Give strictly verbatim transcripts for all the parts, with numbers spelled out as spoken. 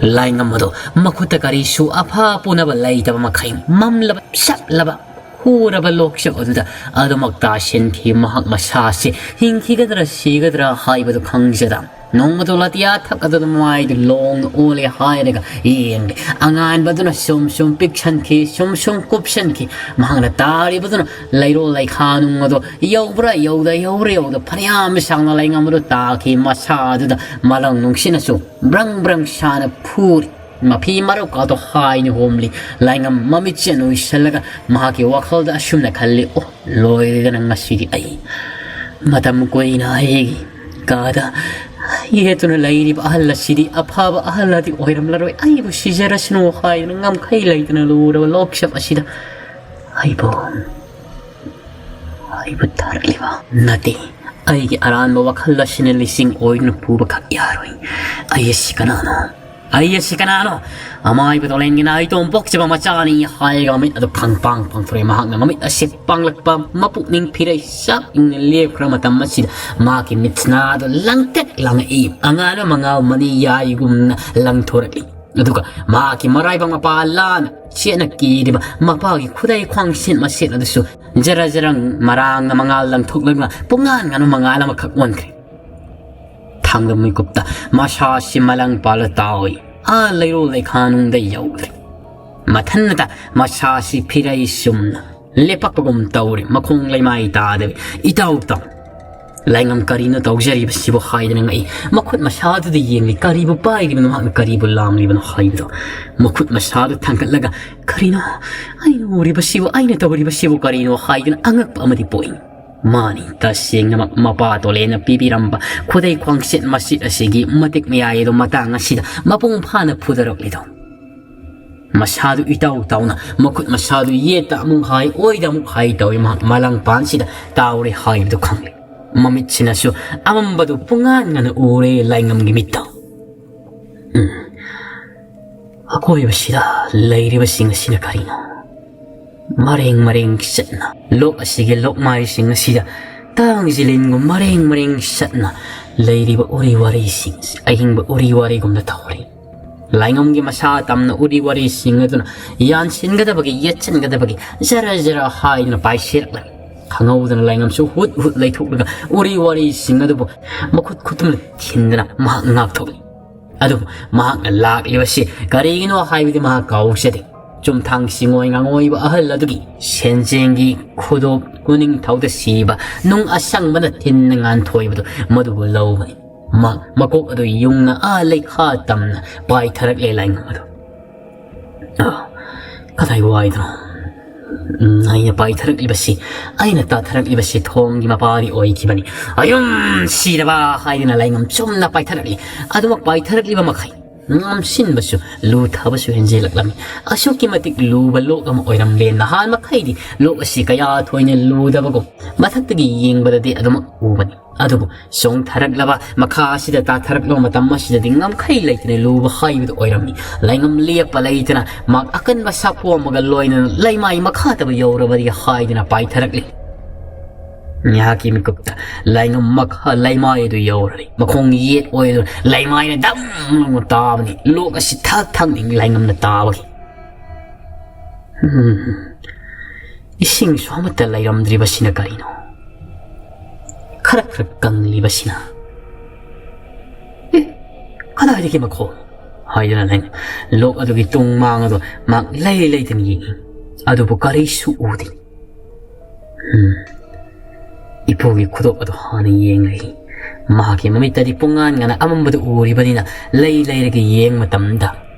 ꯂꯥꯏꯉꯝ ꯑꯗꯣ ꯃꯈꯨꯠꯇ ꯀꯔꯤꯁꯨ ꯑꯐ ꯄꯨꯅꯕ ꯂꯩꯇꯕ ꯃꯈꯩ ꯃꯝꯂꯕ ꯆꯞꯂꯕ ꯍꯨꯔꯕ ꯂꯣꯛꯆ ꯑꯗꯨꯗ ꯑꯗꯨꯃꯛ ꯇꯥꯁꯤꯟꯈꯤ꯫ ꯃꯍꯥꯛ ꯃꯁꯥꯁꯤ ꯍꯤꯡꯈꯤꯒꯗ꯭ꯔꯥ ꯁꯤꯒꯗ꯭ꯔꯥ ꯍꯥꯏꯕꯗꯨ ꯈꯪꯖꯗ ꯅꯣꯡꯃꯗꯨ ꯂꯥꯇꯤꯌꯥ ꯊꯛ ꯑꯗꯨꯗ ꯃꯥꯏꯗꯨ ꯂꯣꯡꯅ ꯑꯣꯜꯂꯦ ꯍꯥꯏꯔꯒ ꯌꯦꯡꯂꯦ꯫ ꯑꯉꯥꯟꯕ ꯑꯗꯨꯅ ꯁꯨꯝ ꯁꯨꯝ ꯄꯤꯛꯁꯟꯈꯤ, ꯁꯨꯝ ꯁꯨꯝ ꯀꯨꯞꯁꯟꯈꯤ꯫ ꯃꯍꯥꯛꯅ ꯇꯥꯔꯤꯕꯗꯨꯅ ꯂꯩꯔꯣꯜ ꯂꯩꯈꯥ ꯅꯨꯡ ꯑꯗꯨ ꯌꯧꯕ꯭ꯔꯥ ꯌꯧꯗ, ꯌꯧꯕ꯭ꯔꯥ ꯌꯧꯗ, ꯐꯅꯌꯥꯝ ꯁꯥꯡꯅ ꯂꯩꯉꯝ ꯑꯗꯨ ꯇꯥꯈꯤ꯫ ꯃꯁꯥ ꯑꯗꯨꯗ ꯃꯂꯪ ꯅꯨꯡꯁꯤꯠꯅꯁꯨ ꯕ꯭ꯔꯪ ꯕ꯭ꯔꯪ ꯁꯥꯅ ꯐꯨꯔꯤ꯫ ꯃꯐꯤ ꯃꯔꯨꯞꯀꯗꯣ ꯍꯥꯏꯅ ꯍꯣꯝꯂꯤ꯫ ꯂꯥꯏꯉꯝ ꯃꯃꯤꯠꯁꯦ ꯎꯏꯁꯜꯂꯒ ꯃꯍꯥꯛꯀꯤ ꯋꯥꯈꯜꯗ ꯑꯁꯨꯝꯅ ꯈꯜꯂꯤ, "ꯑꯣ, ꯂꯣꯏꯔꯦꯗꯅ ꯉꯁꯤꯗꯤ ꯑꯩ꯫ ꯃꯇꯝ ꯀꯨꯏꯅ ꯑꯩꯒꯤ ꯀꯥꯗ ꯌꯦꯠꯇꯨꯅ ꯂꯩꯔꯤꯕ ꯑꯍꯜ ꯑꯁꯤꯗꯤ ꯑꯐꯕ ꯑꯍꯜ ꯑꯗꯨ ꯑꯣꯏꯔꯝꯂꯔꯣꯏ꯫ ꯑꯩꯕꯨ ꯁꯤꯖꯔꯁꯅꯨ ꯍꯥꯏꯗꯨꯅ ꯉꯝꯈꯩ ꯂꯩꯇꯅ ꯂꯨꯔꯕ ꯂꯣꯛꯆꯞ ꯑꯁꯤꯗ ꯑꯩꯕꯨ, ꯑꯩꯕꯨ ꯊꯥꯔꯛꯂꯤꯕ ꯅꯠꯇꯦ꯫ ꯑꯩꯒꯤ ꯑꯔꯥꯟꯕ ꯋꯥꯈꯜ ꯑꯁꯤꯅ ꯂꯤꯁꯤꯡ ꯑꯣꯏꯗꯨꯅ ꯄꯨꯕꯈꯛ ꯌꯥꯔꯣꯏ꯫ ꯑꯩ ꯑꯁꯤ ꯀꯅꯥꯅꯣ? ꯑꯩ ꯑꯁꯤ ꯀꯅꯥꯅꯣ? ꯑꯃꯥꯏꯕ ꯇꯣꯂꯦꯟꯒꯤ ꯅꯥꯏꯇꯣꯝ ꯄꯣꯛꯆꯕ ꯃꯆꯥꯅꯤ" ꯍꯥꯏꯔꯒ ꯃꯃꯤꯠ ꯑꯗꯨ ꯈꯪ ꯄꯥꯡ ꯄꯥꯡꯊꯣꯔꯛꯏ꯫ ꯃꯍꯥꯛꯅ ꯃꯃꯤꯠ ꯑꯁꯤ ꯄꯥꯡꯂꯛꯄ, ꯃꯄꯨꯛꯅꯤꯡ ꯐꯤꯔꯩ ꯆꯥꯛ ꯏꯪꯅ ꯂꯦꯞꯈ꯭ꯔ ꯃꯇꯝ ꯑꯁꯤꯗ ꯃꯍꯥꯛꯀꯤ ꯃꯤꯠꯁꯅꯥ ꯑꯗꯨ ꯂꯪꯇ꯭ꯔꯤꯛ ꯂꯪꯉꯛꯏ꯫ ꯑꯉꯥꯟꯕ ꯃꯉꯥꯜ ꯃꯅꯤ ꯌꯥꯏꯒꯨꯝꯅ ꯂꯪꯊꯣꯔꯛꯂꯤ꯫ ꯑꯗꯨꯒ ꯃꯍꯥꯛꯀꯤ ꯃꯔꯥꯏꯕꯛ ꯃꯄꯥ ꯂꯥꯅ ꯆꯦꯠꯅ ꯀꯤꯔꯤꯕ ꯃꯄꯥꯒꯤ ꯈꯨꯗꯩ ꯈ꯭ꯋꯥꯡꯁꯦꯠ ꯃꯁꯦꯠ ꯑꯗꯨꯁꯨ ꯖꯔ ꯖꯔ ꯃꯔꯥꯡꯅ ꯃꯉꯥꯜ ꯂꯪꯊꯣꯛꯂꯒ ꯄꯨꯡꯉꯥꯟ ꯉꯥꯟꯕ ꯃꯉꯥꯜ ꯑꯃꯈꯛ ꯑꯣꯟꯈ꯭ꯔꯦ꯫ ꯊꯥꯡꯗ ꯃꯤꯀꯨꯞꯇ ꯃꯁꯥꯁꯤ ꯃꯂꯪ ꯄꯥꯜꯂ ꯇꯥꯎꯏ꯫ ꯑꯥ ꯂꯩꯔꯣꯜ ꯂꯩꯈꯥꯅꯨꯡꯗ ꯌꯧꯈ꯭ꯔꯦ꯫ ꯃꯊꯟꯅꯇ ꯃꯁꯥꯁꯤ ꯐꯤꯔꯩ ꯆꯨꯝꯅ ꯂꯦꯞꯄꯛꯄꯒꯨꯝ ꯇꯧꯔꯦ꯫ ꯃꯈꯣꯡ ꯂꯩꯃꯥꯏ ꯇꯥꯗꯕꯤ ꯏꯇꯥꯎ ꯇꯥꯎ꯫ ꯂꯥꯏꯉꯝ ꯀꯔꯤꯅꯣ ꯇꯧꯖꯔꯤꯕꯁꯤꯕꯨ ꯍꯥꯏꯗꯅ ꯉꯛꯏ꯫ ꯃꯈꯨꯠ ꯃꯁꯥꯗꯨꯗ ꯌꯦꯡꯂꯤ꯫ ꯀꯔꯤꯕꯨ ꯄꯥꯏꯔꯤꯕꯅꯣ? ꯃꯍꯥꯛꯅ ꯀꯔꯤꯕꯨ ꯂꯥꯝꯂꯤꯕꯅꯣ ꯍꯥꯏꯕꯗꯣ꯫ ꯃꯈꯨꯠ ꯃꯁꯥꯗꯨ ꯊꯥꯡꯒꯠꯂꯒ, "ꯀꯔꯤꯅꯣ ꯑꯩꯅ ꯎꯔꯤꯕꯁꯤꯕꯨ, ꯑꯩꯅ ꯇꯧꯔꯤꯕꯁꯤꯕꯨ ꯀꯔꯤꯅꯣ?" ꯍꯥꯏꯗꯨꯅ ꯑꯉꯛꯄ ꯑꯃꯗꯤ ꯄꯣꯛꯏ꯫ ꯃꯥꯅꯤ ꯇꯁꯦꯡꯅꯃꯛ ꯃꯄꯥ ꯇꯣꯂꯦꯟꯅ ꯄꯤꯕꯤꯔꯝꯕ ꯈꯨꯗꯩ ꯈ꯭ꯋꯥꯡꯁꯦꯠ ꯃꯁꯤꯠ ꯑꯁꯤꯒꯤ ꯃꯇꯤꯛ ꯃꯌꯥꯏ ꯑꯗꯨ ꯃꯇꯥꯡ ꯑꯁꯤꯗ ꯃꯄꯨꯡ ꯐꯥꯅ ꯐꯨꯗꯔꯛꯂꯤꯗꯣ꯫ ꯃꯁꯥꯗꯨ ꯏꯇꯥꯎ ꯇꯥꯎꯅ ꯃꯈꯨꯠ ꯃꯁꯥꯗꯨ ꯌꯦꯠꯇ ꯑꯃꯨꯛ ꯍꯥꯏ, ꯑꯣꯏꯗ ꯑꯃꯨꯛ ꯍꯥꯏ ꯇꯧꯏ꯫ ꯃꯍꯥꯛ ꯃꯂꯪ ꯄꯥꯟꯁꯤꯗ ꯇꯥꯎꯔꯦ ꯍꯥꯏꯕꯗꯨ ꯈꯪꯂꯦ꯫ ꯃꯃꯤꯠꯁꯤꯅꯁꯨ ꯑꯃꯝꯕꯗꯨ ꯄꯨꯡꯉꯥꯟ ꯉꯥꯟꯅ ꯎꯔꯦ ꯂꯥꯏꯉꯝꯒꯤ ꯃꯤꯠꯇ꯫ ꯎꯝ꯫ ꯑꯀꯣꯏꯕꯁꯤꯗ ꯂꯩꯔꯤꯕꯁꯤꯡ ꯑꯁꯤꯅ ꯀꯔꯤꯅꯣ? ꯃꯔꯦꯡ ꯃꯔꯦꯡ ꯆꯠꯅ ꯂꯣꯛ ꯑꯁꯤꯒꯤ ꯂꯣꯛꯃꯥꯏꯁꯤꯡ ꯑꯁꯤꯗ ꯇꯥꯡ ꯖꯤꯂꯤꯟꯒꯨꯝ ꯃꯔꯦꯡ ꯃꯔꯦꯡ ꯆꯠꯅ ꯂꯩꯔꯤꯕ ꯎꯔꯤ ꯋꯥꯔꯤꯁꯤꯡ, ꯑꯍꯤꯡꯕ ꯎꯔꯤ ꯋꯥꯔꯤꯒꯨꯝꯅ ꯇꯧꯔꯤ꯫ ꯂꯥꯏꯉꯝꯒꯤ ꯃꯁꯥ ꯇꯝꯅ ꯎꯔꯤ ꯋꯥꯔꯤꯁꯤꯡ ꯑꯗꯨꯅ ꯌꯥꯟꯁꯤꯟꯒꯗꯕꯒꯤ, ꯌꯦꯠꯁꯤꯟꯒꯗꯕꯒꯤ ꯖꯔ ꯖꯔ ꯍꯥꯏꯗꯨꯅ ꯄꯥꯏꯁꯤꯜꯂꯛꯂꯝꯃꯤ꯫ ꯈꯪꯍꯧꯗꯅ ꯂꯥꯏꯉꯝꯁꯨ ꯍꯨꯠ ꯍꯨꯠ ꯂꯩꯊꯣꯛꯂꯒ ꯎꯔꯤ ꯋꯥꯔꯤꯁꯤꯡ ꯑꯗꯨꯕꯨ ꯃꯈꯨꯠ ꯈꯨꯠꯇꯨꯝꯅ ꯊꯤꯟꯗꯅ ꯃꯍꯥꯛ ꯉꯥꯛꯊꯣꯛꯂꯤ꯫ ꯑꯗꯨꯕꯨ ꯃꯍꯥꯛꯅ ꯂꯥꯛꯂꯤꯕꯁꯤ ꯀꯔꯤꯒꯤꯅꯣ ꯍꯥꯏꯕꯗꯤ ꯃꯍꯥꯛ ꯀꯥꯎꯖꯗꯦ꯫ ꯆꯨꯝꯊꯥꯡ ꯁꯤꯡꯉꯣꯏ ꯉꯥꯉꯣꯏꯕ ꯑꯍꯜ ꯑꯗꯨꯒꯤ ꯁꯦꯟꯖꯦꯡꯒꯤ ꯈꯨꯗꯣꯞ ꯎꯅꯤꯡꯊꯧꯗ ꯁꯤꯕ ꯅꯨꯡ ꯑꯁꯪꯕꯅ ꯊꯤꯟꯅ ꯉꯥꯟꯊꯣꯏꯕꯗꯨ ꯃꯗꯨꯕꯨ ꯂꯧꯕꯅꯤ꯫ ꯃꯥ ꯃꯀꯣꯛ ꯑꯗꯨ ꯌꯨꯡꯅ ꯑꯥ ꯂꯩꯈꯥ ꯇꯝꯅ ꯄꯥꯏꯊꯔꯛꯂꯦ ꯂꯥꯏꯉꯝ ꯑꯗꯨ꯫ ꯑꯥ, ꯀꯗꯥꯏ ꯋꯥꯏꯗꯅꯣ? ꯎꯝ, ꯑꯩꯅ ꯄꯥꯏꯊꯔꯛꯂꯤꯕꯁꯤ, ꯑꯩꯅ ꯇꯥꯊꯔꯛꯂꯤꯕꯁꯤ ꯊꯣꯡꯒꯤ ꯃꯄꯥꯗꯤ ꯑꯣꯏꯈꯤꯕꯅꯤ꯫ "ꯑꯌꯨꯝ ꯁꯤꯔꯕ!" ꯍꯥꯏꯗꯨꯅ ꯂꯥꯏꯉꯝ ꯆꯨꯝꯅ ꯄꯥꯏꯊꯔꯛꯂꯤ꯫ ꯑꯗꯨꯃꯛ ꯄꯥꯏꯊꯔꯛꯂꯤꯕ ꯃꯈꯩ ꯉꯝꯁꯤꯟꯕꯁꯨ, ꯂꯨꯊꯕꯁꯨ ꯍꯦꯟꯖꯤꯜꯂꯛꯂꯝꯃꯤ꯫ ꯑꯁꯨꯛꯀꯤ ꯃꯇꯤꯛ ꯂꯨꯕ ꯂꯣꯛ ꯑꯃ ꯑꯣꯏꯔꯝꯂꯦ꯫ ꯅꯍꯥꯟ ꯃꯈꯩꯗꯤ ꯂꯣꯛ ꯑꯁꯤ ꯀꯌꯥ ꯊꯣꯏꯅ ꯂꯨꯗꯕꯒꯨꯝ ꯃꯊꯛꯇꯒꯤ ꯌꯦꯡꯕꯗꯗꯤ ꯑꯗꯨꯃꯛ ꯎꯕꯅꯤ꯫ ꯑꯗꯨꯕꯨ ꯆꯣꯡꯊꯔꯛꯂꯕ, ꯃꯈꯥ ꯑꯁꯤꯗ ꯇꯥꯊꯔꯛꯂꯕ ꯃꯇꯝ ꯑꯁꯤꯗꯗꯤ ꯉꯝꯈꯩ ꯂꯩꯇꯅ ꯂꯨꯕ ꯍꯥꯏꯕꯗꯨ ꯑꯣꯏꯔꯝꯃꯤ꯫ ꯂꯥꯏꯉꯝ ꯂꯦꯞꯄ ꯂꯩꯇꯅ ꯃꯍꯥꯛ ꯑꯀꯟꯕ ꯁꯥꯐꯨ ꯑꯃꯒ ꯂꯣꯏꯅꯅ ꯂꯩꯃꯥꯏ ꯃꯈꯥꯗꯕꯨ ꯌꯧꯔꯕꯗꯤ ꯍꯥꯏꯗꯨꯅ ꯄꯥꯏꯊꯔꯛꯂꯤ꯫ ꯃꯍꯥꯛꯀꯤ ꯃꯤꯀꯨꯞꯇ ꯂꯥꯏꯉꯝ ꯃꯈꯥ ꯂꯩꯃꯥꯏ ꯑꯗꯨ ꯌꯧꯔꯔꯤ꯫ ꯃꯈꯣꯡ ꯌꯦꯠ ꯑꯣꯏꯗꯨꯅ ꯂꯩꯃꯥꯏꯅ ꯗꯝ ꯂꯥꯎꯅ ꯇꯥꯕꯅꯤ꯫ ꯂꯣꯛ ꯑꯁꯤ ꯊꯛ ꯊꯛ ꯅꯤꯛꯏ ꯂꯥꯏꯉꯝꯅ ꯇꯥꯕꯒꯤ꯫ ꯎꯝ꯫ ꯏꯁꯤꯡꯁꯨ ꯑꯃꯠꯇ ꯂꯩꯔꯝꯗ꯭ꯔꯤꯕꯁꯤꯅ ꯀꯔꯤꯅꯣ? ꯈꯔ ꯈꯔ ꯀꯪꯂꯤꯕꯁꯤꯅ꯫ "ꯑꯦ, ꯀꯗꯥꯏꯗꯒꯤ ꯃꯈꯣꯟ?" ꯍꯥꯏꯗꯨꯅ ꯂꯩ꯫ ꯂꯣꯛ ꯑꯗꯨꯒꯤ ꯇꯨꯡ ꯃꯥꯡ ꯑꯗꯨ ꯃꯍꯥꯛ ꯂꯩ ꯂꯩꯗꯨꯅ ꯌꯦꯡꯏ꯫ ꯑꯗꯨꯕꯨ ꯀꯔꯤꯁꯨ ꯎꯗꯦ꯫ ꯎꯝ꯫ ꯏꯄꯨꯒꯤ ꯈꯨꯗꯣꯞ ꯑꯗꯨ ꯍꯥꯟꯅ ꯌꯦꯡꯂꯤ꯫ ꯃꯍꯥꯛꯀꯤ ꯃꯃꯤꯠꯇꯗꯤ ꯄꯨꯡꯉꯥꯟ ꯉꯥꯟꯅ ꯑꯃꯝꯕꯗꯨ ꯎꯔꯤꯕꯅꯤꯅ ꯂꯩ ꯂꯩꯔꯒ ꯌꯦꯡ ꯃꯇꯝꯗ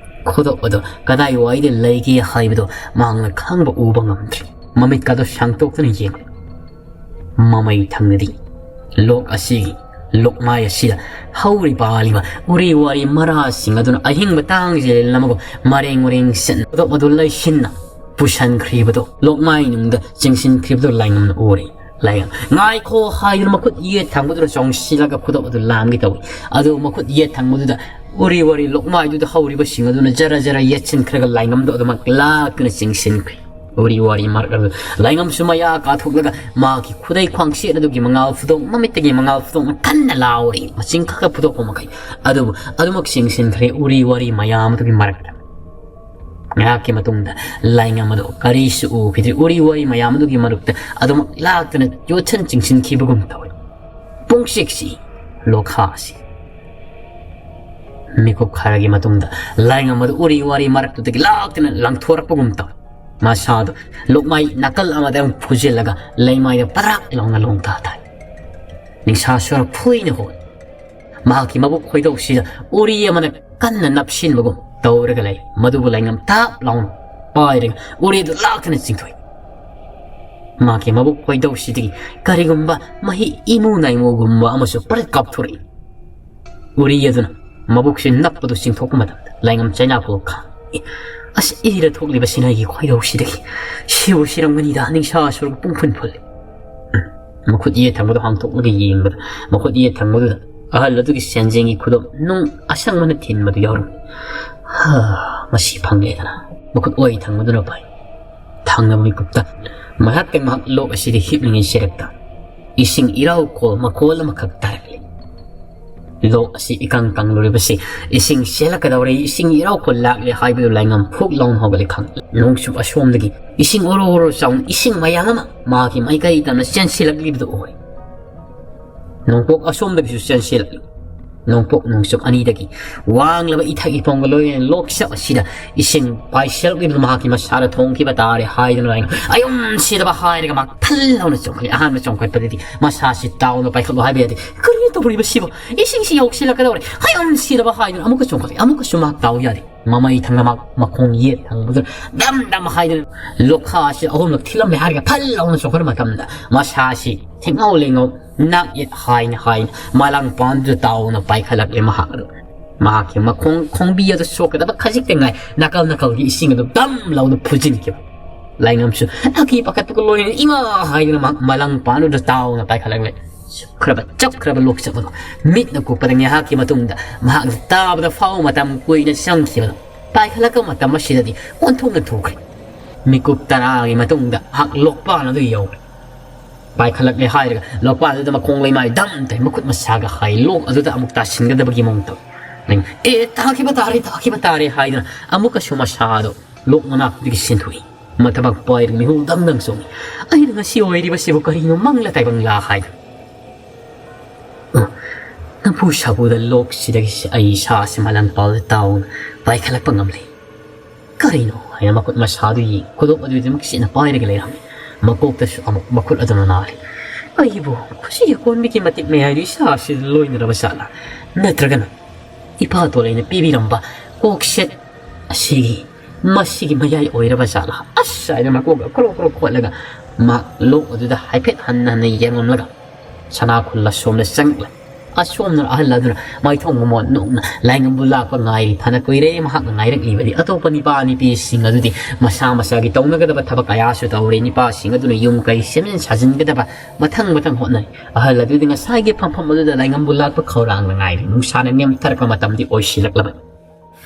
ꯈꯨꯗꯣꯞ ꯑꯗꯨ ꯀꯗꯥꯏꯋꯥꯏꯗ ꯂꯩꯒꯦ ꯍꯥꯏꯕꯗꯨ ꯃꯍꯥꯛꯅ ꯈꯪꯕ ꯎꯕ ꯉꯝꯗ꯭ꯔꯤ꯫ ꯃꯃꯤꯠꯀꯗꯨ ꯁꯥꯡꯇꯣꯛꯇꯨꯅ ꯌꯦꯡꯂꯤ꯫ ꯃꯃꯩ ꯊꯪꯅꯗꯤ ꯂꯣꯛ ꯑꯁꯤꯒꯤ ꯂꯣꯛꯃꯥꯏ ꯑꯁꯤꯗ ꯍꯧꯔꯤ ꯄꯥꯜꯂꯤꯕ ꯎꯔꯤ ꯋꯥꯔꯤ ꯃꯔꯥꯁꯤꯡ ꯑꯗꯨꯅ ꯑꯍꯤꯡꯕ ꯇꯥꯡꯁꯤꯜꯂꯝꯃꯒ ꯃꯔꯦꯡ ꯃꯔꯦꯡ ꯁꯤꯠꯅ ꯈꯨꯗꯣꯞ ꯑꯗꯨ ꯂꯩꯁꯤꯟꯅ ꯄꯨꯁꯟꯈ꯭ꯔꯤꯕꯗꯣ, ꯂꯣꯛꯃꯥꯏ ꯅꯨꯡꯗ ꯆꯤꯡꯁꯤꯟꯈ꯭ꯔꯤꯕꯗꯣ ꯂꯥꯏꯉꯝꯅ ꯎꯔꯦ꯫ ꯂꯥꯏꯉꯝ, "ꯉꯥꯏꯈꯣ" ꯍꯥꯏꯗꯨꯅ ꯃꯈꯨꯠ ꯌꯦꯠ ꯊꯪꯕꯗꯨꯗ ꯆꯣꯡꯁꯤꯜꯂꯒ ꯈꯨꯗꯣꯞ ꯑꯗꯨ ꯂꯥꯝꯒꯦ ꯇꯧꯏ꯫ ꯑꯗꯨ ꯃꯈꯨꯠ ꯌꯦꯠ ꯊꯪꯕꯗꯨꯗ ꯎꯔꯤ ꯋꯥꯔꯤ ꯂꯣꯛꯃꯥꯏꯗꯨꯗ ꯍꯧꯔꯤꯕꯁꯤꯡ ꯑꯗꯨꯅ ꯖꯔ ꯖꯔ ꯌꯦꯠꯁꯤꯟꯈ꯭ꯔꯒ ꯂꯥꯏꯉꯝꯗꯣ ꯑꯗꯨꯃꯛ ꯂꯥꯛꯇꯨꯅ ꯆꯤꯡꯁꯤꯟꯈ꯭ꯔꯦ꯫ ꯎꯔꯤ ꯋꯥꯔꯤ ꯃꯔꯛ ꯑꯗꯨ ꯂꯥꯏꯉꯝꯁꯨ ꯃꯌꯥ ꯀꯥꯊꯣꯛꯂꯒ ꯃꯥꯒꯤ ꯈꯨꯗꯩ ꯈ꯭ꯋꯥꯡꯁꯦꯠ ꯑꯗꯨꯒꯤ ꯃꯉꯥꯜ ꯐꯨꯗꯣꯛ, ꯃꯃꯤꯠꯇꯒꯤ ꯃꯉꯥꯜ ꯐꯨꯗꯣꯛꯅ ꯀꯟꯅ ꯂꯥꯎꯔꯤ, ꯃꯆꯤꯟ ꯈꯔ ꯈꯔ ꯐꯨꯗꯣꯛꯄ ꯃꯈꯩ꯫ ꯑꯗꯨꯕꯨ ꯑꯗꯨꯃꯛ ꯆꯤꯡꯁꯤꯟꯈ꯭ꯔꯦ ꯎꯔꯤ ꯋꯥꯔꯤ ꯃꯌꯥꯝ ꯑꯗꯨꯒꯤ ꯃꯔꯛꯇ꯫ ꯉꯥꯏꯍꯥꯛꯀꯤ ꯃꯇꯨꯡꯗ ꯂꯥꯏꯉꯝ ꯑꯗꯨ ꯀꯔꯤꯁꯨ ꯎꯈꯤꯗ꯭ꯔꯦ꯫ ꯎꯔꯤ ꯋꯥꯔꯤ ꯃꯌꯥꯝ ꯑꯗꯨꯒꯤ ꯃꯔꯛꯇ ꯑꯗꯨꯃꯛ ꯂꯥꯛꯇꯅ ꯌꯣꯠꯁꯟ ꯆꯤꯡꯁꯤꯟꯈꯤꯕꯒꯨꯝ ꯇꯧꯏ꯫ ꯄꯨꯡꯆꯤꯛꯁꯤ, ꯂꯣꯈꯥꯁꯤ꯫ ꯃꯤꯀꯨꯞ ꯈꯔꯒꯤ ꯃꯇꯨꯡꯗ ꯂꯥꯏꯉꯝ ꯑꯗꯨ ꯎꯔꯤ ꯋꯥꯔꯤ ꯃꯔꯛꯇꯨꯗꯒꯤ ꯂꯥꯛꯇꯨꯅ ꯂꯪꯊꯣꯔꯛꯄꯒꯨꯝ ꯇꯧꯏ꯫ ꯃꯁꯥꯗꯨ ꯂꯣꯛꯃꯥꯏ ꯅꯥꯀꯜ ꯑꯃꯗ ꯑꯃꯨꯛ ꯐꯨꯖꯤꯜꯂꯒ ꯂꯩꯃꯥꯏꯗ ꯄꯔꯥꯛ ꯂꯥꯎꯅ ꯂꯣꯡꯊ ꯇꯥꯏ꯫ ꯅꯤꯡꯁꯥ ꯁꯣꯔ ꯐꯨꯏꯅ ꯍꯣꯜꯂꯤ꯫ ꯃꯍꯥꯛꯀꯤ ꯃꯕꯨꯛ ꯈꯣꯏꯗꯧꯁꯤꯗ ꯎꯔꯤ ꯑꯃꯅ ꯀꯟꯅ ꯅꯞꯁꯤꯟꯕꯒꯨꯝ ꯇꯧꯔꯒ ꯂꯩ꯫ ꯃꯗꯨꯕꯨ ꯂꯥꯏꯉꯝ ꯇꯥꯞ ꯂꯥꯎꯅ ꯄꯥꯏꯔꯒ ꯎꯔꯤꯗꯨ ꯂꯥꯛꯇꯨꯅ ꯆꯤꯡꯊꯣꯛꯏ꯫ ꯃꯍꯥꯛꯀꯤ ꯃꯕꯨꯛ ꯈꯣꯏꯗꯧꯁꯤꯗꯒꯤ ꯀꯔꯤꯒꯨꯝꯕ ꯃꯍꯤ ꯏꯃꯨ ꯅꯥꯏꯃꯨꯒꯨꯝꯕ ꯑꯃꯁꯨ ꯄꯔꯠ ꯀꯥꯞꯊꯣꯔꯛꯏ꯫ ꯎꯔꯤ ꯑꯗꯨꯅ ꯃꯕꯨꯛꯁꯤ ꯅꯞꯄꯗꯨ ꯆꯤꯡꯊꯣꯛꯄ ꯃꯇꯝꯗ ꯂꯥꯏꯉꯝ ꯆꯩꯅꯥ ꯀꯣꯛ ꯈꯥꯡꯏ꯫ "ꯑꯁ, ꯏꯔ ꯊꯣꯛꯂꯤꯕꯁꯤꯅ ꯑꯩꯒꯤ ꯈꯣꯏꯗꯧꯁꯤꯗꯒꯤ ꯁꯤꯕꯨ ꯁꯤꯔꯝꯒꯅꯤꯗ, ꯅꯤꯡꯁꯥ ꯁꯣꯔꯒ ꯄꯨꯡꯐꯨꯟ ꯐꯨꯜꯂꯤ꯫" ꯃꯈꯨꯠ ꯌꯦꯠ ꯊꯪꯕꯗꯨ ꯍꯥꯡꯇꯣꯛꯂꯒ ꯌꯦꯡꯕꯗ, ꯃꯈꯨꯠ ꯌꯦꯠ ꯊꯪꯕꯗꯨꯗ ꯑꯍꯜ ꯑꯗꯨꯒꯤ ꯁꯦꯟꯖꯦꯡꯒꯤ ꯈꯨꯗꯣꯞ ꯅꯨꯡ ꯑꯁꯪꯕꯅ ꯊꯤꯟꯕꯗꯨ ꯌꯥꯎꯔꯝꯃꯤ꯫ "ꯍꯥ, ꯃꯁꯤ ꯐꯪꯂꯦꯗꯅ꯫" ꯃꯈꯨꯠ ꯑꯣꯏ ꯊꯪꯕꯗꯨꯅ ꯄꯥꯏ꯫ ꯊꯪꯅꯕ ꯃꯤꯀꯨꯞꯇ ꯃꯍꯥꯛꯀꯤ ꯃꯍꯥꯛ ꯂꯣꯛ ꯑꯁꯤꯗ ꯍꯤꯞꯂꯤꯉꯩ ꯆꯦꯔꯛꯇ ꯏꯁꯤꯡ ꯏꯔꯥꯎ ꯈꯣꯜ ꯃꯈꯣꯜ ꯑꯃꯈꯛ ꯇꯥꯔꯛꯂꯤ꯫ ꯂꯣꯛ ꯑꯁꯤ ꯏꯀꯪ ꯀꯪꯂꯨꯔꯤꯕꯁꯤ ꯏꯁꯤꯡ ꯆꯦꯜꯂꯛꯀꯗꯧꯔꯦ, ꯏꯁꯤꯡ ꯏꯔꯥꯎ ꯈꯣꯜ ꯂꯥꯛꯂꯦ ꯍꯥꯏꯕꯗꯨ ꯂꯥꯏꯉꯝ ꯐꯨꯛ ꯂꯥꯎꯅ ꯍꯧꯒꯠꯂꯦ ꯈꯪ꯫ ꯅꯣꯡꯆꯨꯞ ꯑꯁꯣꯝꯗꯒꯤ ꯏꯁꯤꯡ ꯑꯣꯔꯣ ꯑꯣꯔꯣ ꯆꯥꯎꯅ ꯏꯁꯤꯡ ꯃꯌꯥꯝ ꯑꯃ ꯃꯍꯥꯛꯀꯤ ꯃꯥꯏꯀꯩ ꯇꯝꯅ ꯆꯦꯟꯁꯤꯜꯂꯛꯂꯤꯕꯗꯨ ꯎꯔꯦ꯫ ꯅꯣꯡꯄꯣꯛ ꯑꯁꯣꯝꯗꯒꯤꯁꯨ ꯆꯦꯟꯁꯤꯜꯂꯛꯂꯤ꯫ ꯅꯣꯡꯄꯣꯛ ꯅꯣꯡꯆꯨꯞ ꯑꯅꯤꯗꯒꯤ ꯋꯥꯡꯂꯕ ꯏꯊꯛ ꯏꯐꯣꯡꯒ ꯂꯣꯏꯅꯅ ꯂꯣꯛꯆꯞ ꯑꯁꯤꯗ ꯏꯁꯤꯡ ꯄꯥꯏꯁꯤꯜꯂꯛꯂꯤꯕꯗꯨ ꯃꯍꯥꯛꯀꯤ ꯃꯁꯥꯗ ꯊꯣꯡꯈꯤꯕ ꯇꯥꯔꯦ ꯍꯥꯏꯗꯨꯅ ꯂꯥꯏꯉꯝ ꯑꯌꯨꯝ ꯁꯤꯗꯕ ꯍꯥꯏꯔꯒ ꯃꯍꯥꯛ ꯊꯜ ꯂꯥꯎꯅ ꯆꯣꯡꯈꯠꯂꯤ꯫ ꯑꯍꯥꯟꯕ ꯆꯣꯡꯈꯠꯄꯗꯗꯤ ꯃꯁꯥꯁꯤ ꯇꯥꯎꯅ ꯄꯥꯏꯈꯠꯂꯨ ꯍꯥꯏꯕ ꯌꯥꯗꯦ꯫ "ꯀꯔꯤꯅꯣ ꯇꯧꯔꯤꯕꯁꯤꯕꯣ? ꯏꯁꯤꯡꯁꯤ ꯌꯧꯁꯤꯜꯂꯛꯀꯗꯧꯔꯦ꯫ ꯑꯌꯨꯝ ꯁꯤꯗꯕ ꯍꯥꯏꯗꯨꯅ ꯑꯃꯨꯛꯀ ꯆꯣꯡꯈꯠꯂꯤ꯫ ꯑꯃꯨꯛꯀꯁꯨ ꯃꯍꯥꯛ ꯇꯥꯎ ꯌꯥꯗꯦ꯫ ꯃꯃꯩ ꯊꯪꯅ ꯃꯍꯥꯛ ꯃꯈꯣꯡ ꯌꯦꯠ ꯊꯪꯕꯗꯨꯅ ꯗꯝ ꯗꯝ ꯍꯥꯏꯗꯨꯅ ꯂꯣꯈꯥ ꯑꯁꯤ ꯑꯍꯨꯝꯂꯛ ꯊꯤꯜꯂꯝꯃꯦ ꯍꯥꯏꯔꯒ ꯐꯜ ꯂꯥꯎꯅ ꯆꯣꯡꯈꯠꯄ ꯃꯇꯝꯗ ꯃꯁꯥꯁꯤ ꯊꯦꯡꯉꯥꯎ ꯂꯩꯉꯥꯎ ꯅꯥꯛ ꯌꯦꯠ ꯍꯥꯏꯅ ꯍꯥꯏꯅ ꯃꯂꯥꯡ ꯄꯥꯟꯗꯨꯗ ꯇꯥꯎꯅ ꯄꯥꯏꯈꯠꯂꯛꯂꯦ ꯃꯍꯥꯛ ꯑꯗꯨ꯫ ꯃꯍꯥꯛꯀꯤ ꯃꯈꯣꯡ ꯈꯣꯡꯕꯤ ꯑꯗꯨ ꯁꯣꯛꯀꯗꯕ ꯈꯖꯤꯛꯇ ꯉꯥꯏ ꯅꯥꯀꯜ ꯅꯥꯀꯜꯒꯤ ꯏꯁꯤꯡ ꯑꯗꯨ ꯗꯝ ꯂꯥꯎꯅ ꯐꯨꯖꯤꯟꯈꯤꯕ꯫ ꯂꯥꯏꯉꯝꯁꯨ ꯑꯀꯤ ꯄꯥꯈꯠꯄꯒ ꯂꯣꯏꯅꯅ ꯏꯃꯥ ꯍꯥꯏꯗꯨꯅ ꯃꯍꯥꯛ ꯃꯂꯥꯡ ꯄꯥꯟꯗꯨꯗ ꯇꯥꯎꯅ ꯄꯥꯏꯈꯠꯂꯛꯂꯦ꯫ ꯆꯞꯈ꯭ꯔꯕ, ꯆꯞꯈ꯭ꯔꯕ ꯂꯣꯛꯆꯞ ꯑꯗꯨ ꯃꯤꯠꯅ ꯀꯨꯞꯄꯗ ꯉꯥꯏꯍꯥꯛꯀꯤ ꯃꯇꯨꯡꯗ ꯃꯍꯥꯛꯅ ꯇꯥꯕꯗ ꯐꯥꯎ ꯃꯇꯝ ꯀꯨꯏꯅ ꯆꯪꯈꯤꯕꯗꯨ ꯄꯥꯏꯈꯠꯂꯛꯄ ꯃꯇꯝ ꯑꯁꯤꯗꯗꯤ ꯑꯣꯟꯊꯣꯛꯅ ꯊꯨꯈ꯭ꯔꯦ꯫ ꯃꯤꯀꯨꯞ ꯇꯔꯥꯒꯤ ꯃꯇꯨꯡꯗ ꯃꯍꯥꯛ ꯂꯣꯛꯄꯥꯟ ꯑꯗꯨ ꯌꯧꯔꯦ꯫ ꯄꯥꯏꯈꯠꯂꯛꯂꯦ ꯍꯥꯏꯔꯒ ꯂꯣꯛꯄꯥꯟ ꯑꯗꯨꯗ ꯃꯈꯣꯡ ꯂꯩꯃꯥꯏ ꯗꯝ ꯇꯧꯏ, ꯃꯈꯨꯠ ꯃꯁꯥꯒ ꯍꯥꯏ ꯂꯣꯛ ꯑꯗꯨꯗ ꯑꯃꯨꯛ ꯇꯥꯁꯤꯟꯒꯗꯕꯒꯤ ꯃꯑꯣꯡ ꯇꯧꯏ꯫ ꯂꯩꯃꯥꯏ, "ꯑꯦ, ꯇꯥꯈꯤꯕ ꯇꯥꯔꯦ, ꯇꯥꯈꯤꯕ ꯇꯥꯔꯦ" ꯍꯥꯏꯗꯨꯅ ꯑꯃꯨꯛꯀꯁꯨ ꯃꯁꯥꯗꯣ ꯂꯣꯛ ꯃꯅꯥꯛꯇꯒꯤ ꯁꯤꯟꯊꯣꯛꯏ꯫ ꯃꯊꯕꯥꯛ ꯄꯥꯏꯔꯒ ꯃꯤꯍꯨꯜ ꯗꯪ ꯗꯪ ꯆꯣꯡꯏ꯫ "ꯑꯩꯅ ꯉꯁꯤ ꯑꯣꯏꯔꯤꯕꯁꯤꯕꯨ ꯀꯔꯤꯅꯣ, ꯃꯪꯂꯥ ꯇꯥꯏꯕꯪꯂꯥ?" ꯍꯥꯏꯗꯨꯅ꯫ "ꯑ, ꯅꯝꯐꯨ ꯁꯥꯐꯨꯗ ꯂꯣꯛꯁꯤꯗꯒꯤ ꯑꯩ ꯏꯁꯥꯁꯤ ꯃꯂꯪ ꯄꯥꯎꯗ ꯇꯥꯎꯅ ꯄꯥꯏꯈꯠꯂꯛꯄ ꯉꯝꯂꯦ꯫ ꯀꯔꯤꯅꯣ?" ꯍꯥꯏꯅ ꯃꯈꯨꯠ ꯃꯁꯥꯗꯨ ꯌꯦꯡ, ꯈꯨꯗꯣꯞ ꯑꯗꯨꯗꯤ ꯑꯃꯨꯛ ꯆꯦꯠꯅ ꯄꯥꯏꯔꯒ ꯂꯩꯔꯝꯃꯤ꯫ ꯃꯀꯣꯛꯇꯁꯨ ꯑꯃꯨꯛ ꯃꯈꯨꯠ ꯑꯗꯨꯅ ꯅꯥꯜꯂꯤ꯫ "ꯑꯩꯕꯨ ꯈꯨꯁꯤ ꯑꯀꯣꯟꯕꯒꯤ ꯃꯇꯤꯛ ꯃꯌꯥꯏꯗꯨ ꯏꯁꯥꯁꯤꯗ ꯂꯣꯏꯅꯔꯕ ꯖꯥꯠꯂꯥ? ꯅꯠꯇ꯭ꯔꯒꯅ ꯏꯄꯥ ꯇꯣꯂꯩꯅ ꯄꯤꯕꯤꯔꯝꯕ ꯀꯣꯛꯁꯦꯠ ꯑꯁꯤꯒꯤ, ꯃꯁꯤꯒꯤ ꯃꯌꯥꯏ ꯑꯣꯏꯔꯕ ꯖꯥꯠꯂꯥ?" ꯑꯁ ꯍꯥꯏꯅ ꯃꯀꯣꯛꯀ ꯈꯨꯔꯣ ꯈꯨꯔꯣ ꯈꯣꯠꯂꯒ ꯃꯥ ꯂꯣꯛ ꯑꯗꯨꯗ ꯍꯥꯏꯐꯦꯠ ꯍꯟꯅ ꯍꯟꯅ ꯌꯦꯡꯂꯝꯂꯒ ꯁꯅꯥ ꯈꯨꯜ ꯑꯁꯣꯝꯗ ꯆꯪꯂꯛꯂꯦ꯫ ꯑꯁꯣꯝꯗ ꯑꯍꯜ ꯑꯗꯨꯅ ꯃꯥꯏꯊꯣꯡ ꯃꯃꯣꯟ ꯅꯣꯛꯅ ꯂꯥꯏꯉꯝꯕꯨ ꯂꯥꯛꯄ ꯉꯥꯏꯔꯤ꯫ ꯐꯅ ꯀꯨꯏꯔꯦ ꯃꯍꯥꯛꯅ ꯉꯥꯏꯔꯛꯂꯤꯕꯗꯤ꯫ ꯑꯇꯣꯞꯄ ꯅꯤꯄꯥ ꯅꯤꯄꯤꯁꯤꯡ ꯑꯗꯨꯗꯤ ꯃꯁꯥ ꯃꯁꯥꯒꯤ ꯇꯧꯅꯒꯗꯕ ꯊꯕꯛ ꯀꯌꯥꯁꯨ ꯇꯧꯔꯤ꯫ ꯅꯤꯄꯥꯁꯤꯡ ꯑꯗꯨꯅ ꯌꯨꯝ ꯀꯩ ꯁꯦꯝꯖꯤꯟ ꯁꯥꯖꯤꯟꯒꯗꯕ ꯃꯊꯪ ꯃꯊꯪ ꯍꯣꯠꯅꯔꯤ꯫ ꯑꯍꯜ ꯑꯗꯨꯗꯤ ꯉꯁꯥꯏꯒꯤ ꯐꯝꯐꯝ ꯑꯗꯨꯗ ꯂꯥꯏꯉꯝꯕꯨ ꯂꯥꯛꯄ ꯈꯧꯔꯥꯡꯅ ꯉꯥꯏꯔꯤ꯫ ꯅꯨꯡꯁꯥꯅ ꯅꯦꯝꯊꯔꯛꯄ ꯃꯇꯝꯗꯤ ꯑꯣꯏꯁꯤꯜꯂꯛꯂꯕꯅꯤ꯫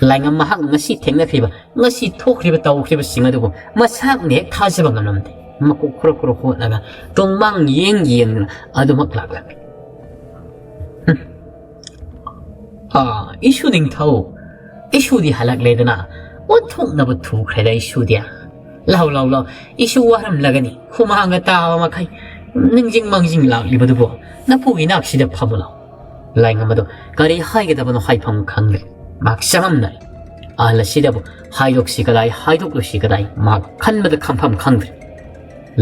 ꯂꯥꯏꯉꯝ ꯃꯍꯥꯛꯅ ꯉꯁꯤ ꯊꯦꯡꯅꯈ꯭ꯔꯤꯕ, ꯉꯁꯤ ꯊꯣꯛꯈ꯭ꯔꯤꯕ ꯇꯧꯈ꯭ꯔꯤꯕꯁꯤꯡ ꯑꯗꯨꯕꯨ ꯃꯁꯥꯅ ꯍꯦꯛ ꯊꯥꯖꯕ ꯉꯝꯂꯝꯗꯦ꯫ ꯃꯀꯣꯛ ꯈꯨꯔ ꯈꯨꯔ ꯍꯣꯠꯂꯒ ꯇꯨꯡꯃꯥꯡ ꯌꯦꯡ ꯌꯦꯡꯗꯨꯅ ꯑꯗꯨꯃꯛ ꯂꯥꯛꯂꯝꯃꯤ꯫ ꯍꯨꯝ꯫ "ꯑꯥ, ꯏꯁꯨ ꯅꯤꯡꯊꯧ, ꯏꯁꯨꯗꯤ ꯍꯜꯂꯛꯂꯦꯗꯅ, ꯑꯣꯟꯊꯣꯛꯅꯕ ꯊꯨꯈ꯭ꯔꯦꯗ ꯏꯁꯨꯗꯤ꯫ ꯂꯥꯎ, ꯂꯥꯎ, ꯂꯥꯎ, ꯏꯁꯨ ꯋꯥꯔꯝꯂꯒꯅꯤ, ꯍꯨꯃꯥꯡꯒ ꯇꯥꯕ ꯃꯈꯩ ꯅꯤꯡꯖꯤꯡ ꯃꯥꯡꯖꯤꯡ ꯂꯥꯛꯂꯤꯕꯗꯨꯕꯨ꯫ ꯅꯄꯨꯒꯤ ꯏꯅꯥꯛꯁꯤꯗ ꯐꯝꯃꯨ ꯂꯥꯎ꯫" ꯂꯥꯏꯉꯝ ꯑꯗꯨ ꯀꯔꯤ ꯍꯥꯏꯒꯗꯕꯅꯣ ꯍꯥꯏꯐꯝ ꯈꯪꯗ꯭ꯔꯦ꯫ ꯃꯍꯥꯛ ꯆꯃꯝꯅꯔꯦ꯫ ꯑꯍꯜ ꯑꯁꯤꯗꯕꯨ ꯍꯥꯏꯗꯣꯛꯁꯤ ꯀꯗꯥꯏ, ꯍꯥꯏꯗꯣꯛꯂꯣꯏꯁꯤ ꯀꯗꯥꯏ, ꯃꯍꯥꯛ ꯈꯟꯕꯗ ꯈꯟꯐꯝ ꯈꯪꯗ꯭ꯔꯦ꯫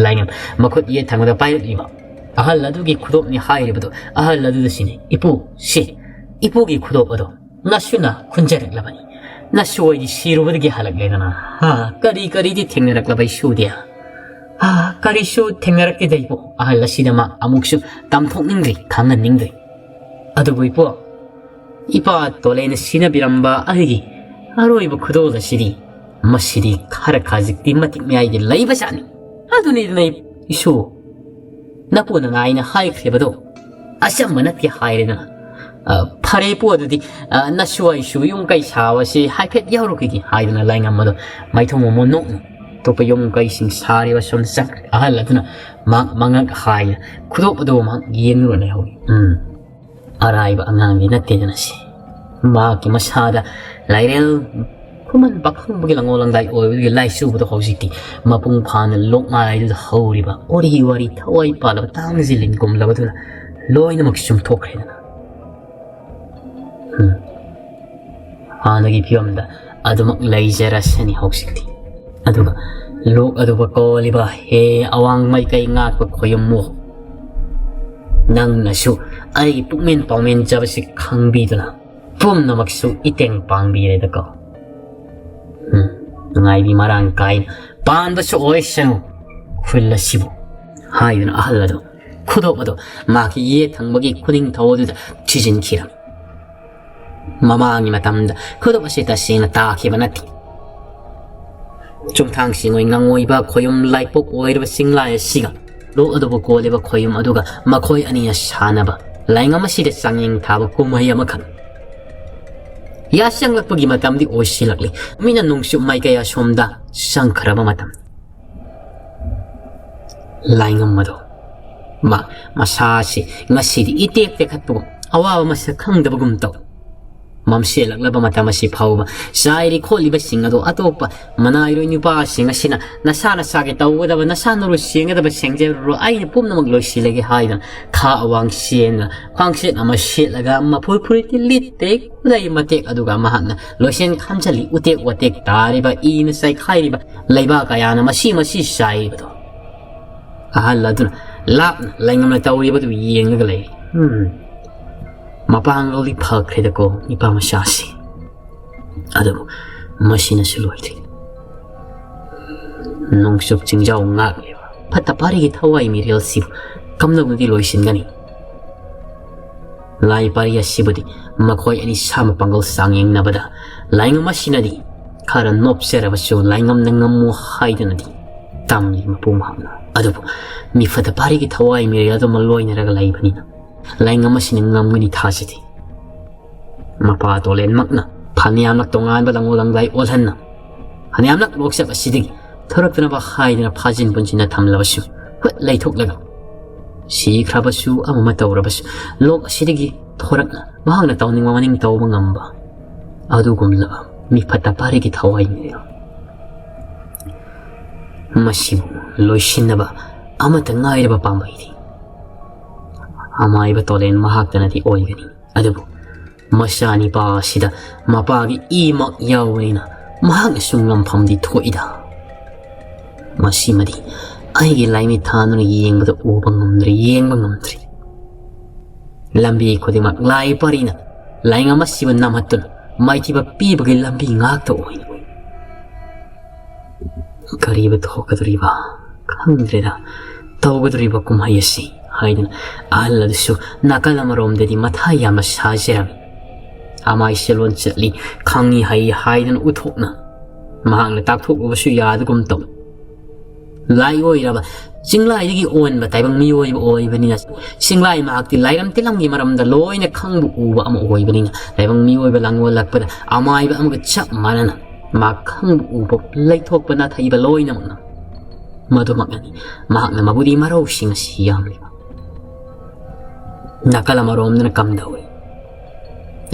ꯂꯥꯏꯉꯝ ꯃꯈꯨꯠ ꯌꯦꯠ ꯊꯪꯕꯗ ꯄꯥꯏꯔꯛꯂꯤꯕ ꯑꯍꯜ ꯑꯗꯨꯒꯤ ꯈꯨꯗꯣꯞꯅꯤ ꯍꯥꯏꯔꯤꯕꯗꯨ ꯑꯍꯜ ꯑꯗꯨꯗ ꯁꯤꯟꯅꯩ꯫ "ꯏꯄꯨ, ꯁꯤ ꯏꯄꯨꯒꯤ ꯈꯨꯗꯣꯞ ꯑꯗꯣ ꯅꯁꯨꯅ ꯈꯨꯟꯖꯔꯛꯂꯕꯅꯤ꯫ ꯅꯁꯨ ꯑꯩꯗꯤ ꯁꯤꯔꯨꯕꯗꯒꯤ ꯍꯜꯂꯛꯂꯦꯗꯅ꯫ ꯍꯥ, ꯀꯔꯤ ꯀꯔꯤꯗꯤ ꯊꯦꯡꯅꯔꯛꯂꯕ ꯏꯁꯨꯗꯤ?" "ꯍꯥ, ꯀꯔꯤꯁꯨ ꯊꯦꯡꯅꯔꯛꯇꯦꯗ ꯏꯄꯨ꯫" ꯑꯍꯜ ꯑꯁꯤꯗ ꯃꯥ ꯑꯃꯨꯛꯁꯨ ꯇꯝꯊꯣꯛꯅꯤꯡꯗ꯭ꯔꯤ, ꯈꯪꯍꯟꯅꯤꯡꯗ꯭ꯔꯤ꯫ "ꯑꯗꯨꯕꯨ ꯏꯄꯨ, ꯏꯄꯥ ꯇꯣꯂꯩꯅ ꯁꯤꯟꯅꯕꯤꯔꯝꯕ ꯑꯩꯒꯤ ꯑꯔꯣꯏꯕ ꯈꯨꯗꯣꯜ ꯑꯁꯤꯗꯤ, ꯃꯁꯤꯗꯤ ꯈꯔ ꯈꯖꯤꯛꯇꯤ ꯃꯇꯤꯛ ꯃꯌꯥꯏꯗꯤ ꯂꯩꯕꯖꯥꯠꯅꯤ꯫ ꯑꯗꯨꯅꯤꯗꯅ ꯏꯁꯨ, ꯅꯄꯨꯅ ꯉꯥꯏꯅ ꯍꯥꯏꯈ꯭ꯔꯤꯕꯗꯣ ꯑꯆꯝꯕ ꯅꯠꯇꯦ ꯍꯥꯏꯔꯦꯗꯅ꯫ ꯑ, ꯐꯔꯦ ꯏꯄꯨ, ꯑꯗꯨꯗꯤ, ꯑ, ꯅꯁꯨ ꯑꯩꯁꯨ ꯌꯨꯝ ꯀꯩ ꯁꯥꯕꯁꯤ ꯍꯥꯏꯐꯦꯠ ꯌꯥꯎꯔꯨꯈꯤꯒꯦ" ꯍꯥꯏꯗꯨꯅ ꯂꯥꯏꯉꯝ ꯑꯗꯣ ꯃꯥꯏꯊꯣꯡ ꯃꯃꯣꯟ ꯅꯣꯛꯅ ꯑꯇꯣꯞꯄ ꯌꯨꯝ ꯀꯩꯁꯤꯡ ꯁꯥꯔꯤꯕ ꯁꯣꯝꯗ ꯆꯠꯈ꯭ꯔꯦ꯫ ꯑꯍꯜ ꯑꯗꯨꯅ ꯃꯍꯥꯛ ꯃꯉꯛ ꯍꯥꯏꯅ ꯈꯨꯗꯣꯞ ꯑꯗꯨ ꯃꯍꯥꯛ ꯌꯦꯡꯗꯨꯅ ꯂꯩꯍꯧꯏ꯫ ꯎꯝ, ꯑꯔꯥꯏꯕ ꯑꯉꯥꯡꯗꯤ ꯅꯠꯇꯦꯗꯅ ꯁꯤ꯫ ꯃꯍꯥꯛꯀꯤ ꯃꯁꯥꯗ ꯂꯥꯏꯔꯦꯜ ꯈꯨꯃꯟ ꯄꯥꯈꯪꯕꯒꯤ ꯂꯪꯉꯣ ꯂꯪꯗꯥꯏ ꯑꯣꯏꯕꯗꯨꯒꯤ ꯂꯥꯏꯆꯨꯕꯗꯣ ꯍꯧꯖꯤꯛꯇꯤ ꯃꯄꯨꯡ ꯐꯥꯅ ꯂꯣꯛꯃꯥꯏꯗꯨꯗ ꯍꯧꯔꯤꯕ ꯋꯥꯔꯤ ꯋꯥꯔꯤ ꯊꯋꯥꯏ ꯄꯥꯜꯂꯕ ꯇꯥꯡꯁꯤ ꯂꯤꯟ ꯀꯨꯝꯂꯕꯗꯨꯅ ꯂꯣꯏꯅꯃꯛ ꯆꯨꯝꯊꯣꯛꯈ꯭ꯔꯦꯗꯅ꯫ ꯎꯝ꯫ ꯍꯥꯟꯅꯒꯤ ꯐꯤꯕꯝꯗ ꯑꯗꯨꯃꯛ ꯂꯩꯖꯔꯁꯅꯤ ꯍꯧꯖꯤꯛꯇꯤ꯫ ꯑꯗꯨꯒ ꯂꯣꯛ ꯑꯗꯨꯕꯨ ꯀꯣꯜꯂꯤꯕ ꯍꯦ ꯑꯋꯥꯡ ꯃꯥꯏꯀꯩ ꯉꯥꯛꯄ ꯈꯣꯌꯨꯝꯃꯨ, ꯅꯪꯅꯁꯨ ꯑꯩꯒꯤ ꯄꯨꯛꯃꯦꯟ ꯄꯥꯎꯃꯦꯟꯖꯕꯁꯤ ꯈꯪꯕꯤꯗꯨꯅ ꯄꯨꯝꯅꯃꯛꯁꯨ ꯏꯇꯦꯡ ꯄꯥꯡꯕꯤꯔꯦꯗꯀꯣ꯫ ꯎꯝ, ꯅꯨꯡꯉꯥꯏꯕꯤ ꯃꯔꯥꯡ ꯀꯥꯏꯅ ꯄꯥꯟꯕꯁꯨ ꯑꯣꯏꯁꯅꯨ ꯈꯨꯜ ꯑꯁꯤꯕꯨ ꯍꯥꯏꯗꯨꯅ ꯑꯍꯜ ꯑꯗꯨ ꯈꯨꯗꯣꯞ ꯑꯗꯨ ꯃꯍꯥꯛꯀꯤ ꯌꯦꯠ ꯊꯪꯕꯒꯤ ꯈꯨꯅꯤꯡꯊꯧ ꯑꯗꯨꯗ ꯊꯤꯖꯤꯟꯈꯤꯔꯝꯃꯤ꯫ ꯃꯃꯥꯡꯒꯤ ꯃꯇꯝꯗ ꯈꯨꯗꯣꯞ ꯑꯁꯤ ꯇꯁꯦꯡꯅ ꯇꯥꯈꯤꯕ ꯅꯠꯇꯦ꯫ ꯆꯨꯝꯊꯥꯡ ꯁꯤꯡꯑꯣꯏ ꯉꯪꯑꯣꯏꯕ ꯈꯣꯌꯨꯝ ꯂꯥꯏꯄꯣꯛ ꯑꯣꯏꯔꯤꯕ ꯆꯤꯡꯂꯥꯏ ꯑꯁꯤꯒ ꯂꯣꯛ ꯑꯗꯨꯕꯨ ꯀꯣꯜꯂꯤꯕ ꯈꯣꯌꯨꯝ ꯑꯗꯨꯒ ꯃꯈꯣꯏ ꯑꯅꯤꯅ ꯁꯥꯟꯅꯕ ꯂꯥꯏꯉꯝ ꯑꯁꯤꯗ ꯆꯥꯡꯌꯦꯡ ꯊꯥꯕ ꯀꯨꯝꯍꯩ ꯑꯃꯈꯛ꯫ ꯌꯥꯁꯪꯂꯛꯄꯒꯤ ꯃꯇꯝꯗꯤ ꯑꯣꯏꯁꯤꯜꯂꯛꯂꯤ꯫ ꯃꯤꯅ ꯅꯣꯡꯆꯨꯞ ꯃꯥꯏꯀꯩ ꯑꯁꯣꯝꯗ ꯆꯪꯈ꯭ꯔꯕ ꯃꯇꯝ꯫ ꯂꯥꯏꯉꯝ ꯑꯗꯣ ꯃꯥ ꯃꯁꯥꯁꯤ ꯉꯁꯤꯗꯤ ꯏꯇꯦꯛ ꯇꯦꯛꯈꯠꯄꯒꯨꯝ, ꯑꯋꯥꯕ ꯃꯁꯛ ꯈꯪꯗꯕꯒꯨꯝ ꯇꯧ꯫ ꯃꯝꯁꯤꯜꯂꯛꯂꯕ ꯃꯇꯝ ꯑꯁꯤ ꯐꯥꯎꯕ ꯆꯥꯏꯔꯤ ꯈꯣꯠꯂꯤꯕꯁꯤꯡ ꯑꯗꯣ ꯑꯇꯣꯞꯄ ꯃꯅꯥꯏꯔꯣꯏ ꯅꯨꯄꯥꯁꯤꯡ ꯑꯁꯤꯅ ꯅꯁꯥ ꯅꯁꯥꯒꯤ ꯇꯧꯒꯗꯕ, ꯅꯁꯥ ꯅꯔꯨ ꯁꯦꯡꯒꯗꯕ ꯁꯦꯡꯖꯔꯨꯔꯣ, ꯑꯩꯅ ꯄꯨꯝꯅꯃꯛ ꯂꯣꯏꯁꯤꯜꯂꯒꯦ ꯍꯥꯏꯗꯨꯅ ꯈꯥ ꯑꯋꯥꯡ ꯆꯦꯟꯗꯨꯅ ꯈ꯭ꯋꯥꯡꯁꯦꯠ ꯑꯃ ꯁꯦꯠꯂꯒ ꯃꯐꯨꯔꯤ ꯐꯨꯔꯤꯠꯇꯤ ꯂꯤꯠꯇꯦ, ꯈꯨꯗꯩ ꯃꯇꯦꯛ ꯑꯗꯨꯒ ꯃꯍꯥꯛꯅ ꯂꯣꯏꯁꯦꯟ ꯈꯝꯖꯜꯂꯤ꯫ ꯎꯇꯦꯛ ꯋꯥꯇꯦꯛ ꯇꯥꯔꯤꯕ, ꯏꯅ ꯆꯥꯏꯈꯥꯏꯔꯤꯕ ꯂꯩꯕꯥꯛ ꯀꯌꯥꯅ ꯃꯁꯤ ꯃꯁꯤ ꯆꯥꯏꯔꯤꯕꯗꯣ꯫ ꯑꯍꯜ ꯑꯗꯨꯅ ꯂꯥꯞꯅ ꯂꯩꯉꯝꯅ ꯇꯧꯔꯤꯕꯗꯨ ꯌꯦꯡꯂꯒ ꯂꯩ꯫ ꯎꯝ, ꯃꯄꯥꯡꯒꯜꯗꯤ ꯐꯈ꯭ꯔꯦꯗꯀꯣ ꯅꯤꯄꯥ ꯃꯆꯥꯁꯤ꯫ ꯑꯗꯨꯕꯨ ꯃꯁꯤꯅꯁꯨ ꯂꯣꯏꯗ꯭ꯔꯤ꯫ ꯅꯣꯡꯆꯨꯞ ꯆꯤꯡꯖꯥꯎ ꯉꯥꯛꯂꯤꯕ ꯐꯠꯇ ꯐꯥꯔꯤꯒꯤ ꯊꯋꯥꯏ ꯃꯤꯔꯦꯜꯁꯤꯕꯨ ꯀꯝꯗꯧꯅꯗꯤ ꯂꯣꯏꯁꯤꯟꯒꯅꯤ? ꯂꯥꯏ ꯄꯥꯔꯤ ꯑꯁꯤꯕꯨꯗꯤ ꯃꯈꯣꯏ ꯑꯅꯤ ꯁꯥ ꯃꯄꯥꯡꯒꯜ ꯆꯥꯡꯌꯦꯡꯅꯕꯗ ꯂꯥꯏꯉꯝ ꯑꯁꯤꯅꯗꯤ ꯈꯔ ꯅꯣꯞꯆꯔꯕꯁꯨ ꯂꯥꯏꯉꯝꯅ ꯉꯝꯃꯨ ꯍꯥꯏꯗꯨꯅꯗꯤ ꯇꯝꯂꯤ ꯃꯄꯨ ꯃꯍꯥꯛꯅ꯫ ꯑꯗꯨꯕꯨ ꯃꯤ ꯐꯠꯇ ꯐꯥꯔꯤꯒꯤ ꯊꯋꯥꯏ ꯃꯤꯔꯦꯜ ꯑꯗꯨꯃ ꯂꯣꯏꯅꯔꯒ ꯂꯩꯕꯅꯤꯅ ꯂꯥꯏꯉꯝ ꯑꯁꯤꯅ ꯉꯝꯒꯅꯤ ꯊꯥꯖꯗꯦ꯫ ꯃꯄꯥ ꯇꯣꯂꯦꯟꯃꯛꯅ ꯐꯅꯌꯥꯝꯅ ꯇꯣꯉꯥꯟꯕ ꯂꯪꯉꯣ ꯂꯪꯗꯥꯏ ꯑꯣꯜꯍꯟꯅ ꯐꯅꯌꯥꯝꯅ ꯂꯣꯛꯆꯠ ꯑꯁꯤꯗꯒꯤ ꯊꯣꯔꯛꯇꯅꯕ ꯍꯥꯏꯗꯨꯅ ꯐꯥꯖꯤꯟ ꯄꯨꯟꯁꯤꯟꯅ ꯊꯝꯂꯕꯁꯨ, ꯍꯨꯠ ꯂꯩꯊꯣꯛꯂꯒ, ꯁꯤꯈ꯭ꯔꯕꯁꯨ ꯑꯃ ꯑꯃ ꯇꯧꯔꯕꯁꯨ, ꯂꯣꯛ ꯑꯁꯤꯗꯒꯤ ꯊꯣꯔꯛꯅ ꯃꯍꯥꯛꯅ ꯇꯧꯅꯤꯡꯕ ꯃꯅꯤꯡ ꯇꯧꯕ ꯉꯝꯕ ꯑꯗꯨꯒꯨꯝꯂꯕ ꯃꯤꯐꯠꯇ ꯄꯥꯔꯤꯒꯤ ꯊꯋꯥꯏꯅꯤ꯫ ꯃꯁꯤꯕꯨ ꯂꯣꯏꯁꯤꯟꯅꯕ ꯑꯃꯠꯇ ꯉꯥꯏꯔꯕ ꯄꯥꯝꯕꯩꯗꯤ ꯑꯃꯥꯏꯕ ꯇꯣꯂꯦꯟ ꯃꯍꯥꯛꯇꯅꯗꯤ ꯑꯣꯏꯒꯅꯤ꯫ ꯑꯗꯨꯕꯨ ꯃꯆꯥꯅꯤꯄꯥ ꯑꯁꯤꯗ ꯃꯄꯥꯒꯤ ꯏꯃꯛ ꯌꯥꯎꯕꯅꯤꯅ ꯃꯍꯥꯛꯅꯁꯨ ꯉꯝꯐꯝꯗꯤ ꯊꯣꯛꯏꯗ꯫ ꯃꯁꯤꯃꯗꯤ ꯑꯩꯒꯤ ꯂꯥꯏꯃꯤꯠ ꯊꯥꯗꯨꯅ ꯌꯦꯡꯕꯗ ꯎꯕ ꯉꯝꯗ꯭ꯔꯦ, ꯌꯦꯡꯕ ꯉꯝꯗ꯭ꯔꯦ꯫ ꯂꯝꯕꯤ ꯈꯨꯗꯤꯡꯃꯛ ꯂꯥꯏ ꯄꯔꯤꯅ ꯂꯥꯏꯉꯝ ꯑꯁꯤꯕꯨ ꯅꯝꯍꯠꯇꯨꯅ ꯃꯥꯏꯊꯤꯕ ꯄꯤꯕꯒꯤ ꯂꯝꯕꯤ ꯉꯥꯛꯇ ꯑꯣꯏꯅ ꯎꯏ꯫ ꯀꯔꯤꯕꯨ ꯊꯣꯛꯀꯗꯧꯔꯤꯕ ꯈꯪꯗ꯭ꯔꯦꯗ, ꯇꯧꯒꯗꯧꯔꯤꯕ ꯀꯨꯝꯍꯩ ꯑꯁꯤ ꯍꯥꯏꯗꯨꯅ ꯑꯍꯜ ꯑꯗꯨꯁꯨ ꯅꯥꯀꯜ ꯑꯃꯔꯣꯝꯗꯗꯤ ꯃꯊꯥ ꯌꯥꯝꯅ ꯁꯥꯖꯔꯝꯃꯤ꯫ ꯑꯃꯥꯏ ꯁꯦꯂꯣꯟ ꯆꯠꯂꯤ, ꯈꯪꯉꯤ ꯍꯩ ꯍꯥꯏꯗꯨꯅ ꯎꯠꯊꯣꯛꯅ ꯃꯍꯥꯛꯅ ꯇꯥꯛꯊꯣꯛꯂꯨꯕꯁꯨ ꯌꯥꯗꯒꯨꯝ ꯇꯧ꯫ ꯂꯥꯏ ꯑꯣꯏꯔꯕ ꯆꯤꯡꯂꯥꯏꯗꯒꯤ ꯑꯣꯟꯕ ꯇꯥꯏꯕꯪ ꯃꯤꯑꯣꯏꯕ ꯑꯣꯏꯕꯅꯤꯅ, ꯆꯤꯡꯂꯥꯏ ꯃꯍꯥꯛꯇꯤ ꯂꯥꯏꯔꯝ ꯇꯤꯜꯂꯝꯒꯤ ꯃꯔꯝꯗ ꯂꯣꯏꯅ ꯈꯪꯕ ꯎꯕ ꯑꯃ ꯑꯣꯏꯕꯅꯤꯅ, ꯇꯥꯏꯕꯪ ꯃꯤꯑꯣꯏꯕ ꯂꯥꯡꯑꯣꯜꯂꯛꯄꯗ ꯑꯃꯥꯏꯕ ꯑꯃꯒ ꯆꯞ ꯃꯥꯟꯅꯅ ꯃꯍꯥꯛ ꯈꯪꯕ ꯎꯕ ꯂꯩꯊꯣꯛꯄ ꯅꯥꯊꯩꯕ ꯂꯣꯏꯅꯃꯛꯅ ꯃꯗꯨꯃꯛꯅꯅꯤ ꯃꯍꯥꯛꯅ ꯃꯕꯨꯗꯤ ꯃꯔꯧꯁꯤꯡ ꯑꯁꯤ ꯌꯥꯝꯂꯤꯕ꯫ ꯅꯥꯀꯜ ꯑꯃꯔꯣꯝꯗꯅ ꯀꯝꯗꯧꯏ?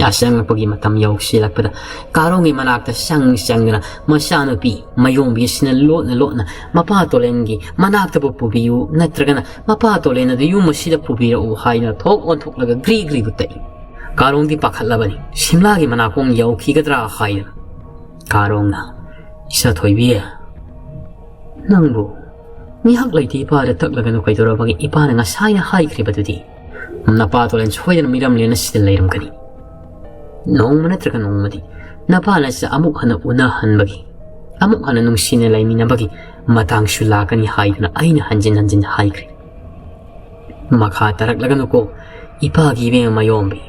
ꯑꯆꯪꯉꯛꯄꯒꯤ ꯃꯇꯝ ꯌꯧꯁꯤꯜꯂꯛꯄꯗ ꯀꯥꯔꯣꯡꯒꯤ ꯃꯅꯥꯛꯇ ꯆꯪ ꯆꯪꯗꯨꯅ ꯃꯆꯥꯅꯨꯄꯤ ꯃꯌꯣꯝꯕꯤ ꯑꯁꯤꯅ ꯂꯣꯠꯅ ꯂꯣꯠꯅ ꯃꯄꯥ ꯇꯣꯂꯦꯟꯒꯤ ꯃꯅꯥꯛꯇꯕꯨ ꯄꯨꯕꯤꯌꯨ, ꯅꯠꯇ꯭ꯔꯒꯅ ꯃꯄꯥ ꯇꯣꯂꯦꯟ ꯑꯗꯨ ꯌꯨꯝ ꯑꯁꯤꯗ ꯄꯨꯕꯤꯔꯛꯎ ꯍꯥꯏꯗꯨꯅ ꯊꯣꯛ ꯑꯣꯟꯊꯣꯛꯂꯒ ꯒ꯭ꯔꯤ ꯒ꯭ꯔꯤꯕꯨ ꯇꯛꯏ꯫ ꯀꯥꯔꯣꯡꯗꯤ ꯄꯥꯈꯠꯂꯕꯅꯤ꯫ ꯁꯤꯝꯂꯥꯒꯤ ꯃꯅꯥꯀꯣꯡ ꯌꯧꯈꯤꯒꯗ꯭ꯔꯥ ꯍꯥꯏꯗꯨꯅ꯫ ꯀꯥꯔꯣꯡꯅ, "ꯏꯆꯥ ꯊꯣꯏꯕꯤ, ꯅꯪꯕꯨ ꯉꯥꯏꯍꯥꯛ ꯂꯩꯇꯦ ꯏꯄꯥꯗ ꯇꯛꯂꯒꯅꯨ ꯀꯩꯗꯧꯔꯕꯒꯦ? ꯏꯄꯥꯅ ꯉꯁꯥꯏꯅ ꯍꯥꯏꯈ꯭ꯔꯤꯕꯗꯨꯗꯤ꯫ ꯅꯄꯥ ꯇꯣꯂꯦꯟ ꯁꯣꯏꯗꯅ ꯃꯤꯔꯝꯂꯦꯟ ꯑꯁꯤꯗ ꯂꯩꯔꯝꯒꯅꯤ꯫ ꯅꯣꯡꯃ ꯅꯠꯇ꯭ꯔꯒ ꯅꯣꯡꯃꯗꯤ ꯅꯄꯥ ꯅꯆꯥ ꯑꯃꯨꯛ ꯍꯟꯅ ꯎꯅꯍꯟꯕꯒꯤ, ꯑꯃꯨꯛ ꯍꯟꯅ ꯅꯨꯡꯁꯤꯅ ꯂꯩꯃꯤꯟꯅꯕꯒꯤ ꯃꯇꯥꯡꯁꯨ ꯂꯥꯛꯀꯅꯤ ꯍꯥꯏꯗꯨꯅ ꯑꯩꯅ ꯍꯟꯖꯤꯟ ꯍꯟꯖꯤꯟ ꯍꯥꯏꯈ꯭ꯔꯦ꯫ ꯃꯈꯥ ꯇꯥꯔꯛꯂꯒꯅꯨꯀꯣ, ꯏꯄꯥꯒꯤ ꯏꯕꯦꯝꯃ ꯃꯌꯣꯝꯕꯤ꯫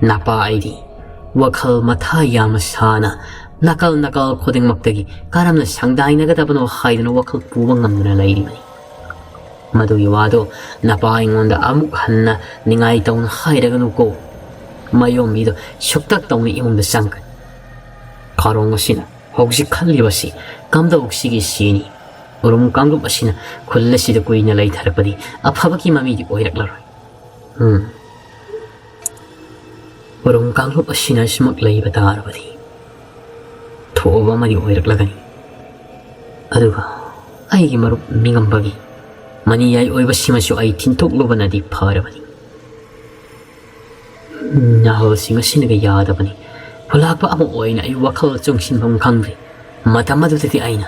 ꯅꯄꯥ ꯑꯩꯗꯤ ꯋꯥꯈꯜ ꯃꯊꯥ ꯌꯥꯝꯅ ꯁꯥꯅ ꯅꯥꯀꯜ ꯅꯥꯀꯜ ꯈꯨꯗꯤꯡꯃꯛꯇꯒꯤ ꯀꯔꯝꯅ ꯁꯪꯗꯥꯏꯅꯒꯗꯕꯅꯣ ꯍꯥꯏꯗꯨꯅ ꯋꯥꯈꯜ ꯄꯨꯕ ꯉꯝꯗꯅ ꯂꯩꯔꯤꯕꯅꯤ꯫ ꯃꯗꯨꯒꯤ ꯋꯥꯗꯣ ꯅꯄꯥ ꯑꯩꯉꯣꯟꯗ ꯑꯃꯨꯛ ꯍꯟꯅ ꯅꯤꯡꯉꯥꯏ ꯇꯧꯅ ꯍꯥꯏꯔꯒꯅꯨꯀꯣ꯫ ꯃꯌꯣꯝꯕꯤꯗꯣ ꯁꯨꯛꯇꯛ ꯇꯧꯅ ꯏꯃꯨꯡꯗ ꯆꯪꯈ꯭ꯔꯦ꯫ ꯀꯥꯔꯣꯡ ꯑꯁꯤꯅ ꯍꯧꯖꯤꯛ ꯈꯜꯂꯤꯕꯁꯤ ꯀꯝꯗꯧꯁꯤꯒꯦ ꯁꯤꯅꯤ꯫ ꯎꯔꯨꯝ ꯀꯥꯡꯂꯨꯞ ꯑꯁꯤꯅ ꯈꯨꯜ ꯑꯁꯤꯗ ꯀꯨꯏꯅ ꯂꯩꯊꯔꯕꯗꯤ ꯑꯐꯕꯒꯤ ꯃꯃꯤꯗꯤ ꯑꯣꯏꯔꯛꯂꯔꯣꯏ꯫ ꯎꯝ꯫ ꯎꯔꯨꯝ ꯀꯥꯡꯂꯨꯞ ꯑꯁꯤꯅ ꯑꯁꯨꯃꯛ ꯂꯩꯕ ꯇꯥꯔꯕꯗꯤ ꯊꯣꯛꯑꯕ ꯑꯃꯗꯤ ꯑꯣꯏꯔꯛꯂꯒꯅꯤ꯫ ꯑꯗꯨꯒ ꯑꯩꯒꯤ ꯃꯔꯨꯞ ꯃꯤꯉꯝꯕꯒꯤ ꯃꯅꯤꯌꯥꯏ ꯑꯣꯏꯕꯁꯤꯃꯁꯨ ꯑꯩ ꯊꯤꯟꯊꯣꯛꯂꯨꯕꯅꯗꯤ ꯐꯔꯕꯅꯤ꯫ ꯅꯍꯥꯜꯁꯤꯡ ꯑꯁꯤꯅꯒ ꯌꯥꯗꯕꯅꯤ꯫ ꯈꯨꯂꯥꯛꯄ ꯑꯃ ꯑꯣꯏꯅ ꯑꯩ ꯋꯥꯈꯜ ꯆꯪꯁꯤꯟꯐꯝ ꯈꯪꯗ꯭ꯔꯦ꯫ ꯃꯇꯝ ꯑꯗꯨꯗꯗꯤ ꯑꯩꯅ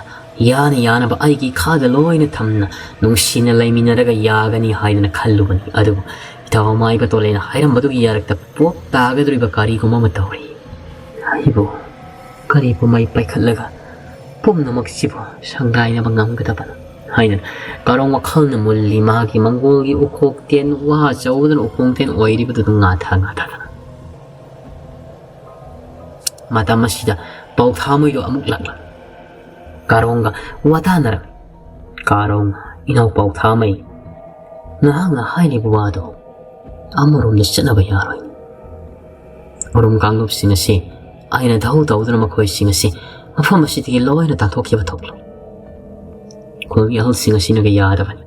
ꯌꯥꯅ ꯌꯥꯅꯕ ꯑꯩꯒꯤ ꯏꯈꯥꯗ ꯂꯣꯏꯅ ꯊꯝꯅ ꯅꯨꯡꯁꯤꯅ ꯂꯩꯃꯤꯟꯅꯔꯒ ꯌꯥꯒꯅꯤ ꯍꯥꯏꯗꯅ ꯈꯜꯂꯨꯕꯅꯤ꯫ ꯑꯗꯨꯕꯨ ꯏꯇꯥꯎ ꯃꯥꯏꯕ ꯇꯣꯂꯦꯅ ꯍꯥꯏꯔꯝꯕꯗꯨꯒꯤ ꯌꯥꯔꯛꯇ ꯄꯣꯞ ꯇꯥꯒꯗꯧꯔꯤꯕ ꯀꯔꯤꯒꯨꯝꯕ ꯑꯃ ꯇꯧꯔꯤ꯫ ꯑꯩꯕꯨ ꯀꯔꯤꯕꯨ ꯃꯩ ꯄꯥꯏꯈꯠꯂꯒ ꯄꯨꯝꯅꯃꯛꯁꯤꯕꯨ ꯁꯪꯒꯥꯏꯅꯕ ꯉꯝꯒꯗꯕꯅꯣ ꯍꯥꯏꯅ ꯀꯥꯔꯣꯡ ꯋꯥꯈꯜꯅ ꯃꯨꯜꯂꯤ꯫ ꯃꯍꯥꯛꯀꯤ ꯃꯪꯒꯣꯜꯒꯤ ꯎꯈꯣꯛꯇꯦꯟ, ꯋꯥ ꯑꯆꯧꯕꯗꯨꯅ ꯎꯈꯣꯡꯇꯦꯟ ꯑꯣꯏꯔꯤꯕꯗꯨꯗ ꯉꯥꯊꯥ ꯉꯥꯊꯥꯗꯅ꯫ ꯃꯇꯝ ꯑꯁꯤꯗ ꯄꯥꯎꯊꯥꯃꯩꯗꯣ ꯑꯃꯨꯛ ꯂꯥꯛꯂꯝꯃꯤ꯫ ꯀꯥꯔꯣꯡꯒ ꯋꯥꯇꯥꯅꯔꯝꯃꯤ꯫ ꯀꯥꯔꯣꯡ, "ꯏꯅꯥꯎ ꯄꯥꯎꯊꯥꯃꯩ, ꯅꯍꯥꯛꯅ ꯍꯥꯏꯔꯤꯕ ꯋꯥꯗꯣ ꯑꯃꯔꯣꯝꯗ ꯆꯠꯅꯕ ꯌꯥꯔꯣꯏ꯫ ꯎꯔꯨꯝ ꯀꯥꯡꯂꯨꯞꯁꯤꯡ ꯑꯁꯤ ꯑꯩꯅ ꯙꯧ ꯇꯧꯗꯨꯅ ꯃꯈꯣꯏꯁꯤꯡ ꯑꯁꯤ ꯃꯐꯝ ꯑꯁꯤꯗꯒꯤ ꯂꯣꯏꯅ ꯇꯥꯟꯊꯣꯛꯈꯤꯕ ꯊꯣꯛꯂꯣꯏ꯫ ꯈꯨꯜꯒꯤ ꯑꯍꯜꯁꯤꯡ ꯑꯁꯤꯅꯒ ꯌꯥꯗꯕꯅꯤ꯫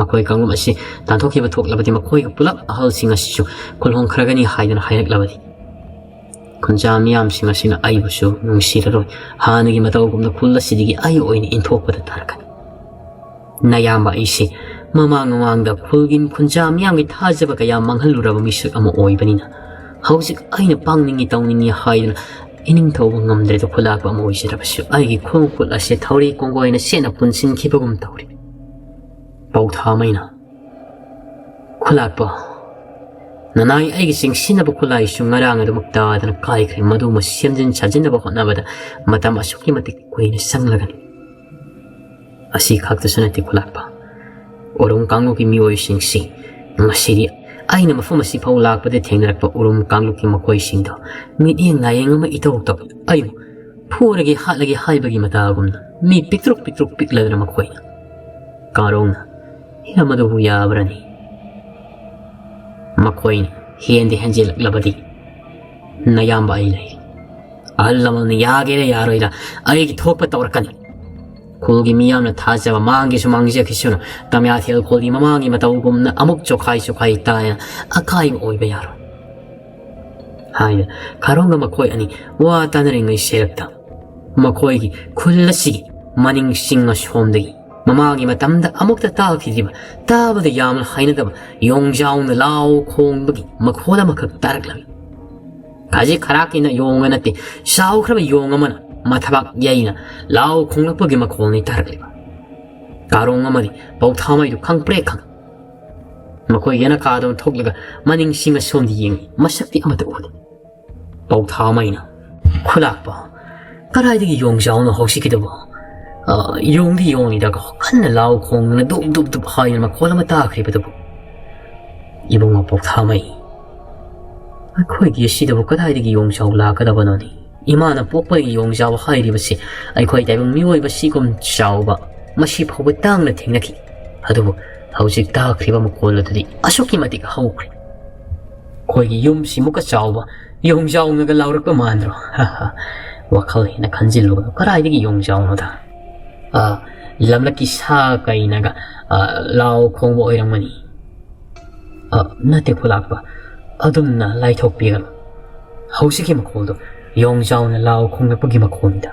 ꯃꯈꯣꯏ ꯀꯥꯡꯂꯨꯞ ꯑꯁꯤ ꯇꯥꯟꯊꯣꯛꯈꯤꯕ ꯊꯣꯛꯂꯕꯗꯤ ꯃꯈꯣꯏꯒ ꯄꯨꯂꯞ ꯑꯍꯜꯁꯤꯡ ꯑꯁꯤꯁꯨ ꯈꯨꯜ ꯍꯣꯡꯈ꯭ꯔꯒꯅꯤ ꯍꯥꯏꯗꯨꯅ ꯍꯥꯏꯔꯛꯂꯕꯗꯤ ꯈꯨꯟꯖꯥ ꯃꯤꯌꯥꯝꯁꯤꯡ ꯑꯁꯤꯅ ꯑꯩꯕꯨꯁꯨ ꯅꯨꯡꯁꯤꯔꯔꯣꯏ꯫ ꯍꯥꯟꯅꯒꯤ ꯃꯇꯧꯒꯨꯝꯅ ꯈꯨꯜ ꯑꯁꯤꯗꯒꯤ ꯑꯩ ꯑꯣꯏꯅ ꯏꯟꯊꯣꯛꯄꯗ ꯇꯥꯔꯛꯀꯅꯤ꯫ ꯅꯌꯥꯝꯕ ꯑꯩꯁꯦ ꯃꯃꯥꯡ ꯃꯃꯥꯡꯗ ꯈꯨꯜꯒꯤ ꯈꯨꯟꯖꯥ ꯃꯤꯌꯥꯝꯒꯤ ꯊꯥꯖꯕ ꯀꯌꯥ ꯃꯥꯡꯍꯜꯂꯨꯔꯕ ꯃꯤꯁꯛ ꯑꯃ ꯑꯣꯏꯕꯅꯤꯅ ꯍꯧꯖꯤꯛ ꯑꯩꯅ ꯄꯥꯡꯅꯤꯡꯉꯤ ꯇꯧꯅꯤꯡꯉꯤ ꯍꯥꯏꯗꯨꯅ ꯏꯅꯤꯡꯊꯧꯕ ꯉꯝꯗ꯭ꯔꯦꯗ꯫ ꯈꯨꯂꯥꯛꯄ ꯑꯃ ꯑꯣꯏꯖꯔꯕꯁꯨ ꯑꯩꯒꯤ ꯈꯣꯡ ꯈꯨꯠ ꯑꯁꯦ ꯊꯧꯔꯤ ꯀꯣꯡꯒꯣꯏꯅ ꯁꯦꯠꯅ ꯄꯨꯟꯁꯤꯟꯈꯤꯕꯒꯨꯝ ꯇꯧꯔꯤ꯫ ꯄꯥꯎꯊꯥꯃꯩꯅ, "ꯈꯨꯂꯥꯛꯄ, ꯅꯅꯥꯏ ꯑꯩꯒꯤ ꯆꯤꯡꯁꯤꯟꯅꯕ ꯈꯨꯠꯂꯥꯏꯁꯨ ꯉꯔꯥꯡ ꯑꯗꯨꯃꯛ ꯇꯥꯗꯅ ꯀꯥꯏꯈ꯭ꯔꯦ꯫ ꯃꯗꯨꯃ ꯁꯦꯝꯖꯤꯟ ꯁꯥꯖꯤꯟꯅꯕ ꯍꯣꯠꯅꯕꯗ ꯃꯇꯝ ꯑꯁꯨꯛꯀꯤ ꯃꯇꯤꯛ ꯀꯨꯏꯅ ꯆꯪꯂꯒꯅꯤ꯫ ꯑꯁꯤ ꯈꯛꯇꯁꯨ ꯅꯠꯇꯦ ꯈꯨꯂꯥꯛꯄ, ꯎꯔꯨꯝ ꯀꯥꯡꯂꯨꯞꯀꯤ ꯃꯤꯑꯣꯏꯁꯤꯡꯁꯤ ꯉꯁꯤꯗꯤ ꯑꯩꯅ ꯃꯐꯝ ꯑꯁꯤ ꯐꯥꯎ ꯂꯥꯛꯄꯗ ꯊꯦꯡꯅꯔꯛꯄ ꯎꯔꯨꯝ ꯀꯥꯡꯂꯨꯞꯀꯤ ꯃꯈꯣꯏꯁꯤꯡꯗꯣ ꯃꯤꯠꯌꯦꯡ ꯂꯥꯌꯦꯡ ꯑꯃ ꯏꯇꯧ ꯇꯧꯏ꯫ ꯑꯩꯕꯨ ꯐꯨꯔꯒꯦ ꯍꯥꯠꯂꯒꯦ ꯍꯥꯏꯕꯒꯤ ꯃꯇꯥꯒꯨꯝꯅ ꯃꯤ ꯄꯤꯛꯇ꯭ꯔꯨꯛ ꯄꯤꯛꯇ꯭ꯔꯨꯛ ꯄꯤꯛꯂꯗꯅ ꯃꯈꯣꯏꯅ ꯀꯥꯔꯣꯡꯅ ꯍꯤꯔꯝ ꯑꯗꯨꯕꯨ ꯌꯥꯕ꯭ꯔꯅꯤ? ꯃꯈꯣꯏꯅ ꯍꯦꯟꯗꯤ ꯍꯦꯟꯖꯤꯜꯂꯛꯂꯕꯗꯤ ꯅꯌꯥꯝꯕ ꯑꯩ ꯂꯩ꯫ ꯑꯍꯜ ꯂꯃꯟꯅ ꯌꯥꯒꯦꯔꯥ ꯌꯥꯔꯣꯏꯔꯥ ꯑꯩꯒꯤ ꯊꯣꯛꯄ ꯇꯧꯔꯛꯀꯅꯤ꯫ ꯈꯨꯜꯒꯤ ꯃꯤꯌꯥꯝꯅ ꯊꯥꯖꯕ ꯃꯥꯡꯒꯦꯁꯨ ꯃꯥꯡꯖꯈꯤꯁꯅꯨ, ꯇꯝꯌꯥꯊꯦꯜ ꯈꯨꯜꯒꯤ ꯃꯃꯥꯡꯒꯤ ꯃꯇꯧꯒꯨꯝꯅ ꯑꯃꯨꯛ ꯆꯣꯈꯥꯏ ꯆꯣꯈꯥꯏ ꯇꯥꯏꯅ ꯑꯀꯥꯏꯕ ꯑꯣꯏꯕ ꯌꯥꯔꯣꯏ ꯍꯥꯏꯅ ꯈꯥꯔꯣꯡꯒ ꯃꯈꯣꯏ ꯑꯅꯤ ꯋꯥ ꯇꯥꯅꯔꯤꯉꯩ ꯁꯦꯔꯛꯇ ꯃꯈꯣꯏꯒꯤ ꯈꯨꯜ ꯑꯁꯤꯒꯤ ꯃꯅꯤꯡ ꯆꯤꯡ ꯑꯁꯣꯝꯗꯒꯤ ꯃꯃꯥꯡꯒꯤ ꯃꯇꯝꯗ ꯑꯃꯨꯛꯇ ꯇꯥꯈꯤꯗ꯭ꯔꯤꯕ, ꯇꯥꯕꯗ ꯌꯥꯝꯅ ꯍꯩꯅꯗꯕ ꯌꯣꯡꯖꯥꯎꯅ ꯂꯥꯎ ꯈꯣꯡꯕꯒꯤ ꯃꯈꯣꯜ ꯑꯃꯈꯛ ꯇꯥꯔꯛꯂꯝꯃꯤ꯫ ꯈꯖꯤꯛ ꯈꯔꯥꯛꯀꯤꯅ ꯌꯣꯡꯒ ꯅꯠꯇꯦ, ꯆꯥꯎꯈ꯭ꯔꯕ ꯌꯣꯡ ꯑꯃꯅ ꯃꯊꯕꯥꯛ ꯌꯩꯅ ꯂꯥꯎ ꯈꯣꯡꯂꯛꯄꯒꯤ ꯃꯈꯣꯜꯅꯤ ꯇꯥꯔꯛꯂꯤꯕ꯫ ꯀꯥꯔꯣꯡ ꯑꯃꯗꯤ ꯄꯧꯊꯥꯃꯩꯗꯨ ꯈꯪꯄ꯭ꯔꯦꯛ ꯈꯪ꯫ ꯃꯈꯣꯏ ꯌꯦꯅꯈꯥꯗꯨꯅ ꯊꯣꯛꯂꯒ ꯃꯅꯤꯡ ꯁꯤꯡ ꯑꯁꯣꯝꯗ ꯌꯦꯡꯂꯤ, ꯃꯁꯛꯇꯤ ꯑꯃꯠꯇ ꯎꯗꯦ꯫ ꯄꯧꯊꯥꯃꯩꯅ, "ꯈꯨꯂꯥꯛꯄ, ꯀꯗꯥꯏꯗꯒꯤ ꯌꯣꯡꯖꯥꯎꯅꯣ ꯍꯧꯖꯤꯛꯀꯤꯗꯨꯕꯨ? ꯑ, ꯌꯣꯡꯗꯤ ꯌꯣꯡꯅꯤꯗ, ꯀꯟꯅ ꯂꯥꯎ ꯈꯣꯡꯗꯅ ꯗꯨꯞ ꯗꯨꯞ ꯗꯨꯞ ꯍꯥꯏꯗꯅ ꯃꯈꯣꯜ ꯑꯃ ꯇꯥꯈ꯭ꯔꯤꯕꯗꯨꯕꯨ?" ꯏꯕꯨꯡꯉꯣ ꯄꯧꯊꯥꯃꯩ, ꯑꯩꯈꯣꯏꯒꯤ ꯑꯁꯤꯗꯕꯨ ꯀꯗꯥꯏꯗꯒꯤ ꯌꯣꯡꯖꯥꯎ ꯂꯥꯛꯀꯗꯕꯅꯣꯅꯦ? ꯏꯃꯥꯅ ꯄꯣꯛꯄꯒꯤ ꯌꯣꯡꯖꯥꯎ ꯍꯥꯏꯔꯤꯕꯁꯤ ꯑꯩꯈꯣꯏ ꯇꯥꯏꯕꯪ ꯃꯤꯑꯣꯏꯕ ꯁꯤꯒꯨꯝ ꯆꯥꯎꯕ ꯃꯁꯤ ꯐꯥꯎꯕ ꯇꯥꯡꯅ ꯊꯦꯡꯅꯈꯤ꯫ ꯑꯗꯨꯕꯨ ꯍꯧꯖꯤꯛ ꯇꯥꯈ꯭ꯔꯤꯕ ꯃꯈꯣꯜ ꯑꯗꯨꯗꯤ ꯑꯁꯨꯛꯀꯤ ꯃꯇꯤꯛ ꯍꯧꯈ꯭ꯔꯦ꯫ ꯑꯩꯈꯣꯏꯒꯤ ꯌꯨꯝꯁꯤꯃꯨꯛꯀ ꯆꯥꯎꯕ ꯌꯣꯡꯖꯥꯎꯅꯒ ꯂꯥꯎꯔꯛꯄ ꯃꯥꯟꯗ꯭ꯔꯣ? ꯋꯥꯈꯜ ꯍꯦꯟꯅ ꯈꯟꯖꯤꯜꯂꯨꯒꯅꯨ, ꯀꯗꯥꯏꯗꯒꯤ ꯌꯣꯡꯖꯥꯎꯅꯣꯗ? ꯑ, ꯂꯝꯂꯛꯀꯤ ꯁꯥ ꯀꯩꯅꯒ, ꯑ, ꯂꯥꯎ ꯈꯣꯡꯕ ꯑꯣꯏꯔꯝꯒꯅꯤ꯫ ꯑ, ꯅꯠꯇꯦ ꯈꯨꯂꯥꯛꯄ, ꯑꯗꯨꯝꯅ ꯂꯥꯏꯊꯣꯛꯄꯤꯒꯅꯨ꯫ ꯍꯧꯖꯤꯛꯀꯤ ꯃꯈꯣꯜꯗꯣ ꯌꯣꯡꯖꯥꯎꯅ ꯂꯥꯎ ꯈꯣꯡꯂꯛꯄꯒꯤ ꯃꯈꯣꯜꯅꯤꯗ꯫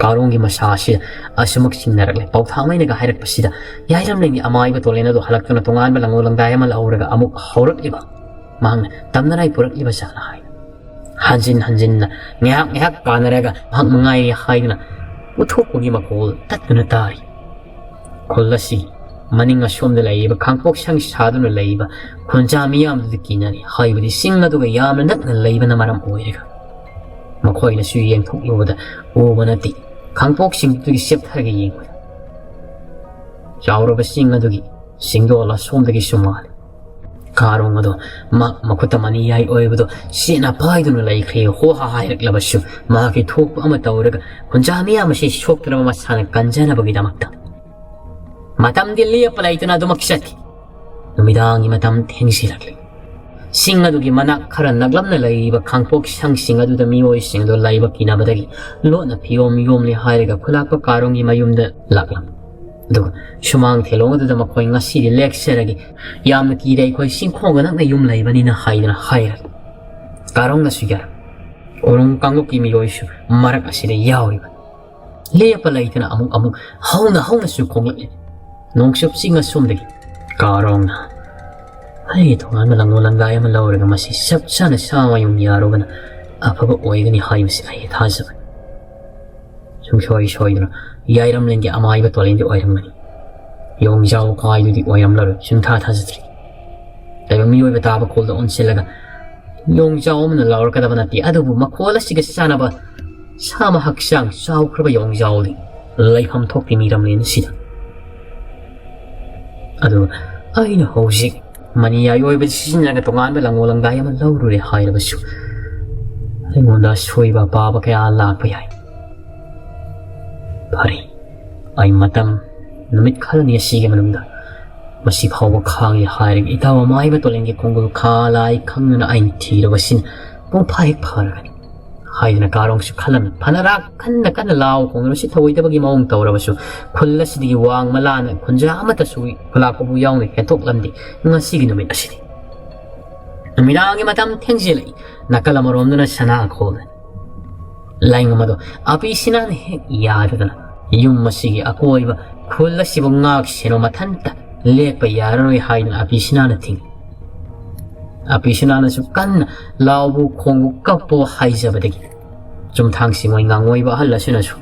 ꯀꯥꯔꯣꯡꯒꯤ ꯃꯁꯥ ꯑꯁꯤ ꯑꯁꯨꯃꯛ ꯆꯤꯡꯅꯔꯛꯂꯦ꯫ ꯄꯧꯊꯥꯃꯩꯅꯒ ꯍꯥꯏꯔꯛꯄꯁꯤꯗ ꯌꯥꯏꯔꯝꯂꯦꯟꯒꯤ ꯑꯃꯥꯏꯕ ꯇꯣꯂꯦꯟ ꯑꯗꯨ ꯍꯜꯂꯛꯇꯨꯅ ꯇꯣꯉꯥꯟꯕ ꯂꯪꯉꯣ ꯂꯪꯗꯥꯏ ꯑꯃ ꯂꯧꯔꯒ ꯑꯃꯨꯛ ꯍꯧꯔꯛꯂꯤꯕ꯫ ꯃꯍꯥꯛꯅ ꯇꯝꯅꯔꯥꯏ ꯄꯨꯔꯛꯂꯤꯕ ꯖꯥꯠꯂ ꯍꯥꯏꯅ ꯍꯟꯖꯤꯟ ꯍꯟꯖꯤꯟꯅ ꯉꯥꯏꯍꯥꯛ ꯉꯥꯏꯍꯥꯛ ꯀꯥꯟꯅꯔꯒ ꯃꯍꯥꯛ ꯃꯉꯥꯏꯔꯦ ꯍꯥꯏꯗꯨꯅ ꯄꯨꯊꯣꯛꯄꯒꯤ ꯃꯈꯣꯜ ꯇꯠꯇꯨꯅ ꯇꯥꯔꯤ꯫ ꯈꯨꯜ ꯑꯁꯤ ꯃꯅꯤꯡ ꯑꯁꯣꯝꯗ ꯂꯩꯔꯤꯕ ꯈꯥꯡꯄꯣꯛ ꯁꯪ ꯁꯥꯗꯨꯅ ꯂꯩꯔꯤꯕ ꯈꯨꯟꯖꯥ ꯃꯤꯌꯥꯝꯗꯨꯗ ꯀꯤꯅꯔꯤ꯫ ꯍꯥꯏꯕꯗꯤ ꯆꯤꯡ ꯑꯗꯨꯒ ꯌꯥꯝꯅ ꯅꯛꯅ ꯂꯩꯕꯅ ꯃꯔꯝ ꯑꯣꯏꯔꯒ ꯃꯈꯣꯏꯅꯁꯨ ꯌꯦꯡꯊꯣꯛꯂꯨꯕꯗ ꯎꯕ ꯅꯠꯇꯦ꯫ ꯈꯥꯡꯄꯣꯛꯁꯤꯡꯗꯨꯒꯤ ꯆꯦꯞꯊꯔꯒ ꯌꯦꯡꯕꯗ ꯆꯥꯎꯔꯕ ꯆꯤꯡ ꯑꯗꯨꯒꯤ ꯆꯤꯡꯗꯣꯜ ꯑꯁꯣꯝꯗꯒꯤꯁꯨ ꯃꯥꯜꯂꯤ꯫ ꯀꯥꯔꯣꯡ ꯑꯗꯣ ꯃꯍꯥꯛ ꯃꯈꯨꯠꯇ ꯃꯅꯤ ꯌꯥꯏ ꯑꯣꯏꯕꯗꯣ ꯆꯦꯠꯅ ꯄꯥꯏꯗꯨꯅ ꯂꯩꯈ꯭ꯔꯦ꯫ ꯍꯣ ꯍꯥ ꯍꯥꯏꯔꯛꯂꯕꯁꯨ ꯃꯍꯥꯛꯀꯤ ꯊꯣꯛꯄ ꯑꯃ ꯇꯧꯔꯒ ꯈꯨꯟꯖꯥ ꯃꯤꯌꯥꯝ ꯑꯁꯤ ꯁꯣꯛꯇꯅꯕ ꯃꯁꯥꯅ ꯀꯟꯖꯅꯕꯒꯤꯗꯃꯛꯇ ꯃꯇꯝꯗꯤ ꯂꯦꯞꯄ ꯂꯩꯇꯅ ꯑꯗꯨꯃꯛ ꯆꯠꯈꯤ꯫ ꯅꯨꯃꯤꯗꯥꯡꯒꯤ ꯃꯇꯝ ꯊꯦꯡꯖꯤꯜꯂꯛꯂꯤ꯫ ꯆꯤꯡ ꯑꯗꯨꯒꯤ ꯃꯅꯥꯛ ꯈꯔ ꯅꯛꯂꯞꯅ ꯂꯩꯔꯤꯕ ꯈꯥꯡꯄꯣꯛ ꯁꯪꯁꯤꯡ ꯑꯗꯨꯗ ꯃꯤꯑꯣꯏꯁꯤꯡꯗꯨ ꯂꯩꯕ ꯀꯤꯅꯕꯗꯒꯤ ꯂꯣꯠꯅ ꯐꯤꯌꯣꯝ ꯌꯣꯝꯂꯤ ꯍꯥꯏꯔꯒ ꯈꯨꯂꯥꯛꯄ ꯀꯥꯔꯣꯡꯒꯤ ꯃꯌꯨꯝꯗ ꯂꯥꯛꯂꯝꯃꯤ꯫ ꯑꯗꯨꯒ ꯁꯨꯃꯥꯡ ꯊꯦꯂꯣꯡ ꯑꯗꯨꯗ ꯃꯈꯣꯏ ꯉꯁꯤꯗꯤ ꯂꯦꯛꯆꯔꯒꯦ, ꯌꯥꯝꯅ ꯀꯤꯔꯦ, ꯑꯩꯈꯣꯏ ꯆꯤꯡꯈꯣꯡꯒ ꯅꯛꯅ ꯌꯨꯝ ꯂꯩꯕꯅꯤꯅ ꯍꯥꯏꯗꯨꯅ ꯍꯥꯏꯔꯦ꯫ ꯀꯥꯔꯣꯡꯅꯁꯨ ꯌꯥꯔꯦ꯫ ꯎꯔꯨꯝ ꯀꯥꯡꯂꯨꯞꯀꯤ ꯃꯤꯑꯣꯏꯁꯨ ꯃꯔꯛ ꯑꯁꯤꯗ ꯌꯥꯎꯔꯤꯕ꯫ ꯂꯦꯞꯄ ꯂꯩꯇꯅ ꯑꯃꯨꯛ ꯑꯃꯨꯛ ꯍꯧꯅ ꯍꯧꯅꯁꯨ ꯈꯣꯡꯂꯛꯂꯤ꯫ ꯅꯣꯡꯆꯨꯞ ꯆꯤꯡ ꯑꯁꯣꯝꯗꯒꯤ ꯀꯥꯔꯣꯡꯅ ꯑꯩꯒꯤ ꯊꯣꯉꯥꯟꯕ ꯂꯪꯉꯣ ꯂꯪꯒꯥꯏ ꯑꯃ ꯂꯧꯔꯒ ꯃꯁꯤ ꯆꯞ ꯆꯥꯅ ꯁꯥ ꯃꯌꯨꯡ ꯌꯥꯔꯨꯕꯅ ꯑꯐꯕ ꯑꯣꯏꯒꯅꯤ ꯍꯥꯏꯕꯁꯤ ꯑꯩ ꯊꯥꯖꯕꯅꯤ꯫ ꯁꯨꯡꯁꯣꯏ ꯁꯣꯏꯗꯅ ꯌꯥꯏꯔꯝꯂꯦꯟꯒꯤ ꯑꯃꯥꯏꯕ ꯇꯣꯂꯦꯟꯗꯤ ꯑꯣꯏꯔꯝꯒꯅꯤ꯫ ꯌꯣꯡꯖꯥꯎ ꯀꯥꯏꯗꯨꯗꯤ ꯑꯣꯏꯔꯝꯂꯔꯣꯏ, ꯁꯨꯡꯊꯥ ꯊꯥꯖꯗ꯭ꯔꯤ꯫ ꯇꯥꯏꯕꯪ ꯃꯤꯑꯣꯏꯕ ꯇꯥꯕ ꯈꯣꯜꯗ ꯑꯣꯟꯁꯤꯜꯂꯒ ꯌꯣꯡꯖꯥꯎ ꯑꯃꯅ ꯂꯥꯎꯔꯛꯀꯗꯕ ꯅꯠꯇꯦ, ꯑꯗꯨꯕꯨ ꯃꯈꯣꯜ ꯑꯁꯤꯒ ꯆꯥꯟꯅꯕ ꯁꯥ ꯑꯃ ꯍꯛꯆꯥꯡ ꯆꯥꯎꯈ꯭ꯔꯕ ꯌꯣꯡꯖꯥꯎꯗꯤ ꯂꯩꯐꯝ ꯊꯣꯛꯇꯦ ꯃꯤꯔꯝꯂꯦꯟ ꯑꯁꯤꯗ꯫ ꯑꯗꯨ ꯑꯩꯅ ꯍꯧꯖꯤꯛ ꯃꯅꯤꯌꯥꯏ ꯑꯣꯏꯕꯗ ꯁꯤꯖꯤꯟꯅꯔꯒ ꯇꯣꯉꯥꯟꯕ ꯂꯪꯉꯣ ꯂꯪꯒꯥꯏ ꯑꯃ ꯂꯧꯔꯨꯔꯦ ꯍꯥꯏꯔꯕꯁꯨ ꯑꯩꯉꯣꯟꯗ ꯑꯁꯣꯏꯕ ꯑꯄꯥꯕ ꯀꯌꯥ ꯂꯥꯛꯄ ꯌꯥꯏ꯫ ꯐꯔꯦ, ꯑꯩ ꯃꯇꯝ ꯅꯨꯃꯤꯠ ꯈꯔꯅꯤ ꯑꯁꯤꯒꯤ ꯃꯅꯨꯡꯗ ꯃꯁꯤ ꯐꯥꯎꯕ ꯈꯥꯡꯒꯦ ꯍꯥꯏꯔꯒ ꯏꯇꯥꯎ ꯑꯃꯥꯏꯕ ꯇꯣꯂꯦꯟꯒꯤ ꯈꯣꯡꯒꯨꯜ ꯈꯥ ꯂꯥꯏ ꯈꯪꯗꯅ ꯑꯩꯅ ꯊꯤꯔꯕꯁꯤꯅ ꯄꯨꯡ ꯐꯥ ꯍꯦꯛ ꯐꯔꯒꯅꯤ ꯍꯥꯏꯗꯅ ꯀꯥꯔꯣꯡꯁꯨ ꯈꯜꯂꯝꯃꯤ꯫ ꯐꯅ ꯔꯥꯛ ꯀꯟꯅ ꯀꯟꯅ ꯂꯥꯎ ꯈꯣꯡꯂꯕꯁꯨ ꯊꯧꯑꯣꯏꯗꯕꯒꯤ ꯃꯑꯣꯡ ꯇꯧꯔꯕꯁꯨ ꯈꯨꯜ ꯑꯁꯤꯗꯒꯤ ꯋꯥꯡ ꯃꯂꯥꯅ ꯈꯨꯟꯖꯥ ꯑꯃꯠꯇꯁꯨ ꯈꯨꯂꯥꯛꯄꯕꯨ ꯌꯥꯎꯅ ꯍꯦꯟꯊꯣꯛꯂꯝꯗꯦ ꯉꯁꯤꯒꯤ ꯅꯨꯃꯤꯠ ꯑꯁꯤꯗꯤ꯫ ꯅꯨꯃꯤꯗꯥꯡꯒꯤ ꯃꯇꯝ ꯊꯦꯡꯖꯤꯜꯂꯛꯏ꯫ ꯅꯥꯀꯜ ꯑꯃꯔꯣꯝꯗꯅ ꯁꯅꯥ ꯈꯣꯜꯂꯦ꯫ ꯂꯥꯏꯉꯝ ꯑꯗꯣ ꯑꯄꯤꯁꯤꯅꯥꯅ ꯍꯦꯛ ꯌꯥꯗꯗꯅ ꯌꯨꯝ ꯑꯁꯤꯒꯤ ꯑꯀꯣꯏꯕ ꯈꯨꯜ ꯑꯁꯤꯕꯨ ꯉꯥꯛ ꯁꯦꯟꯕ ꯃꯊꯟꯇ ꯂꯦꯛꯄ ꯌꯥꯔꯔꯣꯏ ꯍꯥꯏꯗꯨꯅ ꯑꯄꯤꯁꯤꯅꯥꯅ ꯊꯤꯡꯏ꯫ ꯑꯄꯤꯁꯤꯅꯥꯅꯁꯨ ꯀꯟꯅ ꯂꯥꯎꯕꯨ ꯈꯣꯡꯕꯨ ꯀꯞꯄꯨ ꯍꯥꯏꯖꯕꯗꯒꯤ ꯆꯨꯝꯊꯥꯡꯁꯤ ꯃꯣꯏ ꯉꯥꯡꯉꯣꯏꯕ ꯑꯍꯜ ꯑꯁꯤꯅꯁꯨ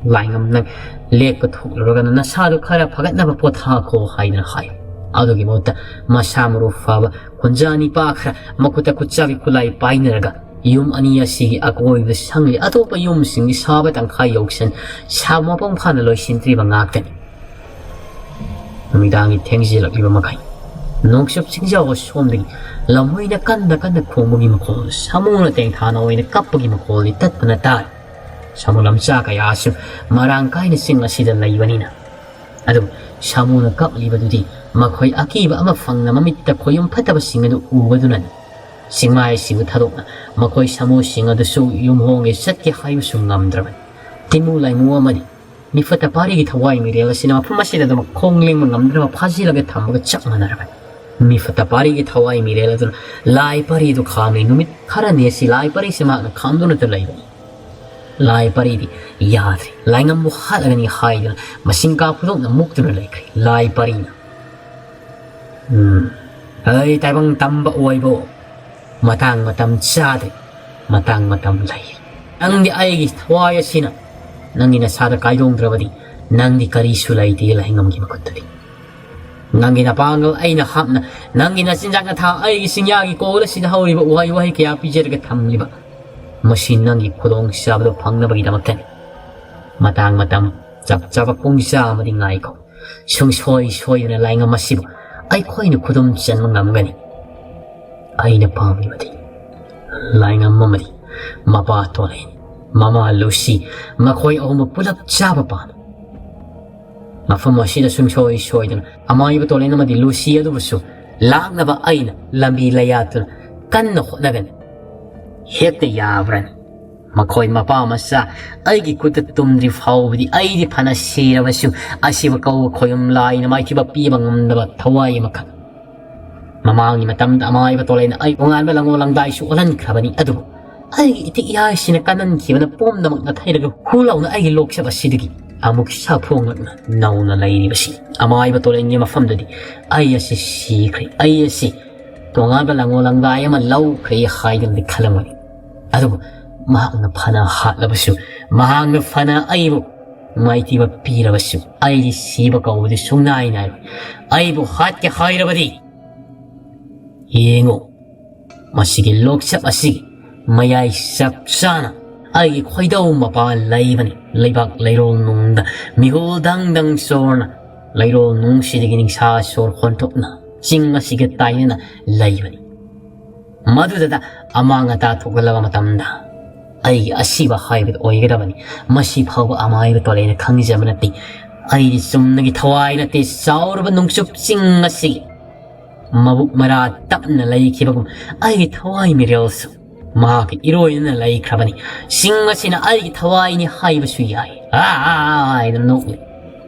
ꯂꯥꯏꯉꯝ ꯅꯪ ꯂꯦꯛꯄ ꯊꯣꯛꯂꯨꯔꯒꯅ ꯅꯁꯥꯗꯨ ꯈꯔ ꯐꯒꯠꯅꯕ ꯄꯣꯊꯥꯈꯣ ꯍꯥꯏꯗꯨꯅ ꯍꯥꯏ꯫ ꯑꯗꯨꯒꯤ ꯃꯍꯨꯠꯇ ꯃꯁꯥ ꯃꯎ ꯐꯕ ꯈꯨꯟꯖꯥ ꯅꯤꯄꯥ ꯈꯔ ꯃꯈꯨꯠꯇ ꯈꯨꯠꯆꯥꯕꯤ ꯈꯨꯠꯂꯥꯏ ꯄꯥꯏꯅꯔꯒ ꯌꯨꯝ ꯑꯅꯤ ꯑꯁꯤꯒꯤ ꯑꯀꯣꯏꯕꯗ ꯁꯪꯂꯤ ꯑꯇꯣꯞꯄ ꯌꯨꯝꯁꯤꯡꯒꯤ ꯁꯥꯕ ꯇꯪꯈꯥꯏ ꯌꯧꯁꯟ ꯁꯥꯕ ꯃꯄꯨꯡ ꯐꯥꯅ ꯂꯣꯏꯁꯤꯟꯗ꯭ꯔꯤꯕ ꯉꯥꯛꯇꯅꯤ꯫ ꯅꯨꯃꯤꯗꯥꯡꯒꯤ ꯊꯦꯡꯖꯤꯜꯂꯛꯂꯤꯕ ꯃꯈꯩ ꯅꯣꯡꯆꯨꯞ ꯆꯤꯡꯖꯥꯎ ꯑꯁꯣꯝꯗꯒꯤ ꯂꯝꯍꯨꯏꯅ ꯀꯟꯅ ꯀꯟꯅ ꯈꯣꯡꯕꯒꯤ ꯃꯈꯣꯜ, ꯁꯥꯃꯨꯅ ꯇꯦꯡꯊꯥꯅ ꯑꯣꯏꯅ ꯀꯞꯄꯒꯤ ꯃꯈꯣꯜꯗꯤ ꯇꯠꯇꯅ ꯇꯥꯔꯤ꯫ ꯁꯥꯃꯨ ꯂꯝꯆꯥ ꯀꯌꯥꯁꯨ ꯃꯔꯥꯡ ꯀꯥꯏꯅ ꯆꯤꯡ ꯑꯁꯤꯗ ꯂꯩꯕꯅꯤꯅ꯫ ꯑꯗꯨꯕꯨ ꯁꯥꯃꯨꯅ ꯀꯞꯂꯤꯕꯗꯨꯗꯤ ꯃꯈꯣꯏ ꯑꯀꯤꯕ ꯑꯃ ꯐꯪꯅ ꯃꯃꯤꯠꯇ ꯈꯣꯌꯨꯝ ꯐꯠꯇꯕꯁꯤꯡ ꯑꯗꯨ ꯎꯕꯗꯨꯅꯅꯤ꯫ ꯆꯤꯡꯃꯥꯏꯁꯤꯕꯨ ꯊꯥꯗꯣꯛꯅ ꯃꯈꯣꯏ ꯁꯥꯃꯨꯁꯤꯡ ꯑꯗꯨꯁꯨ ꯌꯨꯝꯍꯣꯡꯒꯦ ꯆꯠꯀꯦ ꯍꯥꯏꯕꯁꯨ ꯉꯝꯗ꯭ꯔꯕꯅꯤ꯫ ꯇꯤꯃꯨ ꯂꯥꯏꯃꯨ ꯑꯃꯗꯤ ꯃꯤꯐꯠꯇ ꯄꯥꯔꯤꯒꯤ ꯊꯋꯥꯏ ꯃꯤꯔꯦꯜ ꯑꯁꯤꯅ ꯃꯐꯝ ꯑꯁꯤꯗ ꯑꯗꯨꯃꯛ ꯈꯣꯡ ꯂꯦꯡꯕ ꯉꯝꯗꯅꯕ ꯐꯥꯖꯤꯜꯂꯒ ꯊꯝꯕꯒ ꯆꯞ ꯃꯥꯟꯅꯔꯕꯅꯤ꯫ ꯃꯤꯐꯠꯇ ꯄꯥꯔꯤꯒꯤ ꯊꯋꯥꯏ ꯃꯤꯔꯦꯜ ꯑꯗꯨꯅ ꯂꯥꯏ ꯄꯥꯔꯤꯗꯨ ꯈꯥꯝꯂꯤ꯫ ꯅꯨꯃꯤꯠ ꯈꯔꯅꯤ ꯑꯁꯤ ꯂꯥꯏ ꯄꯥꯔꯤꯁꯤ ꯃꯍꯥꯛꯅ ꯈꯥꯝꯗꯨꯅꯇ ꯂꯩꯕꯅꯤ꯫ ꯂꯥꯏ ꯄꯥꯔꯤꯗꯤ ꯌꯥꯗ꯭ꯔꯦ, ꯂꯥꯏꯉꯝꯕꯨ ꯍꯥꯠꯂꯒꯅꯤ ꯍꯥꯏꯗꯨꯅ ꯃꯁꯤꯡ ꯀꯥ ꯐꯨꯗꯣꯛꯅ ꯃꯨꯛꯇꯨꯅ ꯂꯩꯈ꯭ꯔꯦ꯫ ꯂꯥꯏ ꯄꯥꯔꯤꯅ, "ꯎꯝ, ꯑꯩ ꯇꯥꯏꯕꯪ ꯇꯝꯕ ꯑꯣꯏꯕꯣ, ꯃꯇꯥꯡ ꯃꯇꯝ ꯆꯥꯗ꯭ꯔꯦ, ꯃꯇꯥꯡ ꯃꯇꯝ ꯂꯩ꯫ ꯅꯪꯗꯤ ꯑꯩꯒꯤ ꯊꯋꯥꯏ ꯑꯁꯤꯅ ꯅꯪꯒꯤ ꯅꯁꯥꯗ ꯀꯥꯏꯗꯣꯡꯗ꯭ꯔꯕꯗꯤ ꯅꯪꯗꯤ ꯀꯔꯤꯁꯨ ꯂꯩꯇꯦ ꯂꯥꯏꯉꯝꯒꯤ ꯃꯈꯨꯠꯇꯗꯤ꯫ ꯅꯪꯒꯤ ꯅꯄꯥꯡꯒꯜ ꯑꯩꯅ ꯍꯥꯞꯅ, ꯅꯪꯒꯤ ꯅꯆꯤꯟꯖꯥꯛ ꯅꯊꯥ ꯑꯩꯒꯤ ꯆꯤꯡꯌꯥꯒꯤ ꯀꯣꯜ ꯑꯁꯤꯗ ꯍꯧꯔꯤꯕ ꯎꯍꯩ ꯋꯥꯍꯩ ꯀꯌꯥ ꯄꯤꯖꯔꯒ ꯊꯝꯂꯤꯕ, ꯃꯁꯤ ꯅꯪꯒꯤ ꯈꯨꯗꯣꯡꯆꯥꯕꯗꯨ ꯐꯪꯅꯕꯒꯤꯗꯃꯛꯇꯅꯤ꯫ ꯃꯇꯥꯡ ꯃꯇꯝ ꯆꯞ ꯆꯥꯕ ꯄꯨꯡ ꯆꯥꯝꯃꯗꯤ ꯉꯥꯏꯈꯣ꯫ ꯁꯨꯡꯁꯣꯏ ꯁꯣꯏꯗꯅ ꯂꯥꯏꯉꯝ ꯑꯁꯤꯕꯨ ꯑꯩꯈꯣꯏꯅ ꯈꯨꯗꯨꯝ ꯆꯟꯕ ꯉꯝꯒꯅꯤ꯫ ꯑꯩꯅ ꯄꯥꯝꯂꯤꯕꯗꯤ ꯂꯥꯏꯉꯝ ꯑꯃꯗꯤ ꯃꯄꯥ ꯇꯣꯂꯦꯟ, ꯃꯃꯥ ꯂꯨꯁꯤ, ꯃꯈꯣꯏ ꯑꯍꯨꯝꯕꯨ ꯄꯨꯂꯞ ꯆꯥꯕ ꯄꯥꯝꯃꯤ꯫ ꯃꯐꯝ ꯑꯁꯤꯗ ꯁꯨꯡꯁꯣꯏ ꯁꯣꯏꯗꯅ ꯑꯃꯥꯏꯕ ꯇꯣꯂꯦꯟ ꯑꯃꯗꯤ ꯂꯨꯁꯤ ꯑꯗꯨꯕꯨꯁꯨ ꯂꯥꯛꯅꯕ ꯑꯩꯅ ꯂꯝꯕꯤ ꯂꯩꯌꯥꯠꯇꯨꯅ ꯀꯟꯅ ꯍꯣꯠꯅꯒꯅꯤ꯫ ꯍꯦꯛꯇ ꯌꯥꯕ꯭ꯔꯅꯤ? ꯃꯈꯣꯏ ꯃꯄꯥ ꯃꯆꯥ ꯑꯩꯒꯤ ꯈꯨꯠꯇ ꯇꯨꯝꯗ꯭ꯔꯤ ꯐꯥꯎꯕꯗꯤ ꯑꯩꯗꯤ ꯐꯅ ꯁꯤꯔꯕꯁꯨ ꯑꯁꯤꯕ ꯀꯧꯕ ꯈꯣꯌꯨꯝ ꯂꯥꯏꯅ ꯃꯥꯏꯊꯤꯕ ꯄꯤꯕ ꯉꯝꯗꯕ ꯊꯋꯥꯏ ꯑꯃꯈꯛ꯫ ꯃꯃꯥꯡꯒꯤ ꯃꯇꯝꯗ ꯑꯃꯥꯏꯕ ꯇꯣꯂꯦꯟꯅ ꯑꯩ ꯇꯣꯉꯥꯟꯕ ꯂꯪꯉꯣ ꯂꯪꯗꯥꯏꯁꯨ ꯑꯣꯜꯍꯟꯈ꯭ꯔꯕꯅꯤ, ꯑꯗꯨꯕꯨ ꯑꯩꯒꯤ ꯏꯊꯤꯛ ꯏꯍꯥꯏꯁꯤꯅ ꯀꯟꯍꯟꯈꯤꯕꯅ ꯄꯨꯝꯅꯃꯛ ꯅꯥꯊꯩꯔꯒ ꯍꯨ ꯂꯥꯎꯅ ꯑꯩꯒꯤ ꯂꯣꯛꯆꯞ ꯑꯁꯤꯗꯒꯤ ꯑꯃꯨꯛ ꯁꯥꯐꯣꯡꯂꯛꯅ ꯅꯧꯅ ꯂꯩꯔꯤꯕꯁꯤ꯫ ꯑꯃꯥꯏꯕ ꯇꯣꯂꯦꯟꯒꯤ ꯃꯐꯝꯗꯗꯤ ꯑꯩ ꯑꯁꯤ ꯁꯤꯈ꯭ꯔꯦ, ꯑꯩ ꯑꯁꯤ ꯇꯣꯉꯥꯟꯕ ꯂꯪꯉꯣ ꯂꯪꯗꯥꯏ ꯑꯃ ꯂꯧꯈ꯭ꯔꯦ ꯍꯥꯏꯗꯨꯅꯗꯤ ꯈꯜꯂꯝꯒꯅꯤ꯫ ꯑꯗꯨꯕꯨ ꯃꯍꯥꯛꯅ ꯐꯅ ꯍꯥꯠꯂꯕꯁꯨ, ꯃꯍꯥꯛꯅ ꯐꯅ ꯑꯩꯕꯨ ꯃꯥꯏꯊꯤꯕ ꯄꯤꯔꯕꯁꯨ, ꯑꯩꯗꯤ ꯁꯤꯕ ꯀꯧꯕꯗꯤ ꯁꯨꯡꯅꯥꯏ ꯅꯥꯏꯔꯣꯏ꯫ ꯑꯩꯕꯨ ꯍꯥꯠꯀꯦ ꯍꯥꯏꯔꯕꯗꯤ, ꯌꯦꯡꯉꯨ, ꯃꯁꯤꯒꯤ ꯂꯣꯛꯆꯞ ꯑꯁꯤꯒꯤ ꯃꯌꯥꯏ ꯆꯞ ꯆꯥꯅ ꯑꯩꯒꯤ ꯈꯣꯏꯗꯧ ꯃꯄꯥ ꯂꯩꯕꯅꯤ꯫ ꯂꯩꯕꯥꯛ ꯂꯩꯔꯣꯜ ꯅꯨꯡꯗ ꯃꯤꯍꯨꯜ ꯗꯪ ꯗꯪ ꯆꯣꯔꯅ ꯂꯩꯔꯣꯜ ꯅꯨꯡꯁꯤꯗꯒꯤ ꯅꯤꯡꯁꯥ ꯁꯣꯔ ꯍꯣꯟꯊꯣꯛꯅ ꯆꯤꯡ ꯑꯁꯤꯒ ꯇꯥꯏꯅꯅ ꯂꯩꯕꯅꯤ꯫ ꯃꯗꯨꯗ ꯑꯃꯥꯡ ꯑꯇꯥ ꯊꯣꯛꯍꯜꯂꯕ ꯃꯇꯝꯗ ꯑꯩꯒꯤ ꯑꯁꯤꯕ ꯍꯥꯏꯕꯗꯨ ꯑꯣꯏꯒꯗꯕꯅꯤ꯫ ꯃꯁꯤ ꯐꯥꯎꯕ ꯑꯃꯥꯏꯕ ꯇꯣꯂꯦꯟꯅ ꯈꯪꯖꯕ ꯅꯠꯇꯦ꯫ ꯑꯩꯗꯤ ꯆꯨꯝꯅꯒꯤ ꯊꯋꯥꯏ ꯅꯠꯇꯦ, ꯆꯥꯎꯔꯕ ꯅꯣꯡꯆꯨꯞ ꯆꯤꯡ ꯑꯁꯤꯒꯤ ꯃꯕꯨꯛ ꯃꯔꯥ ꯇꯞꯅ ꯂꯩꯈꯤꯕꯒꯨꯝ ꯑꯩꯒꯤ ꯊꯋꯥꯏ ꯃꯤꯔꯦꯜꯁꯨ ꯃꯍꯥꯛꯀꯤ ꯏꯔꯣꯏꯅꯅ ꯂꯩꯈ꯭ꯔꯕꯅꯤ꯫ ꯆꯤꯡ ꯑꯁꯤꯅ ꯑꯩꯒꯤ ꯊꯋꯥꯏꯅꯤ ꯍꯥꯏꯕꯁꯨ ꯌꯥꯏ꯫ "ꯑꯥ!" ꯍꯥꯏꯗꯨꯅ ꯅꯣꯛꯂꯤ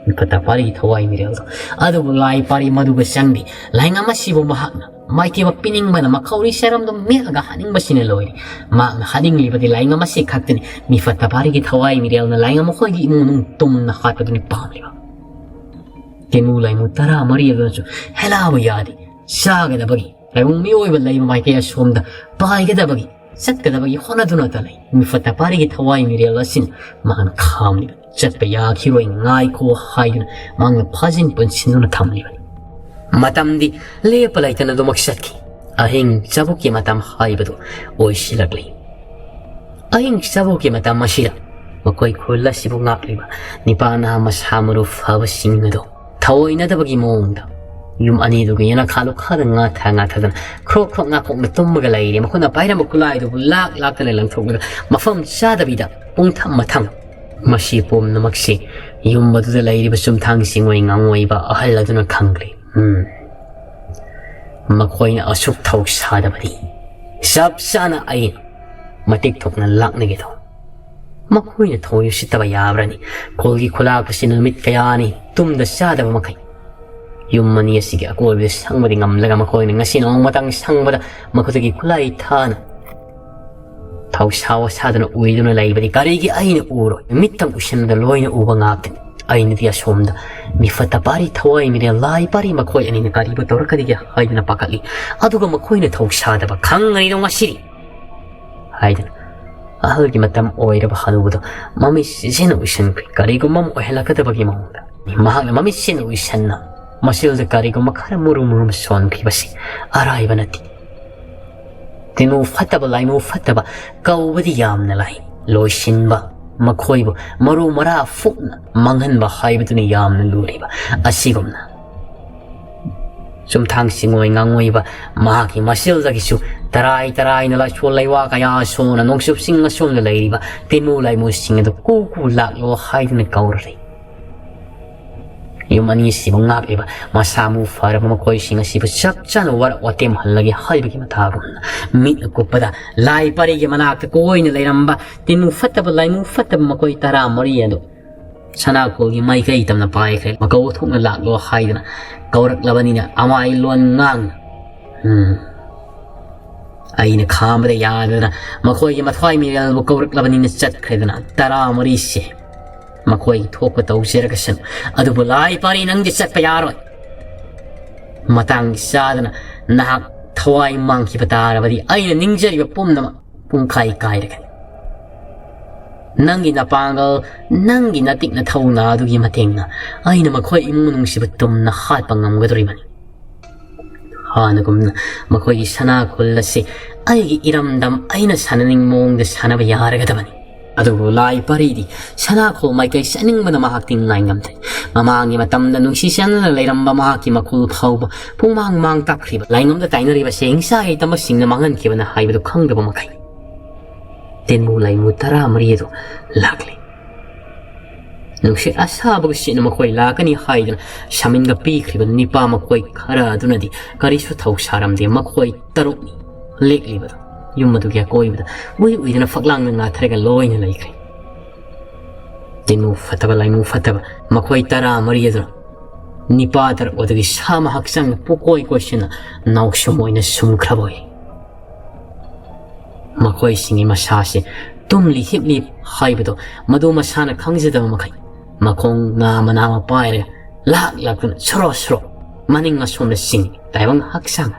ꯃꯤꯐꯠꯇ ꯄꯥꯔꯤꯒꯤ ꯊꯋꯥꯏ ꯃꯤꯔꯦꯜꯗꯣ꯫ ꯑꯗꯨꯕꯨ ꯂꯥꯏ ꯄꯥꯔꯤ ꯃꯗꯨꯒ ꯆꯪꯗꯦ꯫ ꯂꯥꯏꯉꯝ ꯑꯁꯤꯕꯨ ꯃꯍꯥꯛꯅ ꯃꯥꯏꯊꯤꯕ ꯄꯤꯅꯤꯡꯕꯅ ꯃꯈꯧꯔꯤ ꯁꯦꯔꯝꯗꯨ ꯃꯦꯠꯂꯒ ꯍꯥꯠꯅꯤꯡꯕꯁꯤꯅ ꯂꯣꯏꯔꯦ꯫ ꯃꯍꯥꯛꯅ ꯍꯥꯠꯅꯤꯡꯂꯤꯕꯗꯤ ꯂꯥꯏꯉꯝ ꯑꯁꯤ ꯈꯛꯇꯅꯤ꯫ ꯃꯤꯐꯠꯇ ꯄꯥꯔꯤꯒꯤ ꯊꯋꯥꯏ ꯃꯤꯔꯦꯜꯅ ꯂꯥꯏꯉꯝ ꯃꯈꯣꯏꯒꯤ ꯏꯃꯨꯡ ꯃꯅꯨꯡ ꯇꯨꯝꯅ ꯍꯥꯠꯄꯗꯨꯅꯤ ꯄꯥꯝꯂꯤꯕ꯫ ꯇꯤꯃꯨ ꯂꯥꯏꯃꯨ ꯇꯔꯥ ꯃꯔꯤ ꯑꯗꯨꯅꯁꯨ ꯍꯦꯂꯥꯕ ꯌꯥꯗꯦ꯫ ꯆꯥꯒꯗꯕꯒꯤ, ꯂꯥꯏꯕꯨꯡ ꯃꯤꯑꯣꯏꯕ ꯂꯩꯕ ꯃꯥꯏꯀꯩ ꯑꯁꯣꯝꯗ ꯄꯥꯏꯒꯗꯕꯒꯤ, ꯆꯠꯀꯗꯕꯒꯤ ꯍꯣꯠꯅꯗꯨꯅꯇ ꯂꯩ꯫ ꯃꯤꯐꯠꯇ ꯄꯥꯔꯤꯒꯤ ꯊꯋꯥꯏ ꯃꯤꯔꯦꯜ ꯑꯁꯤꯅ ꯃꯍꯥꯛꯅ ꯈꯥꯝꯂꯤꯕ, "ꯆꯠꯄ ꯌꯥꯈꯤꯔꯣꯏ, ꯉꯥꯏꯈꯣ" ꯍꯥꯏꯗꯨꯅ ꯃꯍꯥꯛꯅ ꯐꯥꯖꯤꯟ ꯄꯨꯟꯁꯤꯟꯗꯨꯅ ꯊꯝꯂꯤꯕꯅꯤ꯫ ꯃꯇꯝꯗꯤ ꯂꯦꯞꯄ ꯂꯩꯇꯅ ꯑꯗꯨꯃꯛ ꯆꯠꯈꯤ꯫ ꯑꯍꯤꯡ ꯆꯥꯕꯣꯛꯀꯤ ꯃꯇꯝ ꯍꯥꯏꯕꯗꯨ ꯑꯣꯏꯁꯤꯜꯂꯛꯂꯤ꯫ ꯑꯍꯤꯡ ꯆꯥꯕꯣꯛꯀꯤ ꯃꯇꯝ ꯑꯁꯤꯗ ꯃꯈꯣꯏ ꯈꯨꯜ ꯑꯁꯤꯕꯨ ꯉꯥꯛꯂꯤꯕ ꯅꯤꯄꯥ ꯅꯍꯥ ꯃꯁꯥ ꯃꯔꯨ ꯐꯕꯁꯤꯡ ꯑꯗꯨ ꯊꯑꯣꯏꯅꯗꯕꯒꯤ ꯃꯑꯣꯡꯗ ꯌꯨꯝ ꯑꯅꯤꯗꯨꯒꯤ ꯌꯦꯅꯈꯥ ꯂꯨꯈꯥꯗ ꯉꯥꯊ ꯉꯥꯊꯗꯅ ꯈ꯭ꯔꯣꯛ ꯈ꯭ꯔꯣꯛ ꯉꯥꯈꯣꯛꯅ ꯇꯨꯝꯃꯒ ꯂꯩꯔꯦ꯫ ꯃꯈꯣꯏꯅ ꯄꯥꯏꯔꯝꯕ ꯈꯨꯠꯂꯥꯏꯗꯨꯕꯨ ꯂꯥꯛ ꯂꯥꯛꯇꯅ ꯂꯪꯊꯣꯛꯂꯒ ꯃꯐꯝ ꯆꯥꯗꯕꯤꯗ ꯄꯨꯡꯊꯝ ꯃꯊꯪ꯫ ꯃꯁꯤ ꯄꯨꯝꯅꯃꯛꯁꯤ ꯌꯨꯝ ꯑꯗꯨꯗ ꯂꯩꯔꯤꯕ ꯆꯨꯝꯊꯥꯡ ꯆꯤꯡꯑꯣꯏ ꯉꯥꯡꯑꯣꯏꯕ ꯑꯍꯜ ꯑꯗꯨꯅ ꯈꯪꯂꯦ꯫ ꯎꯝ꯫ ꯃꯈꯣꯏꯅ ꯑꯁꯨꯛ ꯊꯧꯁꯥꯗꯕꯗꯤ ꯆꯞ ꯆꯥꯅ ꯑꯩ ꯃꯇꯤꯛ ꯊꯣꯛꯅ ꯂꯥꯛꯅꯒꯦ ꯇꯧ꯫ ꯃꯈꯣꯏꯅ ꯊꯧ ꯎꯁꯤꯠꯇꯕ ꯌꯥꯕ꯭ꯔꯅꯤ? ꯈꯨꯜꯒꯤ ꯈꯨꯂꯥꯛꯄꯁꯤ ꯅꯨꯃꯤꯠ ꯀꯌꯥꯅꯤ ꯇꯨꯝꯗ ꯆꯥꯗꯕ ꯃꯈꯩ ꯌꯨꯝ ꯑꯅꯤ ꯑꯁꯤꯒꯤ ꯑꯀꯣꯏꯕꯗ ꯁꯪꯕꯗꯤ ꯉꯝꯂꯒ ꯃꯈꯣꯏꯅ ꯉꯁꯤ ꯅꯣꯡꯃꯇꯪ ꯁꯪꯕꯗ ꯃꯈꯣꯏꯗꯒꯤ ꯈꯨꯠꯂꯥꯏ ꯊꯥꯅ ꯊꯧꯁꯥ ꯋꯥꯁꯥꯗꯨꯅ ꯎꯏꯗꯨꯅ ꯂꯩꯕꯗꯤ ꯀꯔꯤꯒꯤ ꯑꯩꯅ ꯎꯔꯣꯏ? ꯃꯤꯠꯇꯪ ꯎꯏꯁꯟꯕꯗ ꯂꯣꯏꯅ ꯎꯕ ꯉꯥꯛꯇꯅꯤ꯫ ꯑꯩꯅꯗꯤ ꯑꯁꯣꯝꯗ ꯃꯤꯐꯠꯇ ꯄꯥꯔꯤ ꯊꯋꯥꯏ ꯃꯤꯔꯦꯜ ꯂꯥꯏ ꯄꯥꯔꯤ ꯃꯈꯣꯏ ꯑꯅꯤꯅ ꯀꯔꯤꯕꯨ ꯇꯧꯔꯛꯀꯗꯒꯦ ꯍꯥꯏꯗꯨꯅ ꯄꯥꯈꯠꯂꯤ꯫ ꯑꯗꯨꯒ ꯃꯈꯣꯏꯅ ꯊꯧꯁꯥꯗꯕ ꯈꯪꯉꯅꯤꯗꯣ ꯉꯁꯤꯗꯤ ꯍꯥꯏꯗꯨꯅ ꯑꯍꯜꯒꯤ ꯃꯇꯝ ꯑꯣꯏꯔꯕ ꯍꯅꯨꯕꯗꯣ ꯃꯃꯤꯠ ꯁꯤꯖꯤꯟꯅ ꯎꯏꯁꯟꯈ꯭ꯔꯦ꯫ ꯀꯔꯤꯒꯨꯝꯕ ꯑꯃ ꯑꯣꯏꯍꯜꯂꯛꯀꯗꯕꯒꯤ ꯃꯑꯣꯡꯗ ꯃꯍꯥꯛꯅ ꯃꯃꯤꯠ ꯁꯤꯟꯅ ꯎꯏꯁꯟꯅ ꯃꯁꯤꯜꯗ ꯀꯔꯤꯒꯨꯝꯕ ꯈꯔ ꯃꯨꯔꯨꯝ ꯃꯨꯔꯨꯝ ꯁꯣꯟꯈꯤꯕꯁꯤ ꯑꯔꯥꯏꯕ ꯅꯠꯇꯦ꯫ ꯇꯤꯃꯨ ꯐꯠꯇꯕ, ꯂꯥꯏꯃꯨ ꯐꯠꯇꯕ ꯀꯧꯕꯗꯤ ꯌꯥꯝꯅ ꯂꯥꯏ꯫ ꯂꯣꯏꯁꯤꯟꯕ, ꯃꯈꯣꯏꯕꯨ ꯃꯔꯨ ꯃꯔꯥ ꯐꯨꯛꯅ ꯃꯥꯡꯍꯟꯕ ꯍꯥꯏꯕꯗꯨꯅꯤ ꯌꯥꯝꯅ ꯂꯨꯔꯤꯕ꯫ ꯑꯁꯤꯒꯨꯝꯅ ꯆꯨꯝꯊꯥꯡ ꯆꯤꯡꯑꯣꯏ ꯉꯥꯡꯑꯣꯏꯕ ꯃꯍꯥꯛꯀꯤ ꯃꯁꯤꯜꯗꯒꯤꯁꯨ ꯇꯔꯥꯏ ꯇꯔꯥꯏꯅ ꯂꯥꯏꯁꯣꯜ ꯂꯩꯋꯥ ꯀꯌꯥ ꯁꯣꯟꯅ ꯅꯣꯡꯆꯨꯞ ꯆꯤꯡ ꯑꯁꯣꯝꯗ ꯂꯩꯔꯤꯕ ꯇꯤꯃꯨ ꯂꯥꯏꯃꯨꯁꯤꯡ ꯑꯗꯨ ꯀꯨ ꯀꯨ ꯂꯥꯛꯂꯣ ꯍꯥꯏꯗꯨꯅ ꯀꯧꯔꯔꯤ꯫ ꯌꯨꯝ ꯑꯅꯤꯁꯤꯕꯨ ꯉꯥꯛꯂꯤꯕ ꯃꯁꯥ ꯃꯎ ꯐꯔꯕ ꯃꯈꯣꯏꯁꯤꯡ ꯑꯁꯤꯕꯨ ꯆꯞ ꯆꯥꯅ ꯋꯥꯔꯛ ꯋꯥꯇꯦꯝꯍꯜꯂꯒꯦ ꯍꯥꯏꯕꯒꯤ ꯃꯊꯥꯒꯨꯝꯅ ꯃꯤꯠꯅ ꯀꯨꯞꯄꯗ ꯂꯥꯏ ꯄꯔꯤꯒꯤ ꯃꯅꯥꯛꯇ ꯀꯣꯏꯅ ꯂꯩꯔꯝꯕ ꯇꯤꯟꯃꯨ ꯐꯠꯇꯕ ꯂꯥꯏꯃꯨ ꯐꯠꯇꯕ ꯃꯈꯣꯏ ꯇꯔꯥꯃꯔꯤ ꯑꯗꯨ ꯁꯅꯥꯈꯣꯜꯒꯤ ꯃꯥꯏꯀꯩ ꯇꯝꯅ ꯄꯥꯏꯈ꯭ꯔꯦ꯫ ꯃꯀꯧ ꯊꯣꯛꯅ ꯂꯥꯛꯂꯣ ꯍꯥꯏꯗꯨꯅ ꯀꯧꯔꯛꯂꯕꯅꯤꯅ ꯑꯃꯥꯏ ꯂꯣꯟ ꯉꯥꯡꯅ, ꯎꯝ, ꯑꯩꯅ ꯈꯥꯝꯕꯗ ꯌꯥꯗꯗꯅ ꯃꯈꯣꯏꯒꯤ ꯃꯊ꯭ꯋꯥꯏ ꯃꯤꯔꯦꯜꯕꯨ ꯀꯧꯔꯛꯂꯕꯅꯤꯅ ꯆꯠꯈ꯭ꯔꯦꯗꯅ ꯇꯔꯥꯃꯔꯤꯁꯦ꯫ ꯃꯈꯣꯏꯒꯤ ꯊꯣꯛꯄ ꯇꯧꯖꯔꯒꯁꯅꯨ꯫ ꯑꯗꯨꯕꯨ ꯂꯥꯏ ꯄꯥꯔꯤ, ꯅꯪꯗꯤ ꯆꯠꯄ ꯌꯥꯔꯣꯏ꯫ ꯃꯇꯥꯡ ꯆꯥꯗꯅ ꯅꯍꯥꯛ ꯊꯋꯥꯏ ꯃꯥꯡꯈꯤꯕ ꯇꯥꯔꯕꯗꯤ ꯑꯩꯅ ꯅꯤꯡꯖꯔꯤꯕ ꯄꯨꯝꯅꯃꯛ ꯄꯨꯡꯈꯥꯏ ꯀꯥꯏꯔꯒꯅꯤ꯫ ꯅꯪꯒꯤ ꯅꯄꯥꯡꯒꯜ, ꯅꯪꯒꯤ ꯅꯇꯤꯛ ꯅꯊꯧꯅꯥ ꯑꯗꯨꯒꯤ ꯃꯇꯦꯡꯅ ꯑꯩꯅ ꯃꯈꯣꯏ ꯏꯃꯨꯡ ꯃꯅꯨꯡꯁꯤꯕꯨ ꯇꯨꯝꯅ ꯍꯥꯠꯄ ꯉꯝꯒꯗꯧꯔꯤꯕꯅꯤ꯫ ꯍꯥꯟꯅꯒꯨꯝꯅ ꯃꯈꯣꯏꯒꯤ ꯁꯅꯥ ꯈꯨꯜ ꯑꯁꯤ ꯑꯩꯒꯤ ꯏꯔꯝꯗꯝ ꯑꯩꯅ ꯁꯥꯟꯅꯅꯤꯡꯕ ꯃꯑꯣꯡꯗ ꯁꯥꯟꯅꯕ ꯌꯥꯔꯒꯗꯕꯅꯤ꯫ ꯑꯗꯨꯕꯨ ꯂꯥꯏ ꯄꯥꯔꯤꯗꯤ ꯁꯅꯥꯈꯣꯜ ꯃꯥꯏꯀꯩ ꯆꯠꯅꯤꯡꯕꯅ ꯃꯍꯥꯛꯇꯤ ꯉꯥꯏꯉꯝꯗ꯭ꯔꯦ꯫ ꯃꯃꯥꯡꯒꯤ ꯃꯇꯝꯗ ꯅꯨꯡꯁꯤ ꯆꯥꯟꯅꯅ ꯂꯩꯔꯝꯕ ꯃꯍꯥꯛꯀꯤ ꯃꯈꯨꯜ ꯐꯥꯎꯕ ꯄꯨꯡꯃꯥꯡ ꯃꯥꯡ ꯇꯥꯛꯈ꯭ꯔꯤꯕ ꯂꯥꯏꯉꯝꯗ ꯇꯥꯏꯅꯔꯤꯕꯁꯦ ꯍꯤꯡꯁꯥ ꯍꯩꯇꯝꯕꯁꯤꯡꯅ ꯃꯥꯡꯍꯟꯈꯤꯕꯅ ꯍꯥꯏꯕꯗꯨ ꯈꯪꯗꯕ ꯃꯈꯩ ꯇꯦꯟꯃꯨ ꯂꯥꯏꯃꯨ ꯇꯔꯥꯃꯔꯤ ꯑꯗꯨ ꯂꯥꯛꯂꯤ꯫ ꯅꯨꯡꯁꯤꯠ ꯑꯁꯥꯕꯒ ꯁꯤꯠꯅ ꯃꯈꯣꯏ ꯂꯥꯛꯀꯅꯤ ꯍꯥꯏꯗꯨꯅ ꯁꯃꯤꯟꯒ ꯄꯤꯈ꯭ꯔꯤꯕ ꯅꯤꯄꯥ ꯃꯈꯣꯏ ꯈꯔ ꯑꯗꯨꯅꯗꯤ ꯀꯔꯤꯁꯨ ꯊꯧꯁꯥꯔꯝꯗꯦ꯫ ꯃꯈꯣꯏ ꯇꯔꯨꯛꯅꯤ ꯂꯦꯛꯂꯤꯕꯗꯨ꯫ ꯌꯨꯝ ꯑꯗꯨꯒꯤ ꯑꯀꯣꯏꯕꯗ ꯎꯏ ꯎꯏꯗꯅ ꯐꯛꯂꯥꯡꯗ ꯉꯥꯊꯔꯒ ꯂꯣꯏꯅ ꯂꯩꯈ꯭ꯔꯦ꯫ ꯇꯤꯟꯃꯨ ꯐꯠꯇꯕ ꯂꯥꯏꯃꯨ ꯐꯠꯇꯕ ꯃꯈꯣꯏ ꯇꯔꯥꯃꯔꯤ ꯑꯗꯨꯅ ꯅꯤꯄꯥ ꯇꯔꯨꯛ ꯑꯗꯨꯒꯤ ꯁꯥ ꯃꯍꯥꯛꯆꯪꯅ ꯄꯨꯀꯣꯏ ꯀꯣꯏꯁꯤꯟꯅ ꯅꯥꯎꯁꯨꯝ ꯑꯣꯏꯅ ꯁꯨꯝꯈ꯭ꯔꯕ ꯑꯣꯏ꯫ ꯃꯈꯣꯏꯁꯤꯡꯒꯤ ꯃꯁꯥꯁꯤ ꯇꯨꯝꯂꯤ ꯍꯤꯞꯂꯤ ꯍꯥꯏꯕꯗꯣ ꯃꯗꯨ ꯃꯁꯥꯅ ꯈꯪꯖꯗꯕ ꯃꯈꯩ ꯃꯈꯣꯡ ꯅꯥꯝꯃ ꯅꯥꯝꯃ ꯄꯥꯏꯔꯒ ꯂꯥꯛ ꯂꯥꯛꯇꯨꯅ ꯁꯣꯔꯣ ꯁꯣꯔꯣ ꯃꯅꯤꯡ ꯑꯁꯣꯝꯗ ꯆꯤꯡꯏ꯫ ꯇꯥꯏꯕꯪ ꯍꯛꯆꯥꯡ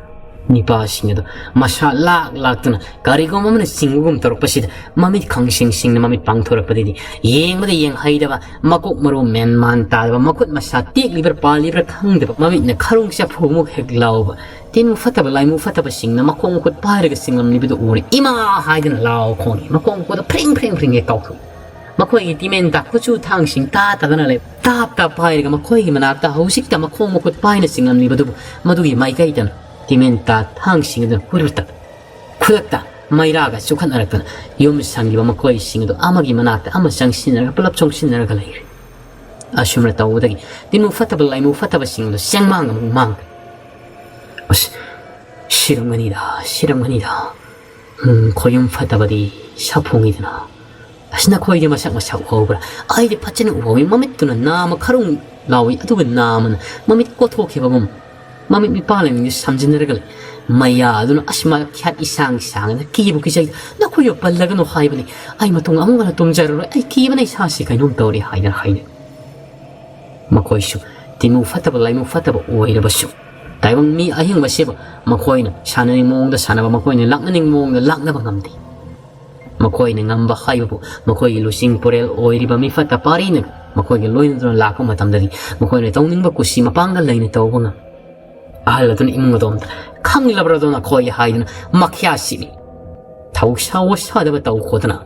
ꯅꯤꯄꯥꯁꯤꯡ ꯑꯗꯨ ꯃꯁꯥ ꯂꯥꯛ ꯂꯥꯛꯇꯨꯅ ꯀꯔꯤꯒꯨꯝꯕ ꯑꯃꯅ ꯆꯤꯡꯕꯒꯨꯝ ꯇꯧꯔꯛꯄꯁꯤꯗ ꯃꯃꯤꯠ ꯈꯪꯁꯤꯡ ꯁꯤꯡꯅ ꯃꯃꯤꯠ ꯄꯥꯡꯊꯣꯔꯛꯄꯗꯗꯤ ꯌꯦꯡꯕꯗ ꯌꯦꯡꯍꯩꯗꯕ, ꯃꯀꯣꯛ ꯃꯔꯨ ꯃꯦꯟ ꯃꯥꯟ ꯇꯥꯗꯕ, ꯃꯈꯨꯠ ꯃꯁꯥ ꯇꯦꯛꯂꯤꯕ꯭ꯔꯥ ꯄꯥꯜꯂꯤꯕ꯭ꯔꯥ ꯈꯪꯗꯕ, ꯃꯃꯤꯠꯅ ꯈꯔꯨꯡ ꯆꯐꯨꯃꯨꯛ ꯍꯦꯛ ꯂꯥꯎꯕ, ꯇꯤꯟ ꯐꯠꯇꯕ ꯂꯥꯏꯃꯨ ꯐꯠꯇꯕꯁꯤꯡꯅ ꯃꯈꯣꯡ ꯃꯈꯨꯠ ꯄꯥꯏꯔꯒ ꯆꯤꯡꯂꯝꯂꯤꯕꯗꯨ ꯎꯔꯦ꯫ "ꯏꯃꯥ!" ꯍꯥꯏꯗꯨꯅ ꯂꯥꯎ ꯈꯣꯡꯏ꯫ ꯃꯈꯣꯡ ꯃꯈꯨꯠꯇ ꯐ꯭ꯔꯤꯡ ꯐ꯭ꯔꯤꯡ ꯐ꯭ꯔꯤꯡ ꯍꯦꯛ ꯀꯥꯎꯊꯣꯛꯏ꯫ ꯃꯈꯣꯏꯒꯤ ꯇꯤꯃꯦꯟꯇꯥ ꯈꯨꯠꯁꯨ ꯊꯥꯡꯁꯤꯡ ꯇꯥ ꯇꯥꯗꯅ ꯂꯩ꯫ ꯇꯥꯞ ꯇꯥꯞ ꯄꯥꯏꯔꯒ ꯃꯈꯣꯏꯒꯤ ꯃꯅꯥꯛꯇ ꯍꯧꯖꯤꯛꯇ ꯃꯈꯣꯡ ꯃꯈꯨꯠ ꯄꯥꯏꯅ ꯆꯤꯡꯂꯝꯂꯤꯕꯗꯨꯕꯨ ꯃꯗꯨꯒꯤ ꯃꯥꯏꯀꯩꯗꯅ ꯇꯤꯃꯦꯟꯇꯥ ꯊꯥꯡꯁꯤꯡ ꯑꯗꯨꯅ ꯈꯨꯗꯛꯇ, ꯈꯨꯗꯛꯇ ꯃꯩꯔꯥꯒ ꯆꯨꯈꯠꯅꯔꯛꯇꯅ ꯌꯨꯝ ꯁꯪꯂꯤꯕ ꯃꯈꯣꯏꯁꯤꯡ ꯑꯗꯨ ꯑꯃꯒꯤ ꯃꯅꯥꯛꯇ ꯑꯃ ꯆꯪꯁꯤꯟꯅꯔꯒ ꯄꯨꯂꯞ ꯆꯣꯡꯁꯤꯟꯅꯔꯒ ꯂꯩꯈ꯭ꯔꯦ꯫ ꯑꯁꯨꯝꯅ ꯇꯧꯕꯗꯒꯤ ꯇꯤꯟꯃꯨ ꯐꯠꯇꯕ ꯂꯥꯏꯃꯨ ꯐꯠꯇꯕꯁꯤꯡꯗꯣ ꯆꯦꯡꯃꯥꯡ ꯑꯃꯨꯛ ꯃꯥꯡꯈ꯭ꯔꯦ꯫ ꯑꯁ, ꯁꯤꯔꯝꯒꯅꯤꯗ, ꯁꯤꯔꯝꯒꯅꯤꯗ꯫ ꯎꯝ, ꯈꯣꯌꯨꯝ ꯐꯠꯇꯕꯗꯤ ꯁꯥꯐꯣꯡꯉꯤꯗꯅ꯫ ꯑꯁ, ꯅꯈꯣꯏꯗꯤ ꯃꯁꯛ ꯃꯁꯛ ꯎꯍꯧꯕ꯭ꯔꯥ? ꯑꯩꯗꯤ ꯐꯖꯅ ꯎꯍꯧꯏ꯫ ꯃꯃꯤꯠꯇꯨꯅ ꯅꯥꯝꯃ ꯈꯔꯨꯡ ꯂꯥꯎꯏ, ꯑꯗꯨꯒ ꯅꯥꯝꯃꯅ ꯃꯃꯤꯠ ꯀꯣꯊꯣꯛꯈꯤꯕꯒꯨꯝ꯫ ꯃꯃꯤꯠ ꯃꯄꯥꯟ ꯑꯅꯤꯗꯨ ꯁꯝꯖꯤꯟꯅꯔꯒ ꯂꯩ꯫ ꯃꯌꯥ ꯑꯗꯨꯅ ꯑꯁ ꯃꯈ꯭ꯌꯥꯠ ꯏꯁꯥꯡ ꯁꯥꯡꯅ ꯀꯤꯕꯨ ꯀꯤꯖꯩ꯫ ꯅꯈꯣꯏꯕꯨ ꯄꯜꯂꯒꯅꯨ ꯍꯥꯏꯕꯅꯤ꯫ ꯑꯩ ꯃꯇꯨꯡ ꯑꯃꯨꯛ ꯍꯟꯅ ꯇꯨꯝꯖꯔꯔꯣꯏ꯫ ꯑꯩ ꯀꯤꯕꯅ ꯏꯁꯥꯁꯤ ꯀꯩꯅꯣꯝ ꯇꯧꯔꯦ ꯍꯥꯏꯗꯅ ꯍꯥꯏꯅꯩ꯫ ꯃꯈꯣꯏꯁꯨ ꯇꯤꯃꯨ ꯐꯠꯇꯕ ꯂꯥꯏꯃꯨ ꯐꯠꯇꯕ ꯑꯣꯏꯔꯕꯁꯨ ꯇꯥꯏꯕꯪ ꯃꯤ ꯑꯍꯤꯡꯕꯁꯤꯕꯨ ꯃꯈꯣꯏꯅ ꯁꯥꯟꯅꯅꯤꯡꯕ ꯃꯑꯣꯡꯗ ꯁꯥꯟꯅꯕ, ꯃꯈꯣꯏꯅ ꯂꯥꯛꯅꯅꯤꯡꯕ ꯃꯑꯣꯡꯗ ꯂꯥꯛꯅꯕ ꯉꯝꯗꯦ꯫ ꯃꯈꯣꯏꯅ ꯉꯝꯕ ꯍꯥꯏꯕꯕꯨ ꯃꯈꯣꯏꯒꯤ ꯂꯨꯆꯤꯡ ꯄꯨꯔꯦꯜ ꯑꯣꯏꯔꯤꯕ ꯃꯤꯐꯠꯇ ꯄꯥꯔꯤꯅ ꯃꯈꯣꯏꯒꯤ ꯂꯣꯏꯅꯗꯨꯅ ꯂꯥꯛꯄ ꯃꯇꯝꯗꯗꯤ ꯃꯈꯣꯏꯅ ꯇꯧꯅꯤꯡꯕ ꯀꯨꯁꯤ ꯃꯄꯥꯡꯒꯜ ꯂꯩꯅ ꯇꯧꯕ ꯉꯝꯃꯤ꯫ ꯑꯍꯜ ꯑꯗꯨꯅ ꯏꯃꯨꯡ ꯑꯗꯣꯝꯗ "ꯈꯪꯂꯕ꯭ꯔꯥꯗꯣ ꯅꯈꯣꯏ?" ꯍꯥꯏꯗꯨꯅ ꯃꯈ꯭ꯌꯥ ꯁꯤꯕꯤ ꯊꯧꯁꯥ ꯋꯥꯁꯥꯗꯕ ꯇꯧ ꯈꯣꯠꯇꯅ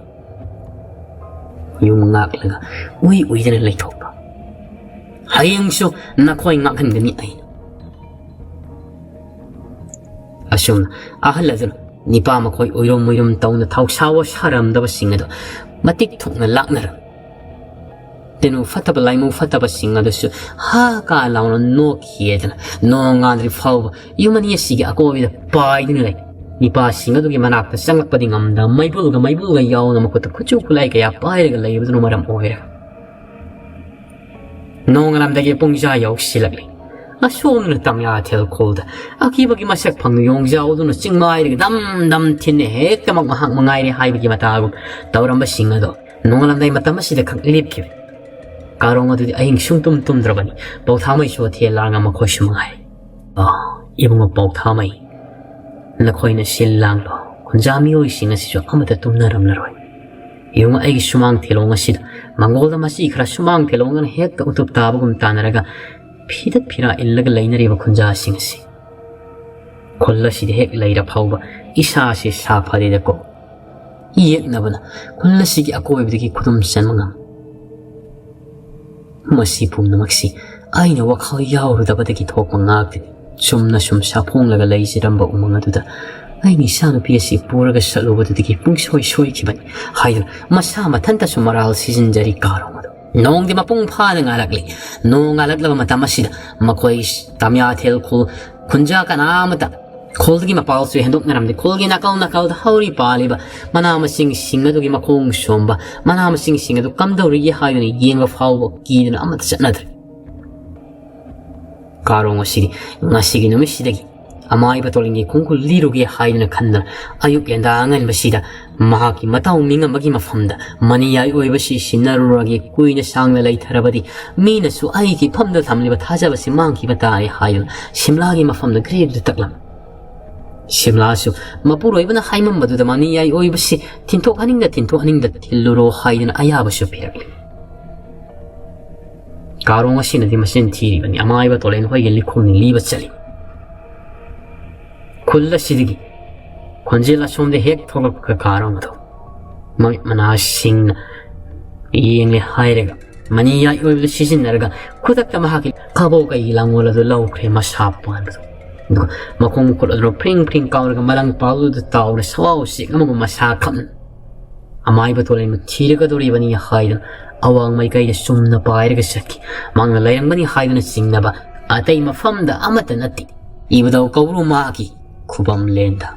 ꯌꯨꯝ ꯉꯥꯛꯂꯒ ꯎꯏ ꯎꯏꯗꯅ ꯂꯩꯊꯣꯛꯄ꯫ "ꯍꯌꯦꯡꯁꯨ ꯅꯈꯣꯏ ꯉꯥꯛꯍꯟꯒꯅꯤ ꯑꯩꯅ"꯫ ꯑꯁꯨꯝꯅ ꯑꯍꯜ ꯑꯗꯨꯅ ꯅꯤꯄꯥ ꯃꯈꯣꯏ ꯎꯏꯔꯨꯝ ꯎꯏꯔꯨꯝ ꯇꯧꯅ ꯊꯧꯁꯥ ꯋꯥꯁꯥꯔꯝꯗꯕꯁꯤꯡ ꯑꯗꯨ ꯃꯇꯤꯛ ꯊꯣꯛꯅ ꯂꯥꯛꯅꯔꯝꯃꯤ꯫ ꯇꯤꯅꯨ ꯐꯠꯇꯕ ꯂꯥꯏꯃꯨ ꯐꯠꯇꯕꯁꯤꯡ ꯑꯗꯨꯁꯨ ꯍꯥ ꯀꯥ ꯂꯥꯎꯅ ꯅꯣꯛꯈꯤꯑꯗꯅ ꯅꯣꯡꯉꯥꯟꯗ꯭ꯔꯤ ꯐꯥꯎꯕ ꯌꯨꯝ ꯑꯅꯤ ꯑꯁꯤꯒꯤ ꯑꯀꯣꯏꯕꯗ ꯄꯥꯏꯗꯨꯅ ꯂꯩ꯫ ꯅꯤꯄꯥꯁꯤꯡ ꯑꯗꯨꯒꯤ ꯃꯅꯥꯛꯇ ꯆꯪꯂꯛꯄꯗꯤ ꯉꯝꯗ ꯃꯩꯕꯨꯜꯒ ꯃꯩꯕꯨꯜꯒ ꯌꯥꯎꯅ ꯃꯈꯨꯠꯇ ꯈꯨꯠꯁꯨ ꯈꯨꯠꯂꯥꯏ ꯀꯌꯥ ꯄꯥꯏꯔꯒ ꯂꯩꯕꯗꯨꯅ ꯃꯔꯝ ꯑꯣꯏꯔꯒ ꯅꯣꯡꯉꯥꯜꯂꯝꯗꯥꯏꯒꯤ ꯄꯨꯡꯖꯥ ꯌꯧꯁꯤꯜꯂꯛꯂꯤ꯫ ꯑꯁꯣꯝꯅ ꯇꯝꯌꯥ ꯊꯦꯜꯈꯣꯜꯗ ꯑꯀꯤꯕꯒꯤ ꯃꯁꯛ ꯐꯪꯅ ꯌꯣꯡꯖꯥꯎꯗꯨꯅ ꯆꯤꯡꯃꯥꯏꯔꯒ ꯗꯝ ꯗꯝ ꯊꯤꯟꯅ ꯍꯦꯛꯇꯃꯛ ꯃꯍꯥꯛ ꯃꯉꯥꯏꯔꯦ ꯍꯥꯏꯕꯒꯤ ꯃꯇꯥꯒꯨꯝ ꯇꯧꯔꯝꯕꯁꯤꯡ ꯑꯗꯣ ꯅꯣꯡꯉꯥꯜꯂꯝꯗꯥꯏ ꯃꯇꯝ ꯑꯁꯤꯗ ꯈꯛ ꯂꯦꯞꯈꯤꯕꯅꯤ꯫ ꯀꯥꯔꯣꯡ ꯑꯗꯨꯗꯤ ꯑꯍꯤꯡ ꯁꯨꯡꯇꯨꯝ ꯇꯨꯝꯗ꯭ꯔꯕꯅꯤ꯫ ꯄꯧꯊꯥꯃꯩ ꯁꯣꯊꯦ ꯂꯥꯡꯉ ꯃꯈꯣꯏꯁꯨ ꯃꯉꯥꯏ꯫ "ꯑꯥ, ꯏꯕꯨꯡꯉꯣ ꯄꯧꯊꯥꯃꯩ, ꯅꯈꯣꯏꯅ ꯁꯤꯜ ꯂꯥꯡꯂꯣ꯫ ꯈꯨꯟꯖꯥ ꯃꯤꯑꯣꯏꯁꯤꯡ ꯑꯁꯤꯁꯨ ꯑꯃꯠꯇ ꯇꯨꯝꯅꯔꯝꯂꯔꯣꯏ꯫ ꯌꯦꯡꯉꯨ, ꯑꯩꯒꯤ ꯁꯨꯃꯥꯡ ꯊꯦꯂꯣꯡ ꯑꯁꯤꯗ ꯃꯪꯒꯣꯜꯗ ꯃꯆꯤ ꯈꯔ ꯁꯨꯃꯥꯡ ꯊꯦꯂꯣꯡꯗꯅ ꯍꯦꯛꯇ ꯎꯇꯨꯞ ꯇꯥꯕꯒꯨꯝ ꯇꯥꯅꯔꯒ ꯐꯤꯗꯠ ꯐꯤꯔꯥ ꯏꯜꯂꯒ ꯂꯩꯅꯔꯤꯕ ꯈꯨꯟꯖꯥꯁꯤꯡ ꯑꯁꯤ꯫ ꯈꯨꯜ ꯑꯁꯤꯗ ꯍꯦꯛ ꯂꯩꯔ ꯐꯥꯎꯕ ꯏꯁꯥꯁꯤ ꯁꯥ ꯐꯔꯦꯗꯀꯣ꯫ ꯌꯦꯛꯅꯕꯅ ꯈꯨꯜ ꯑꯁꯤꯒꯤ ꯑꯀꯣꯏꯕꯗꯒꯤ ꯈꯨꯗꯨꯝ ꯆꯟꯕ ꯉꯝ꯫ ꯃꯁꯤ ꯄꯨꯝꯅꯃꯛꯁꯤ ꯑꯩꯅ ꯋꯥꯈꯜ ꯌꯥꯎꯔꯨꯗꯕꯗꯒꯤ ꯊꯣꯛꯄ ꯉꯥꯛꯇꯅꯤ꯫ ꯆꯨꯝꯅ ꯁꯨꯝ ꯁꯥꯐꯣꯡꯂꯒ ꯂꯩꯖꯔꯝꯕ ꯎꯃꯪ ꯑꯗꯨꯗ ꯑꯩꯅ ꯏꯆꯥꯅꯨꯄꯤ ꯑꯁꯤ ꯄꯨꯔꯒ ꯆꯠꯂꯨꯕꯗꯨꯗꯒꯤ ꯄꯨꯡꯁꯣꯏ ꯁꯣꯏꯈꯤꯕꯅꯤ" ꯍꯥꯏꯗꯨꯅ ꯃꯁꯥ ꯃꯊꯟꯇꯁꯨ ꯃꯔꯥꯜ ꯁꯤꯖꯤꯟꯖꯔꯤ ꯀꯥꯔꯣꯡ ꯑꯗꯨ꯫ ꯅꯣꯡꯗꯤ ꯃꯄꯨꯡ ꯐꯥꯅ ꯉꯥꯜꯂꯛꯂꯤ꯫ ꯅꯣꯡ ꯉꯥꯜꯂꯛꯂꯕ ꯃꯇꯝ ꯑꯁꯤꯗ ꯃꯈꯣꯏ ꯇꯥꯃꯤꯌꯥꯊꯦꯜ ꯈꯨꯜ ꯈꯨꯟꯖꯥ ꯀꯅꯥ ꯑꯃꯇ ꯈꯨꯜꯗꯒꯤ ꯃꯄꯥꯜꯁꯨ ꯍꯦꯟꯗꯣꯛꯅꯔꯝꯗꯦ꯫ ꯈꯨꯜꯒꯤ ꯅꯥꯀꯜ ꯅꯥꯀꯜꯗ ꯍꯧꯔꯤ ꯄꯥꯜꯂꯤꯕ ꯃꯅꯥ ꯃꯁꯤꯡꯁꯤꯡ ꯑꯗꯨꯒꯤ ꯃꯈꯣꯡ ꯁꯣꯝꯕ, ꯃꯅꯥ ꯃꯁꯤꯡꯁꯤꯡ ꯑꯗꯨ ꯀꯝꯗꯧꯔꯤꯒꯦ ꯍꯥꯏꯗꯨꯅ ꯌꯦꯡꯕ ꯐꯥꯎꯕ ꯀꯤꯗꯨꯅ ꯑꯃꯠꯇ ꯆꯠꯅꯗ꯭ꯔꯦ꯫ ꯀꯥꯔꯣꯡ ꯑꯁꯤꯗꯤ ꯉꯁꯤꯒꯤ ꯅꯨꯃꯤꯠꯁꯤꯗꯒꯤ ꯑꯃꯥꯏꯕ ꯇꯣꯂꯤꯟꯒꯤ ꯈꯣꯡꯒꯨꯜ ꯂꯤꯔꯨꯒꯦ ꯍꯥꯏꯗꯨꯅ ꯈꯟꯗꯨꯅ ꯑꯌꯨꯛ ꯌꯦꯟꯗꯥ ꯑꯉꯟꯕꯁꯤꯗ ꯃꯍꯥꯛꯀꯤ ꯃꯇꯥꯎ ꯃꯤꯉꯝꯕꯒꯤ ꯃꯐꯝꯗ ꯃꯅꯤꯌꯥꯏ ꯑꯣꯏꯕꯁꯤ ꯁꯤꯟꯅꯔꯨꯔꯒꯦ꯫ ꯀꯨꯏꯅ ꯁꯥꯡꯅ ꯂꯩꯊꯔꯕꯗꯤ ꯃꯤꯅꯁꯨ ꯑꯩꯒꯤ ꯐꯝꯗ ꯊꯝꯂꯤꯕ ꯊꯥꯖꯕꯁꯤ ꯃꯥꯡꯈꯤꯕ ꯇꯥꯔꯦ ꯍꯥꯏꯗꯨꯅ ꯁꯤꯝꯂꯥꯒꯤ ꯃꯐꯝꯗ ꯒ꯭ꯔꯦꯞꯇ ꯇꯛꯂꯝꯃꯤ꯫ ꯁꯤꯝꯂꯥꯁꯨ ꯃꯄꯨꯔꯣꯏꯕꯅ ꯍꯥꯏꯃꯝꯕꯗꯨꯗ ꯃꯅꯤꯌꯥꯏ ꯑꯣꯏꯕꯁꯤ ꯊꯤꯟꯊꯣꯛꯍꯟꯅꯤꯡꯗ ꯊꯤꯟꯊꯣꯛꯍꯟꯅꯤꯡꯗ ꯊꯤꯜꯂꯨꯔꯣ ꯍꯥꯏꯗꯨꯅ ꯑꯌꯥꯕꯁꯨ ꯄꯤꯔꯛꯂꯤ꯫ ꯀꯥꯔꯣꯡ ꯑꯁꯤꯅꯗꯤ ꯃꯆꯤꯟ ꯊꯤꯔꯤꯕꯅꯤ꯫ ꯑꯃꯥꯏꯕ ꯇꯣꯂꯦꯟ ꯍꯣꯏꯒꯤ ꯂꯤꯈꯨꯝꯅꯤ ꯂꯤꯕ ꯆꯠꯂꯤ꯫ ꯈꯨꯜ ꯑꯁꯤꯗꯒꯤ ꯈꯣꯟꯖꯦꯜ ꯑꯁꯣꯝꯗ ꯍꯦꯛ ꯊꯣꯛꯂꯛꯄꯒ ꯀꯥꯔꯣꯡ ꯑꯗꯨ ꯃꯃꯤꯠ ꯃꯅꯥꯁꯤꯡꯅ ꯌꯦꯡꯂꯦ ꯍꯥꯏꯔꯒ ꯃꯅꯤꯌꯥꯏ ꯑꯣꯏꯕꯗꯨ ꯁꯤꯖꯤꯟꯅꯔꯒ ꯈꯨꯗꯛꯇ ꯃꯍꯥꯛꯀꯤ ꯈꯥꯕꯣꯛ ꯀꯩꯒꯤ ꯂꯥꯡꯒꯣꯜ ꯑꯗꯨ ꯂꯧꯈ꯭ꯔꯦ꯫ ꯃꯁꯥ ꯄꯥꯟꯕꯗꯨ ꯑꯗꯨꯒ ꯃꯈꯣꯡ ꯃꯈꯨꯠ ꯑꯗꯨ ꯐ꯭ꯔꯤꯡ ꯐ꯭ꯔꯤꯡ ꯀꯥꯎꯔꯒ ꯃꯂꯪ ꯄꯥꯎꯗꯨꯗ ꯇꯥꯎꯔꯦ꯫ ꯁꯋꯥꯎ ꯎꯆꯦꯛ ꯑꯃꯒꯨꯝ ꯃꯁꯥ ꯈꯞꯅ ꯑꯃꯥꯏꯕ ꯇꯣꯂꯦꯟꯕꯨ ꯊꯤꯔꯒꯗꯧꯔꯤꯕꯅꯤ ꯍꯥꯏꯗꯨꯅ ꯑꯋꯥꯡ ꯃꯥꯏꯀꯩꯗ ꯆꯨꯝꯅ ꯄꯥꯏꯔꯒ ꯆꯠꯈꯤ꯫ ꯃꯍꯥꯛꯅ ꯂꯩꯔꯝꯒꯅꯤ ꯍꯥꯏꯗꯨꯅ ꯆꯤꯡꯅꯕ ꯑꯇꯩ ꯃꯐꯝꯗ ꯑꯃꯠꯇ ꯅꯠꯇꯦ, ꯏꯕꯨꯙꯧ ꯀꯧꯕ꯭ꯔꯨ ꯃꯥꯒꯤ ꯈꯨꯕꯝ ꯂꯦꯟꯗ꯫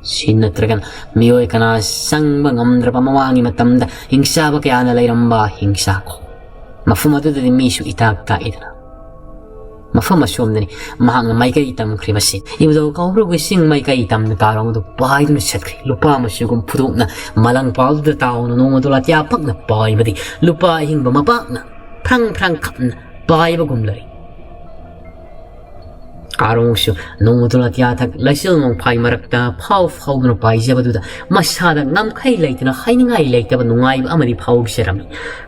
ꯁꯤ ꯅꯠꯇ꯭ꯔꯒꯅ ꯃꯤꯑꯣꯏ ꯀꯅꯥ ꯆꯪꯕ ꯉꯝꯗ꯭ꯔꯕ ꯃꯃꯥꯡꯒꯤ ꯃꯇꯝꯗ ꯍꯤꯡꯆꯥꯕ ꯀꯌꯥꯅ ꯂꯩꯔꯝꯕ ꯍꯤꯡꯆꯥꯈꯣ꯫ ꯃꯐꯝ ꯑꯗꯨꯗꯗꯤ ꯃꯤꯁꯨ ꯏꯇꯥꯛ ꯇꯥꯛꯏꯗꯅ꯫ ꯃꯐꯝ ꯑꯁꯣꯝꯗꯅꯤ ꯃꯍꯥꯛꯅ ꯃꯥꯏꯀꯩ ꯇꯝꯈ꯭ꯔꯤꯕꯁꯤ꯫ ꯏꯕꯨꯙꯧ ꯀꯧꯕ꯭ꯔꯨꯒꯤ ꯆꯤꯡ ꯃꯥꯏꯀꯩ ꯇꯝꯅ ꯀꯥꯔꯣꯡ ꯑꯗꯨ ꯄꯥꯏꯗꯨꯅ ꯆꯠꯈ꯭ꯔꯦ꯫ ꯂꯨꯄꯥ ꯃꯆꯨꯒꯨꯝ ꯐꯨꯗꯣꯛꯅ ꯃꯂꯪ ꯄꯥꯎꯗꯨꯗ ꯇꯥꯎꯅ ꯅꯣꯡꯃꯗꯣ ꯑꯇꯤꯌꯥ ꯄꯛꯅ ꯄꯥꯏꯕꯗꯤ ꯂꯨꯄꯥ ꯑꯍꯤꯡꯕ ꯃꯄꯥꯛꯅ ꯐ꯭ꯔꯪ ꯐ꯭ꯔꯪ ꯈꯞꯅ ꯄꯥꯏꯕꯒꯨꯝ ꯂꯩ꯫ ꯀꯥꯔꯣꯡꯁꯨ ꯅꯣꯡꯃꯗꯣ ꯑꯇꯤꯌꯥꯊꯛ ꯂꯩꯆꯤꯜ ꯅꯣꯡꯐꯥꯏ ꯃꯔꯛꯇ ꯐꯥꯎ ꯐꯥꯎꯗꯨꯅ ꯄꯥꯏꯖꯕꯗꯨꯗ ꯃꯁꯥꯗ ꯉꯝꯈꯩ ꯂꯩꯇꯅ ꯍꯥꯏꯅꯤꯡꯉꯥꯏ ꯂꯩꯇꯕ ꯅꯨꯡꯉꯥꯏꯕ ꯑꯃꯗꯤ ꯐꯥꯎꯖꯔꯝꯃꯤ꯫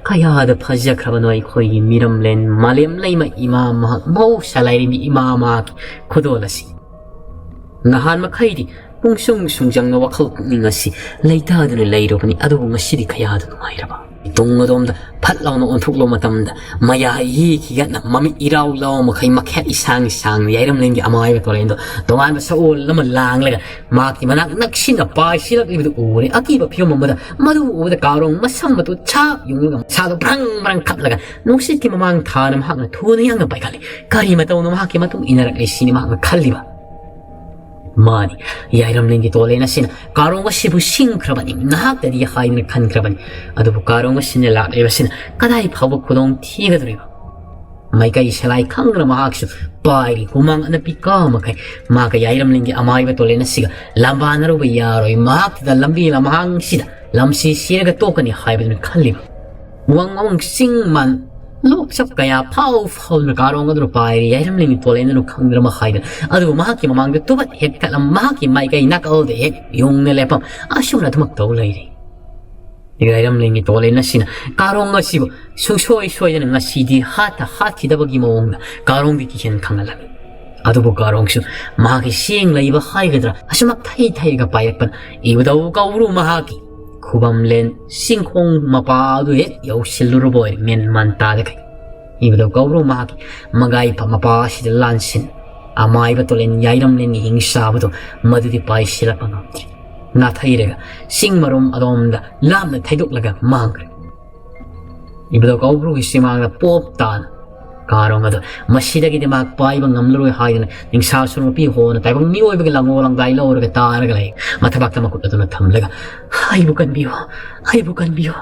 ꯀꯌꯥꯗ ꯐꯖꯈ꯭ꯔꯕꯅꯣ ꯑꯩꯈꯣꯏꯒꯤ ꯃꯤꯔꯝꯂꯦꯟ ꯃꯥꯂꯦꯝ ꯂꯩꯃ ꯏꯃꯥ ꯃꯍꯥꯛ ꯃꯍꯧꯁꯥ ꯂꯥꯏꯔꯦꯝꯕꯤ ꯏꯃꯥ ꯃꯍꯥꯛꯀꯤ ꯈꯨꯗꯣꯜ ꯑꯁꯤ꯫ ꯅꯍꯥꯟ ꯃꯈꯩꯗꯤ ꯄꯨꯡꯁꯨꯡ ꯁꯨꯡꯖꯪꯅ ꯋꯥꯈꯜ ꯄꯨꯛꯅꯤꯡ ꯑꯁꯤ ꯂꯩꯇꯥꯗꯨꯅ ꯂꯩꯔꯨꯕꯅꯤ꯫ ꯑꯗꯨꯕꯨ ꯉꯁꯤꯗꯤ ꯀꯌꯥꯗ ꯅꯨꯡꯉꯥꯏꯔꯕ꯫ ꯇꯨꯡ ꯑꯗꯣꯝꯗ ꯐꯠ ꯂꯥꯎꯅ ꯑꯣꯟꯊꯣꯛꯂꯨꯕ ꯃꯇꯝꯗ ꯃꯌꯥ ꯏꯈꯤꯒꯠꯅ ꯃꯃꯤꯠ ꯏꯔꯥꯎ ꯂꯥꯎ ꯃꯈꯩ ꯃꯈꯦꯠ ꯏꯁꯥꯡ ꯁꯥꯡꯅ ꯌꯥꯏꯔꯝꯂꯦꯟꯒꯤ ꯑꯃꯥꯏꯕ ꯇꯣꯂꯦꯟꯗꯣ ꯇꯣꯉꯥꯟꯕ ꯁꯛꯑꯣꯜ ꯑꯃ ꯂꯥꯡꯂꯒ ꯃꯍꯥꯛꯀꯤ ꯃꯅꯥꯛ ꯅꯛꯁꯤꯟꯅ ꯄꯥꯏꯁꯤꯜꯂꯛꯂꯤꯕꯗꯨ ꯎꯔꯦ꯫ ꯑꯀꯤꯕ ꯐꯤꯕꯝ ꯑꯃꯗ ꯃꯗꯨ ꯎꯕꯗ ꯀꯥꯔꯣꯡ ꯃꯁꯝ ꯃꯇꯨ ꯁꯥꯞ ꯌꯨꯡꯂꯒ ꯃꯁꯥꯗꯣ ꯕ꯭ꯔꯪ ꯕ꯭ꯔꯪ ꯈꯞꯂꯒ ꯅꯨꯡꯁꯤꯠꯀꯤ ꯃꯃꯥꯡ ꯊꯥꯅ ꯃꯍꯥꯛꯅ ꯊꯨꯅ ꯌꯥꯡꯅ ꯄꯥꯏꯈꯠꯂꯤ꯫ ꯀꯔꯤ ꯃꯇꯧꯅꯣ ꯃꯍꯥꯛꯀꯤ ꯃꯇꯨꯡ ꯏꯟꯅꯔꯛꯂꯤꯁꯤꯅꯤ ꯃꯍꯥꯛꯅ ꯈꯜꯂꯤꯕ꯫ ꯃꯥꯅꯤ, ꯌꯥꯏꯔꯝꯂꯦꯟꯒꯤ ꯇꯣꯂꯦꯟ ꯑꯁꯤꯅ ꯀꯥꯔꯣꯡ ꯑꯁꯤꯕꯨ ꯁꯤꯡꯈ꯭ꯔꯕꯅꯤ, ꯅꯍꯥꯛꯇꯗꯤ ꯍꯥꯏꯗꯨꯅ ꯈꯟꯈ꯭ꯔꯕꯅꯤ꯫ ꯑꯗꯨꯕꯨ ꯀꯥꯔꯣꯡ ꯑꯁꯤꯅ ꯂꯥꯛꯂꯤꯕꯁꯤꯅ ꯀꯗꯥꯏ ꯐꯥꯎꯕ ꯈꯨꯗꯣꯡ ꯊꯤꯒꯗꯧꯔꯤꯕ? ꯃꯥꯏꯀꯩ ꯁꯂꯥꯏ ꯈꯪꯗꯅ ꯃꯍꯥꯛꯁꯨ ꯄꯥꯏꯔꯤ꯫ ꯍꯨꯃꯥꯡ ꯑꯅꯞꯄꯤ ꯀꯥ ꯃꯈꯩ ꯃꯍꯥꯛꯀ ꯌꯥꯏꯔꯝꯂꯦꯟꯒꯤ ꯑꯃꯥꯏꯕ ꯇꯣꯂꯦꯟ ꯑꯁꯤꯒ ꯂꯝꯕꯥꯅꯔꯨꯕ ꯌꯥꯔꯣꯏ꯫ ꯃꯍꯥꯛꯇꯨꯗ ꯂꯝꯕꯤ ꯂꯝꯍꯥꯡꯁꯤꯗ ꯂꯝꯁꯤ ꯁꯤꯔꯒ ꯇꯣꯛꯀꯅꯤ ꯍꯥꯏꯕꯗꯨꯅ ꯈꯜꯂꯤꯕ꯫ ꯋꯥꯡ ꯋꯥꯡ ꯆꯤꯡ ꯃꯥꯟ ꯂꯣꯛꯆꯞ ꯀꯌꯥ ꯐꯥꯎ ꯐꯥꯎꯗꯨꯅ ꯀꯥꯔꯣꯡ ꯑꯗꯨꯅ ꯄꯥꯏꯔꯤ꯫ ꯌꯥꯏꯔꯝꯂꯦꯟꯒꯤ ꯇꯣꯂꯦꯟꯗꯨꯅ ꯈꯪꯗ꯭ꯔ ꯃꯈꯥꯏꯗ꯫ ꯑꯗꯨꯕꯨ ꯃꯍꯥꯛꯀꯤ ꯃꯃꯥꯡꯗ ꯇꯨꯕꯠ ꯍꯦꯛ ꯊꯠꯂꯝ ꯃꯍꯥꯛꯀꯤ ꯃꯥꯏꯀꯩ ꯅꯥꯀꯜꯗ ꯍꯦꯛ ꯌꯨꯡꯅ ꯂꯦꯞꯄꯝ꯫ ꯑꯁꯨꯝꯅ ꯑꯗꯨꯃꯛ ꯇꯧ ꯂꯩꯔꯤ꯫ ꯌꯥꯏꯔꯝꯂꯦꯟꯒꯤ ꯇꯣꯂꯦꯟ ꯑꯁꯤꯅ ꯀꯥꯔꯣꯡ ꯑꯁꯤꯕꯨ ꯁꯨꯡꯁꯣꯏ ꯁꯣꯏꯗꯅ ꯉꯁꯤꯗꯤ ꯍꯥꯠꯇ ꯍꯥꯠꯈꯤꯗꯕꯒꯤ ꯃꯑꯣꯡꯗ ꯀꯥꯔꯣꯡꯒꯤ ꯀꯤꯍꯦꯟ ꯈꯪꯍꯜꯂꯝꯃꯤ꯫ ꯑꯗꯨꯕꯨ ꯀꯥꯔꯣꯡꯁꯨ ꯃꯍꯥꯛꯀꯤ ꯁꯦꯡ ꯂꯩꯕ ꯍꯥꯏꯒꯗ꯭ꯔꯥ ꯑꯁꯨꯃꯛ ꯊꯩ ꯊꯩꯒ ꯄꯥꯏꯔꯛꯄꯅ ꯏꯕꯨꯙꯧ ꯀꯧꯕ꯭ꯔꯨ ꯃꯍꯥꯛꯀꯤ ꯈꯨꯕꯝꯂꯦꯟ ꯆꯤꯡꯈꯣꯡ ꯃꯄꯥ ꯑꯗꯨ ꯍꯦꯛ ꯌꯧꯁꯤꯜꯂꯨꯔꯕ ꯑꯣꯏꯔꯦ꯫ ꯃꯦꯟ ꯃꯥꯟ ꯇꯥꯗꯈꯩ ꯏꯕꯨꯙꯧ ꯀꯧꯕ꯭ꯔꯨ ꯃꯍꯥꯛꯀꯤ ꯃꯒꯥꯏ ꯃꯄꯥ ꯑꯁꯤꯗ ꯂꯥꯟꯁꯤꯟ ꯑꯃꯥꯏꯕ ꯇꯣꯂꯦꯟ ꯌꯥꯏꯔꯝꯂꯦꯟꯒꯤ ꯍꯤꯡꯁꯥꯕꯗꯨ ꯃꯗꯨꯗꯤ ꯄꯥꯏꯁꯤꯜꯂꯛꯄ ꯉꯝꯗ꯭ꯔꯦ꯫ ꯅꯥꯊꯩꯔꯒ ꯆꯤꯡ ꯃꯔꯨꯝ ꯑꯗꯣꯝꯗ ꯂꯥꯞꯅ ꯊꯩꯗꯣꯛꯂꯒ ꯃꯥꯡꯈ꯭ꯔꯦ꯫ ꯏꯕꯨꯙꯧ ꯀꯧꯕ꯭ꯔꯨꯒꯤ ꯁꯤꯃꯥꯡꯗ ꯄꯣꯞ ꯇꯥꯅ ꯀꯥꯔꯣꯡ ꯑꯗꯨ ꯃꯁꯤꯗꯒꯤꯗꯤ ꯃꯍꯥꯛ ꯄꯥꯏꯕ ꯉꯝꯂꯔꯣꯏ ꯍꯥꯏꯗꯨꯅ ꯅꯤꯡꯁꯥ ꯁꯨꯔ ꯃꯄꯤ ꯍꯣꯅ ꯇꯥꯏꯕꯪ ꯃꯤꯑꯣꯏꯕꯒꯤ ꯂꯥꯡꯒꯣ ꯂꯥꯡꯗꯥꯏ ꯂꯧꯔꯒ ꯇꯥꯔꯒ ꯂꯩ꯫ ꯃꯊꯕꯥꯛꯇ ꯃꯈꯨꯠ ꯑꯗꯨꯅ ꯊꯝꯂꯒ, "ꯑꯩꯕꯨ ꯀꯟꯕꯤꯌꯨ, ꯑꯩꯕꯨ ꯀꯟꯕꯤꯌꯨ,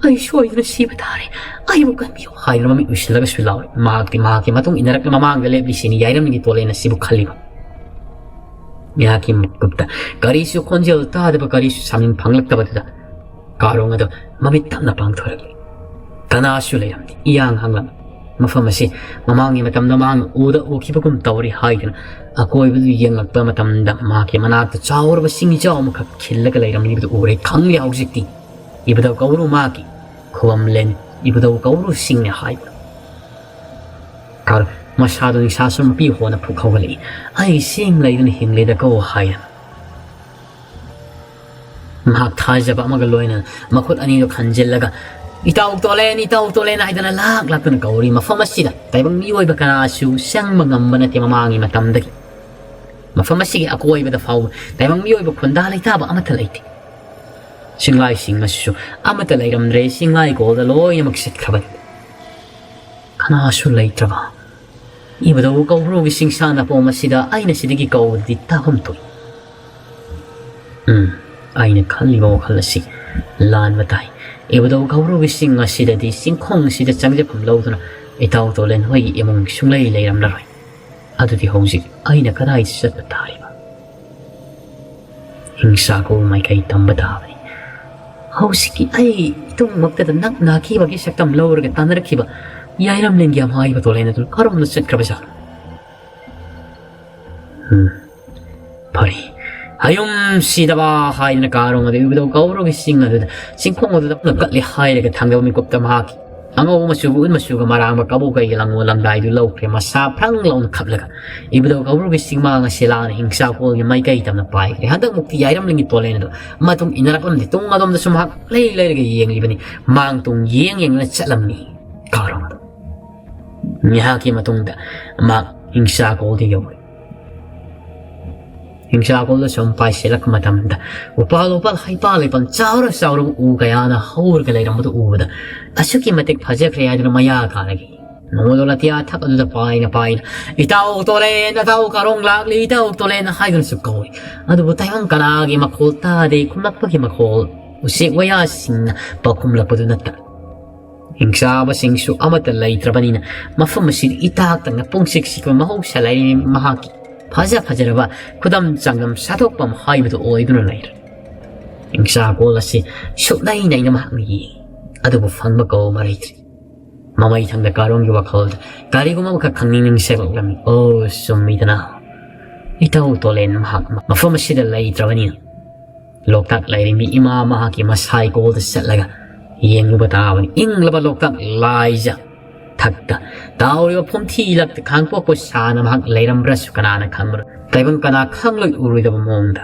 ꯑꯩ ꯁꯣꯏꯗꯅ ꯁꯤꯕ ꯇꯥꯔꯦ, ꯑꯩꯕꯨ ꯀꯟꯕꯤꯌꯨ" ꯍꯥꯏꯗꯨꯅ ꯃꯃꯤꯠ ꯎꯏꯁꯤꯜꯂꯒꯁꯨ ꯂꯥꯎꯔꯤ꯫ ꯃꯍꯥꯛꯇꯤ ꯃꯍꯥꯛꯀꯤ ꯃꯇꯨꯡ ꯏꯟꯅꯔꯛꯅ ꯃꯃꯥꯡꯗ ꯂꯦꯞꯂꯤꯁꯤꯅꯤ ꯌꯥꯏꯔꯝꯒꯤ ꯇꯣꯂꯦꯟ ꯑꯁꯤꯕꯨ ꯈꯜꯂꯤꯕ꯫ ꯃꯍꯥꯛꯀꯤ ꯃꯤꯀꯨꯞꯇ ꯀꯔꯤꯁꯨ ꯈꯣꯟꯖꯦꯜ ꯇꯥꯗꯕ, ꯀꯔꯤꯁꯨ ꯁꯥꯃꯤꯟ ꯐꯪꯂꯛꯇꯕꯗꯨꯗ ꯀꯥꯔꯣꯡ ꯑꯗꯨ ꯃꯃꯤꯠ ꯇꯞꯅ ꯄꯥꯡꯊꯣꯔꯛꯂꯤ꯫ ꯀꯅꯥꯁꯨ ꯂꯩꯔꯝꯗꯦ꯫ ꯏꯌꯥꯡ ꯍꯥꯡꯂꯝꯃꯤ꯫ ꯃꯐꯝ ꯑꯁꯤ ꯃꯃꯥꯡꯒꯤ ꯃꯇꯝꯗ ꯃꯍꯥꯛꯅ ꯎꯗ ꯎꯈꯤꯕꯒꯨꯝ ꯇꯧꯔꯤ ꯍꯥꯏꯗꯨꯅ ꯑꯀꯣꯏꯕꯗꯨ ꯌꯦꯡꯂꯛꯄ ꯃꯇꯝꯗ ꯃꯍꯥꯛꯀꯤ ꯃꯅꯥꯛꯇ ꯆꯥꯎꯔꯕ ꯆꯤꯡ ꯏꯆꯥꯎ ꯑꯃꯈꯛ ꯈꯤꯜꯂꯒ ꯂꯩꯔꯝꯂꯤꯕꯗꯨ ꯎꯔꯦ꯫ ꯈꯪꯂꯦ ꯍꯧꯖꯤꯛꯇꯤ ꯏꯕꯨꯙꯧ ꯀꯧꯕ꯭ꯔꯨ ꯃꯍꯥꯛꯀꯤ ꯈꯨꯕꯝꯂꯦꯟ ꯏꯕꯨꯙꯧ ꯀꯧꯕ꯭ꯔꯨ ꯁꯤꯡꯅꯦ ꯍꯥꯏꯕ꯫ ꯀꯥꯔꯣꯡ ꯃꯁꯥꯗꯨ ꯅꯤꯡꯁꯥ ꯁꯨꯝ ꯃꯄꯤ ꯍꯣꯅ ꯐꯨꯛ ꯍꯧꯒꯠꯂꯛꯏ꯫ "ꯑꯩ ꯁꯦꯡ ꯂꯩꯗꯨꯅ ꯍꯤꯡꯂꯦꯗꯀꯣ" ꯍꯥꯏꯅ꯫ ꯃꯍꯥꯛ ꯊꯥꯖꯕ ꯑꯃꯒ ꯂꯣꯏꯅꯅ ꯃꯈꯨꯠ ꯑꯅꯤꯗꯨ ꯈꯟꯖꯤꯜꯂꯒ, "ꯏꯇꯥꯎ ꯇꯣꯂꯦꯟ, ꯏꯇꯥꯎ ꯇꯣꯂꯦꯟ" ꯍꯥꯏꯗꯅ ꯂꯥꯛ ꯂꯥꯛꯇꯨꯅ ꯀꯧꯔꯤ꯫ ꯃꯐꯝ ꯑꯁꯤꯗ ꯇꯥꯏꯕꯪ ꯃꯤꯑꯣꯏꯕ ꯀꯅꯥꯁꯨ ꯆꯪꯕ ꯉꯝꯕ ꯅꯠꯇꯦ ꯃꯃꯥꯡꯒꯤ ꯃꯇꯝꯗꯒꯤ꯫ ꯃꯐꯝ ꯑꯁꯤꯒꯤ ꯑꯀꯣꯏꯕꯗ ꯐꯥꯎꯕ ꯇꯥꯏꯕꯪ ꯃꯤꯑꯣꯏꯕ ꯈꯨꯟꯗꯥ ꯂꯩꯇꯥꯕ ꯑꯃꯠꯇ ꯂꯩꯇꯦ꯫ ꯆꯤꯡꯂꯥꯏꯁꯤꯡ ꯑꯁꯤꯁꯨ ꯑꯃꯠꯇ ꯂꯩꯔꯝꯗ꯭ꯔꯦ, ꯆꯤꯡꯂꯥꯏꯀꯣꯜꯗ ꯂꯣꯏꯅꯃꯛ ꯆꯠꯈ꯭ꯔꯕꯅꯤ꯫ ꯀꯅꯥꯁꯨ ꯂꯩꯇ꯭ꯔꯕ꯫ ꯏꯕꯨꯙꯧ ꯀꯧꯕ꯭ꯔꯨꯒꯤ ꯆꯤꯡꯁꯥꯡ ꯅꯥꯄꯣꯝ ꯑꯁꯤꯗ ꯑꯩꯅ ꯁꯤꯗꯒꯤ ꯀꯧꯕꯗꯤ ꯇꯥꯐꯝ ꯊꯣꯛꯏ꯫ ꯎꯝ, ꯑꯩꯅ ꯈꯜꯂꯤꯕ ꯋꯥꯈꯜ ꯑꯁꯤ ꯂꯥꯟꯕ ꯇꯥꯏ꯫ ꯏꯕꯨꯙꯧ ꯀꯧꯕ꯭ꯔꯨꯒꯤ ꯆꯤꯡ ꯑꯁꯤꯗꯗꯤ ꯆꯤꯡꯈꯣꯡ ꯑꯁꯤꯗ ꯆꯪꯖꯐꯝ ꯂꯧꯗꯨꯅ ꯏꯇꯥꯎ ꯇꯣꯂꯦꯟ ꯍꯣꯏꯒꯤ ꯏꯃꯨꯡ ꯁꯨꯡꯂꯩ ꯂꯩꯔꯝꯂꯔꯣꯏ꯫ ꯑꯗꯨꯗꯤ ꯍꯧꯖꯤꯛ ꯑꯩꯅ ꯀꯗꯥꯏꯗ ꯆꯠꯄ ꯇꯥꯔꯤꯕ? ꯍꯤꯡꯁꯥꯀꯣꯜ ꯃꯥꯏꯀꯩ ꯇꯝꯕ ꯇꯥꯕꯅꯤ꯫ ꯍꯧꯖꯤꯛꯀꯤ ꯑꯩ ꯏꯇꯨꯡꯃꯛꯇꯗ ꯅꯛꯅꯈꯤꯕꯒꯤ ꯁꯛꯇꯝ ꯂꯧꯔꯒ ꯇꯥꯟꯅꯔꯛꯈꯤꯕ ꯌꯥꯏꯔꯝꯂꯦꯟꯒꯤ ꯑꯃꯥꯏꯕ ꯇꯣꯂꯦꯟ ꯑꯗꯨ ꯀꯔꯣꯝꯗ ꯆꯠꯈ꯭ꯔꯕ ꯖꯥꯠꯅꯣ? ꯎꯝ, ꯐꯔꯦ꯫ ꯍꯌꯨꯝ ꯁꯤꯗꯕ ꯍꯥꯏꯗꯅ ꯀꯥꯔꯣꯡ ꯑꯗꯨ ꯏꯕꯨꯙꯧ ꯀꯧꯕ꯭ꯔꯨꯒꯤ ꯆꯤꯡ ꯑꯗꯨꯗ, ꯆꯤꯡꯈꯣꯡ ꯑꯗꯨꯗ ꯇꯞꯅ ꯀꯠꯂꯤ ꯍꯥꯏꯔꯒ ꯊꯥꯡꯗꯕ ꯃꯤꯀꯨꯞꯇ ꯃꯍꯥꯛꯀꯤ ꯑꯉꯧꯕ ꯃꯆꯨꯒ ꯎꯠ ꯃꯆꯨꯒ ꯃꯔꯥꯡꯕ ꯀꯕꯣꯛ ꯀꯩꯒꯤ ꯂꯪꯉꯣ ꯂꯪꯗꯥꯏꯗꯨ ꯂꯧꯈ꯭ꯔꯦ꯫ ꯃꯁꯥ ꯐ꯭ꯔꯪ ꯂꯥꯎꯅ ꯈꯞꯂꯒ ꯏꯕꯨꯙꯧ ꯀꯧꯕ꯭ꯔꯨꯒꯤ ꯆꯤꯡꯃꯥꯡ ꯑꯁꯤ ꯂꯥꯟꯅ ꯍꯤꯡꯁꯥꯀꯣꯜꯒꯤ ꯃꯥꯏꯀꯩ ꯇꯝꯅ ꯄꯥꯏꯈ꯭ꯔꯦ꯫ ꯍꯟꯗꯛꯃꯨꯛꯇꯤ ꯌꯥꯏꯔꯝꯂꯦꯟꯒꯤ ꯇꯣꯂꯦꯟ ꯑꯗꯨ ꯃꯇꯨꯡ ꯏꯟꯅꯔꯛꯂꯝꯗꯦ꯫ ꯇꯨꯡ ꯑꯗꯣꯝꯗꯁꯨ ꯃꯍꯥꯛ ꯂꯩ ꯂꯩꯔꯒ ꯌꯦꯡꯂꯤꯕꯅꯤ꯫ ꯃꯥꯡ ꯇꯨꯡ ꯌꯦꯡ ꯌꯦꯡꯗꯨꯅ ꯆꯠꯂꯝꯃꯤ ꯀꯥꯔꯣꯡ ꯑꯗꯨ꯫ ꯉꯥꯏꯍꯥꯛꯀꯤ ꯃꯇꯨꯡꯗ ꯃꯍꯥꯛ ꯍꯤꯡꯁꯥꯀꯣꯜꯗ ꯌꯧꯔꯦ꯫ ꯍꯤꯡꯁꯥꯀꯣꯜꯗ ꯁꯨꯝ ꯄꯥꯏꯁꯤꯜꯂꯛꯄ ꯃꯇꯝꯗ ꯎꯄꯥꯜ ꯎꯄꯥꯜ ꯍꯩꯄꯥꯜ ꯂꯩꯄꯥꯜ ꯆꯥꯎꯔ ꯆꯥꯎꯔꯕ ꯎ ꯀꯌꯥꯅ ꯍꯧꯔꯒ ꯂꯩꯔꯝꯕꯗꯨ ꯎꯕꯗ ꯑꯁꯨꯛꯀꯤ ꯃꯇꯤꯛ ꯐꯖꯈ꯭ꯔꯦ ꯍꯥꯏꯗꯨꯅ ꯃꯌꯥ ꯀꯥꯔꯒ ꯅꯣꯡꯃꯗꯣ ꯂꯥꯇꯤꯌꯥ ꯊꯛ ꯑꯗꯨꯗ ꯄꯥꯏꯅ ꯄꯥꯏꯅ, "ꯏꯇꯥꯎ ꯇꯣꯂꯦꯟ, ꯅꯇꯥꯎ ꯀꯥꯔꯣꯡ ꯂꯥꯛꯂꯤ, ꯏꯇꯥꯎ ꯇꯣꯂꯦꯟ" ꯍꯥꯏꯗꯨꯅꯁꯨ ꯀꯧꯏ꯫ ꯑꯗꯨꯕꯨ ꯇꯥꯏꯕꯪ ꯀꯅꯥꯒꯤ ꯃꯈꯣꯜ ꯇꯥꯗꯦ, ꯈꯨꯝꯂꯛꯄꯒꯤ ꯃꯈꯣꯜ ꯎꯆꯦꯛ ꯋꯥꯌꯥꯁꯤꯡꯅ ꯄꯥꯎꯈꯨꯝꯂꯛꯄꯗꯨ ꯅꯠꯇꯅ꯫ ꯍꯤꯡꯆꯥꯕꯁꯤꯡꯁꯨ ꯑꯃꯠꯇ ꯂꯩꯇ꯭ꯔꯕꯅꯤꯅ ꯃꯐꯝ ꯑꯁꯤꯗ ꯏꯇꯥꯛ ꯇꯛꯅ ꯄꯨꯡꯆꯤꯛ ꯆꯤꯛꯄ ꯃꯍꯧꯁꯥ ꯂꯥꯏꯔꯦꯝꯕꯤ ꯃꯍꯥꯛꯀꯤ ꯐꯖ ꯐꯖꯔꯕ ꯈꯨꯗꯝ ꯆꯥꯡꯗꯝ ꯁꯥꯊꯣꯛꯄ ꯑꯃ ꯍꯥꯏꯕꯗꯨ ꯑꯣꯏꯗꯨꯅ ꯂꯩꯔꯦ꯫ ꯍꯤꯡꯆꯥꯀꯣꯜ ꯑꯁꯤ ꯁꯨꯛꯅꯩ ꯅꯩꯅ ꯃꯍꯥꯛꯅ ꯌꯦꯡꯉꯤ, ꯑꯗꯨꯕꯨ ꯐꯪꯕ ꯀꯧꯕ ꯂꯩꯇ꯭ꯔꯤ꯫ ꯃꯃꯩ ꯊꯪꯗ ꯀꯥꯔꯣꯡꯒꯤ ꯋꯥꯈꯜꯗ ꯀꯔꯤꯒꯨꯝꯕ ꯑꯃꯈꯛ ꯈꯪꯅꯤꯡ ꯅꯤꯡꯁꯤꯡꯂꯛꯂꯝꯃꯤ꯫ ꯑꯣ, ꯆꯨꯝꯃꯤꯗꯅ꯫ ꯏꯇꯧ ꯇꯣꯂꯦꯟ ꯃꯍꯥꯛ ꯃꯐꯝ ꯑꯁꯤꯗ ꯂꯩꯇ꯭ꯔꯕꯅꯤꯅ ꯂꯣꯛꯇꯥꯛ ꯂꯥꯏꯔꯦꯝꯕꯤ ꯏꯃꯥ ꯃꯍꯥꯛꯀꯤ ꯃꯁꯥꯏꯀꯣꯜꯗ ꯆꯠꯂꯒ ꯌꯦꯡꯂꯨꯕ ꯇꯥꯕꯅꯤ꯫ ꯏꯪꯂꯕ ꯂꯣꯛꯇꯥꯛ ꯂꯥꯏꯖ ꯊꯛꯇ ꯇꯥꯎꯔꯤꯕ ꯐꯨꯝꯊꯤ ꯂꯛꯇ ꯈꯥꯡꯄꯣꯛꯄ ꯁꯥꯅ ꯃꯍꯥꯛ ꯂꯩꯔꯝꯕ꯭ꯔꯁꯨ ꯀꯅꯥꯅ ꯈꯪꯕꯅꯣ? ꯇꯥꯏꯕꯪ ꯀꯅꯥ ꯈꯪꯂꯣꯏ ꯎꯔꯣꯏꯗꯕ ꯃꯑꯣꯡꯗ꯫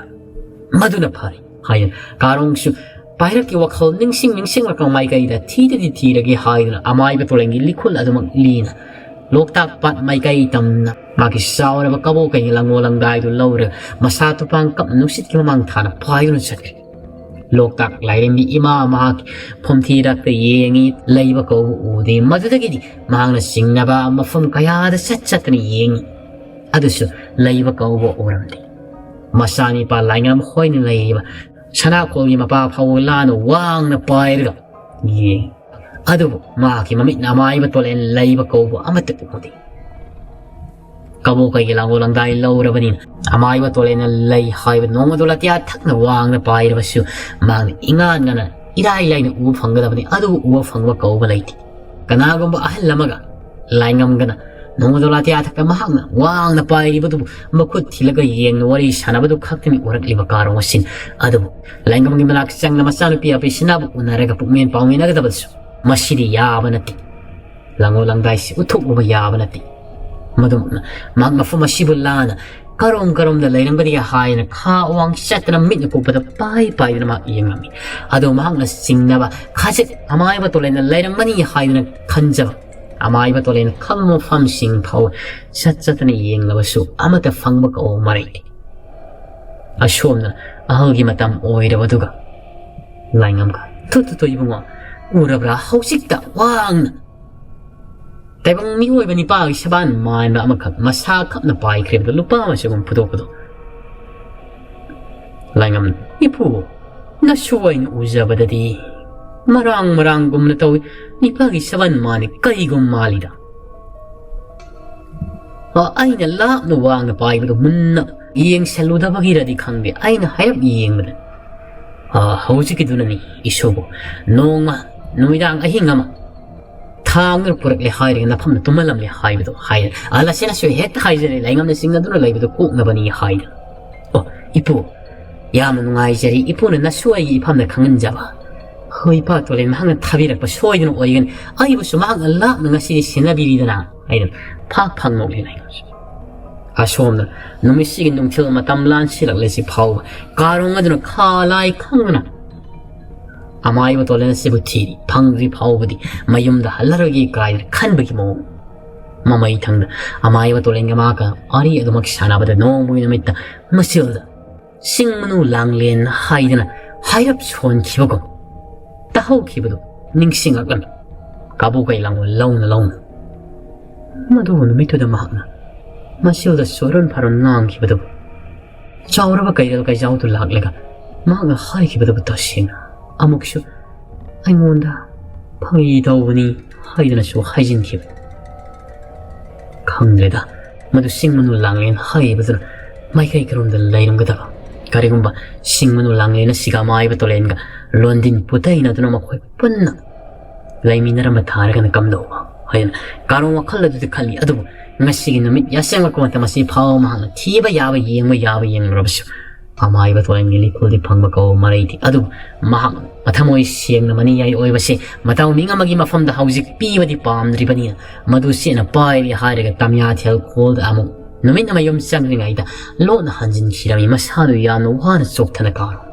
ꯃꯗꯨꯅ ꯐꯔꯦ꯫ ꯍꯥꯏꯅ ꯀꯥꯔꯣꯡꯁꯨ ꯄꯥꯏꯔꯛꯀꯤ ꯋꯥꯈꯜ ꯅꯤꯡꯁꯤꯡ ꯅꯤꯡꯁꯤꯡꯂꯛꯄ ꯃꯥꯏꯀꯩꯗ ꯊꯤꯗꯗꯤ ꯊꯤꯔꯒꯦ ꯍꯥꯏꯗꯨꯅ ꯑꯃꯥꯏꯕ ꯇꯣꯂꯦꯟꯒꯤ ꯂꯤꯈꯨꯜ ꯑꯗꯨꯃꯛ ꯂꯤꯅ ꯂꯣꯛꯇꯥꯛ ꯄꯥꯠ ꯃꯥꯏꯀꯩ ꯇꯝꯅ ꯃꯥꯒꯤ ꯆꯥꯎꯔꯕ ꯀꯕꯣ ꯀꯩꯒꯤ ꯂꯪꯉꯣ ꯂꯪꯗꯥꯏꯗꯨ ꯂꯧꯔꯒ ꯃꯁꯥ ꯇꯨꯄꯥꯡ ꯀꯞ ꯅꯨꯡꯁꯤꯠꯀꯤ ꯃꯃꯥꯡ ꯊꯥꯅ ꯄꯥꯏꯗꯨꯅ ꯆꯠꯈ꯭ꯔꯦ꯫ ꯂꯣꯛꯇꯥꯛ ꯂꯥꯏꯔꯦꯝꯕꯤ ꯏꯃꯥ ꯃꯍꯥꯛꯀꯤ ꯐꯨꯝꯊꯤꯔꯛꯇ ꯌꯦꯡꯉꯤ, ꯂꯩꯕ ꯀꯧꯕ ꯎꯗꯦ꯫ ꯃꯗꯨꯗꯒꯤꯗꯤ ꯃꯍꯥꯛꯅ ꯆꯤꯡꯅꯕ ꯃꯐꯝ ꯀꯌꯥꯗ ꯆꯠ ꯆꯠꯇꯨꯅ ꯌꯦꯡꯉꯤ, ꯑꯗꯨꯁꯨ ꯂꯩꯕ ꯀꯧꯕ ꯎꯔꯝꯗꯦ꯫ ꯃꯆꯥꯅꯤꯄꯥ ꯂꯥꯏꯉꯝ ꯍꯣꯏꯅ ꯂꯩꯔꯤꯕ ꯁꯅꯥꯈꯣꯜꯒꯤ ꯃꯄꯥ ꯐꯥꯎꯕ ꯂꯥꯅ ꯋꯥꯡꯅ ꯄꯥꯏꯔꯒ ꯌꯦꯡꯉꯤ, ꯑꯗꯨꯕꯨ ꯃꯍꯥꯛꯀꯤ ꯃꯃꯤꯠꯅ ꯑꯃꯥꯏꯕ ꯇꯣꯂꯦꯟ ꯂꯩꯕ ꯀꯧꯕ ꯑꯃꯠꯇ ꯎꯗꯦ꯫ ꯀꯕꯣ ꯀꯩꯒꯤ ꯂꯥꯡꯒꯣꯜ ꯂꯪꯗꯥꯏ ꯂꯧꯔꯕꯅꯤꯅ ꯑꯃꯥꯏꯕ ꯇꯣꯂꯦꯟꯅ ꯂꯩ ꯍꯥꯏꯕ ꯅꯣꯡꯃꯗꯣ ꯑꯇꯤꯌꯥ ꯊꯛꯅ ꯋꯥꯡꯅ ꯄꯥꯏꯔꯕꯁꯨ ꯃꯍꯥꯛꯅ ꯏꯉꯥꯟ ꯉꯅ ꯏꯔꯥꯏ ꯂꯥꯏꯅ ꯎꯕ ꯐꯪꯒꯗꯕꯅꯤ, ꯑꯗꯨꯕꯨ ꯎꯕ ꯐꯪꯕ ꯀꯧꯕ ꯂꯩꯇꯦ꯫ ꯀꯅꯥꯒꯨꯝꯕ ꯑꯍꯜ ꯑꯃꯒ ꯂꯥꯏꯉꯝꯒꯅ ꯅꯣꯡꯃꯗꯣ ꯑꯇꯤꯌꯥ ꯊꯛꯇ ꯃꯍꯥꯛꯅ ꯋꯥꯡꯅ ꯄꯥꯏꯔꯤꯕꯗꯨꯕꯨ ꯃꯈꯨꯠ ꯊꯤꯜꯂꯒ ꯌꯦꯡꯅ ꯋꯥꯔꯤ ꯁꯥꯟꯅꯕꯗꯨ ꯈꯛꯇꯅꯤ ꯎꯔꯛꯂꯤꯕ ꯀꯥꯔꯣꯡ ꯑꯁꯤꯅ꯫ ꯑꯗꯨꯕꯨ ꯂꯥꯏꯉꯝꯒꯤ ꯃꯅꯥꯛ ꯆꯪꯅ ꯃꯆꯥꯅꯨꯄꯤ ꯑꯄꯤꯁꯤꯅꯕꯨ ꯎꯅꯔꯒ ꯄꯨꯛꯃꯦꯟ ꯄꯥꯎꯃꯦꯟꯅꯒꯗꯕꯗꯨꯁꯨ ꯃꯁꯤꯗꯤ ꯌꯥꯕ ꯅꯠꯇꯦ꯫ ꯂꯥꯡꯒꯣꯜ ꯂꯪꯗꯥꯏꯁꯤ ꯎꯠꯊꯣꯛꯂꯨꯕ ꯌꯥꯕ ꯅꯠꯇꯦ꯫ ꯃꯗꯨꯃꯛꯅ ꯃꯍꯥꯛ ꯃꯐꯝ ꯑꯁꯤꯕꯨ ꯂꯥꯟꯅ ꯀꯔꯣꯝ ꯀꯔꯣꯝꯗ ꯂꯩꯔꯝꯒꯅꯤ ꯍꯥꯏꯅ ꯈꯥ ꯋꯥꯡ ꯆꯠꯇꯨꯅ ꯃꯤꯠꯅ ꯀꯨꯞꯄꯗ ꯄꯥꯏ ꯄꯥꯏꯗꯨꯅ ꯃꯍꯥꯛ ꯌꯦꯡꯂꯝꯃꯤ꯫ ꯑꯗꯨ ꯃꯍꯥꯛꯅ ꯆꯤꯡꯅꯕ ꯈꯖꯤꯛ ꯑꯃꯥꯏꯕ ꯇꯣꯂꯦꯟꯅ ꯂꯩꯔꯝꯒꯅꯤ ꯍꯥꯏꯗꯨꯅ ꯈꯟꯖꯕ ꯑꯃꯥꯏꯕ ꯇꯣꯂꯦꯟꯅ ꯈꯪꯕ ꯃꯐꯝꯁꯤꯡ ꯐꯥꯎꯕ ꯆꯠ ꯆꯠꯇꯨꯅ ꯌꯦꯡꯂꯕꯁꯨ ꯑꯃꯠꯇ ꯐꯪꯕ ꯀꯧꯕ ꯃꯔꯩꯇꯦ꯫ ꯑꯁꯣꯝꯅ ꯑꯍꯜꯒꯤ ꯃꯇꯝ ꯑꯣꯏꯔꯕꯗꯨꯒ ꯂꯥꯏꯉꯝꯒ ꯊꯨ ꯊꯨ ꯊꯨ ꯏꯕꯨꯡꯉꯣ, ꯎꯔꯕ꯭ꯔꯥ ꯍꯧꯖꯤꯛꯇ ꯋꯥꯡꯅ ꯇꯥꯏꯕꯪ ꯃꯤꯑꯣꯏꯕ ꯅꯤꯄꯥꯒꯤ ꯁꯕꯥꯟ ꯃꯥꯟꯕ ꯑꯃꯈꯛ ꯃꯁꯥ ꯈꯞꯅ ꯄꯥꯏꯈ꯭ꯔꯤꯕꯗꯨ ꯂꯨꯄꯥ ꯃꯆꯨꯒꯨꯝ ꯐꯨꯗꯣꯛꯄꯗꯣ꯫ ꯂꯥꯏꯉꯝ, ꯏꯄꯨ, ꯅꯁꯨ ꯑꯩꯅ ꯎꯖꯕꯗꯗꯤ ꯃꯔꯥꯡ ꯃꯔꯥꯡꯒꯨꯝꯅ ꯇꯧꯏ꯫ ꯅꯤꯄꯥꯒꯤ ꯁꯕꯥꯟ ꯃꯥꯅꯤ ꯀꯔꯤꯒꯨꯝ ꯃꯥꯜꯂꯤꯗ꯫ ꯑ, ꯑꯩꯅ ꯂꯥꯞꯅ ꯋꯥꯡꯅ ꯄꯥꯏꯕꯗꯨ ꯃꯨꯟꯅ ꯌꯦꯡꯁꯜꯂꯨꯗꯕꯒꯤꯔꯗꯤ ꯈꯪꯗꯦ, ꯑꯩꯅ ꯍꯥꯏꯔꯞ ꯌꯦꯡꯕꯗ, ꯑ, ꯍꯧꯖꯤꯛꯀꯤꯗꯨꯅꯅꯤ ꯏꯁꯣꯕꯨ ꯅꯣꯡꯃ ꯅꯨꯃꯤꯗꯥꯡ ꯑꯍꯤꯡ ꯑꯃ ꯊꯥꯡꯗꯨꯅ ꯄꯨꯔꯛꯂꯦ ꯍꯥꯏꯔꯒ ꯅꯐꯝꯗ ꯇꯨꯝꯍꯜꯂꯝꯂꯦ ꯍꯥꯏꯕꯗꯣ ꯍꯥꯏꯔꯦ꯫ ꯑꯍꯜ ꯑꯁꯤꯅꯁꯨ ꯍꯦꯛꯇ ꯍꯥꯏꯖꯔꯦ, ꯂꯥꯏꯉꯝꯅ ꯆꯤꯡꯅꯗꯨꯅ ꯂꯩꯕꯗꯨ ꯀꯣꯛꯅꯕꯅꯤ ꯍꯥꯏꯗꯅ꯫ ꯑꯣ, ꯏꯄꯨ, ꯌꯥꯝꯅ ꯅꯨꯡꯉꯥꯏꯖꯔꯤ꯫ ꯏꯄꯨꯅ ꯅꯁꯨ ꯑꯩꯒꯤ ꯏꯐꯝꯗ ꯈꯪꯍꯟꯖꯕ꯫ ꯍꯣꯏ, ꯏꯄꯥ ꯇꯣꯂꯦꯟ ꯃꯍꯥꯛꯅ ꯊꯥꯕꯤꯔꯛꯄ ꯁꯣꯏꯗꯅ ꯑꯣꯏꯒꯅꯤ꯫ ꯑꯩꯕꯨꯁꯨ ꯃꯍꯥꯛꯅ ꯂꯥꯞꯅ ꯉꯁꯤꯗꯤ ꯁꯦꯟꯅꯕꯤꯔꯤꯗꯅ ꯍꯥꯏꯗꯅ ꯐꯥꯛ ꯐꯥꯛ ꯅꯣꯛꯂꯦ ꯂꯥꯏꯉꯝꯁꯨ꯫ ꯑꯁꯣꯝꯗ ꯅꯨꯃꯤꯠꯁꯤꯒꯤ ꯅꯨꯡꯊꯤꯜ ꯃꯇꯝ ꯂꯥꯟꯁꯤꯜꯂꯛꯂꯤꯁꯤ ꯐꯥꯎꯕ ꯀꯥꯔꯣꯡ ꯑꯗꯨꯅ ꯈꯥ ꯂꯥꯏ ꯈꯪꯗꯅ ꯑꯃꯥꯏꯕ ꯇꯣꯂꯦꯟ ꯑꯁꯤꯕꯨ ꯊꯤꯔꯤ꯫ ꯐꯪꯗ꯭ꯔꯤ ꯐꯥꯎꯕꯗꯤ ꯃꯌꯨꯝꯗ ꯍꯜꯂꯔꯣꯏꯒꯦ ꯀꯥꯏꯅ ꯈꯟꯕꯒꯤ ꯃꯑꯣꯡ꯫ ꯃꯃꯩ ꯊꯪꯗ ꯑꯃꯥꯏꯕ ꯇꯣꯂꯦꯟꯒ ꯃꯍꯥꯛꯀ ꯋꯥꯔꯤ ꯑꯗꯨꯃꯛ ꯁꯥꯟꯅꯕꯗ ꯅꯣꯡꯃꯒꯤ ꯅꯨꯃꯤꯠꯇ ꯃꯁꯤꯜꯗ ꯆꯤꯡ ꯃꯅꯨ ꯂꯥꯡꯂꯦꯟ ꯍꯥꯏꯗꯅ ꯍꯥꯏꯔꯞ ꯁꯣꯟꯈꯤꯕꯒꯨꯝ ꯇꯥꯍꯧꯈꯤꯕꯗꯨ ꯅꯤꯡꯁꯤꯡꯂꯛꯂꯝꯃꯤ꯫ ꯀꯥꯕꯨ ꯀꯩ ꯂꯥꯡꯕ ꯂꯧꯅ ꯂꯧꯅ ꯃꯗꯨ ꯅꯨꯃꯤꯠꯇꯨꯗ ꯃꯍꯥꯛꯅ ꯃꯁꯤꯜꯗ ꯁꯣꯏꯔꯣꯟ ꯐꯥꯔꯣꯟ ꯉꯥꯡꯈꯤꯕꯗꯨꯕꯨ, ꯆꯥꯎꯔꯕ ꯀꯩꯔꯦꯜ ꯀꯩꯖꯥꯎꯗꯨ ꯂꯥꯛꯂꯒ ꯃꯍꯥꯛꯅ ꯍꯥꯏꯈꯤꯕꯗꯨꯕꯨ ꯇꯁꯦꯡꯅ ꯑꯃꯨꯛꯁꯨ ꯑꯩꯉꯣꯟꯗ ꯐꯥꯒꯤ ꯇꯧꯕꯅꯤ ꯍꯥꯏꯗꯨꯅꯁꯨ ꯍꯥꯏꯖꯤꯟꯈꯤꯕꯅꯤ꯫ ꯈꯪꯗ꯭ꯔꯦꯗ, ꯃꯗꯨ ꯆꯤꯡ ꯃꯅꯨ ꯂꯥꯡꯂꯦꯟ ꯍꯥꯏꯔꯤꯕꯗꯨꯅ ꯃꯥꯏꯀꯩ ꯀꯔꯣꯝꯗ ꯂꯩꯔꯝꯒꯗꯕ? ꯀꯔꯤꯒꯨꯝꯕ ꯆꯤꯡ ꯃꯅꯨ ꯂꯥꯡꯂꯦꯟ ꯑꯁꯤꯒ ꯑꯃꯥꯏꯕ ꯇꯣꯂꯦꯟꯒ ꯂꯣꯟꯗꯤꯟ ꯄꯨꯇꯩꯅꯗꯨꯅ ꯃꯈꯣꯏ ꯄꯨꯟꯅ ꯂꯩꯃꯤꯟꯅꯔꯝꯕ ꯊꯥꯔꯒꯅ ꯀꯝꯗꯧꯕ ꯍꯥꯏꯅ ꯀꯥꯔꯣꯡ ꯋꯥꯈꯜ ꯑꯗꯨꯗ ꯈꯜꯂꯤ꯫ ꯑꯗꯨꯕꯨ ꯉꯁꯤꯒꯤ ꯅꯨꯃꯤꯠ ꯌꯥꯁꯦꯡꯂꯛꯄ ꯃꯇꯝ ꯑꯁꯤ ꯐꯥꯎꯕ ꯃꯍꯥꯛꯅ ꯊꯤꯕ ꯌꯥꯕ, ꯌꯦꯡꯕ ꯌꯥꯕ ꯌꯦꯡꯂꯨꯔꯕꯁꯨ ꯑꯃꯥꯏꯕ ꯇꯣꯂꯦꯟꯒꯤ ꯂꯤꯈꯨꯜꯗꯤ ꯐꯪꯕ ꯀꯧꯕ ꯃꯔꯩꯗꯤ꯫ ꯑꯗꯨꯕꯨ ꯃꯍꯥꯛ ꯃꯊꯃꯣꯏ ꯁꯦꯡꯅ ꯃꯅꯤ ꯌꯥꯏ ꯑꯣꯏꯕꯁꯤ ꯃꯇꯥꯎ ꯃꯤ ꯑꯃꯒꯤ ꯃꯐꯝꯗ ꯍꯧꯖꯤꯛ ꯄꯤꯕꯗꯤ ꯄꯥꯝꯗ꯭ꯔꯤꯕꯅꯤꯅ ꯃꯗꯨ ꯆꯦꯠꯅ ꯄꯥꯏꯔꯤ ꯍꯥꯏꯔꯒ ꯇꯝꯌꯥꯊꯦꯜ ꯈꯣꯜꯗ ꯑꯃꯨꯛ ꯅꯨꯃꯤꯠꯅ ꯃꯌꯨꯝ ꯆꯪꯗ꯭ꯔꯤꯉꯩꯗ ꯂꯣꯠꯅ ꯍꯟꯖꯤꯟꯈꯤꯔꯝꯃꯤ꯫ ꯃꯁꯥꯗꯨ ꯌꯥꯝꯅ ꯋꯥꯅ ꯆꯣꯛꯊꯅ ꯀꯥꯔꯣꯡ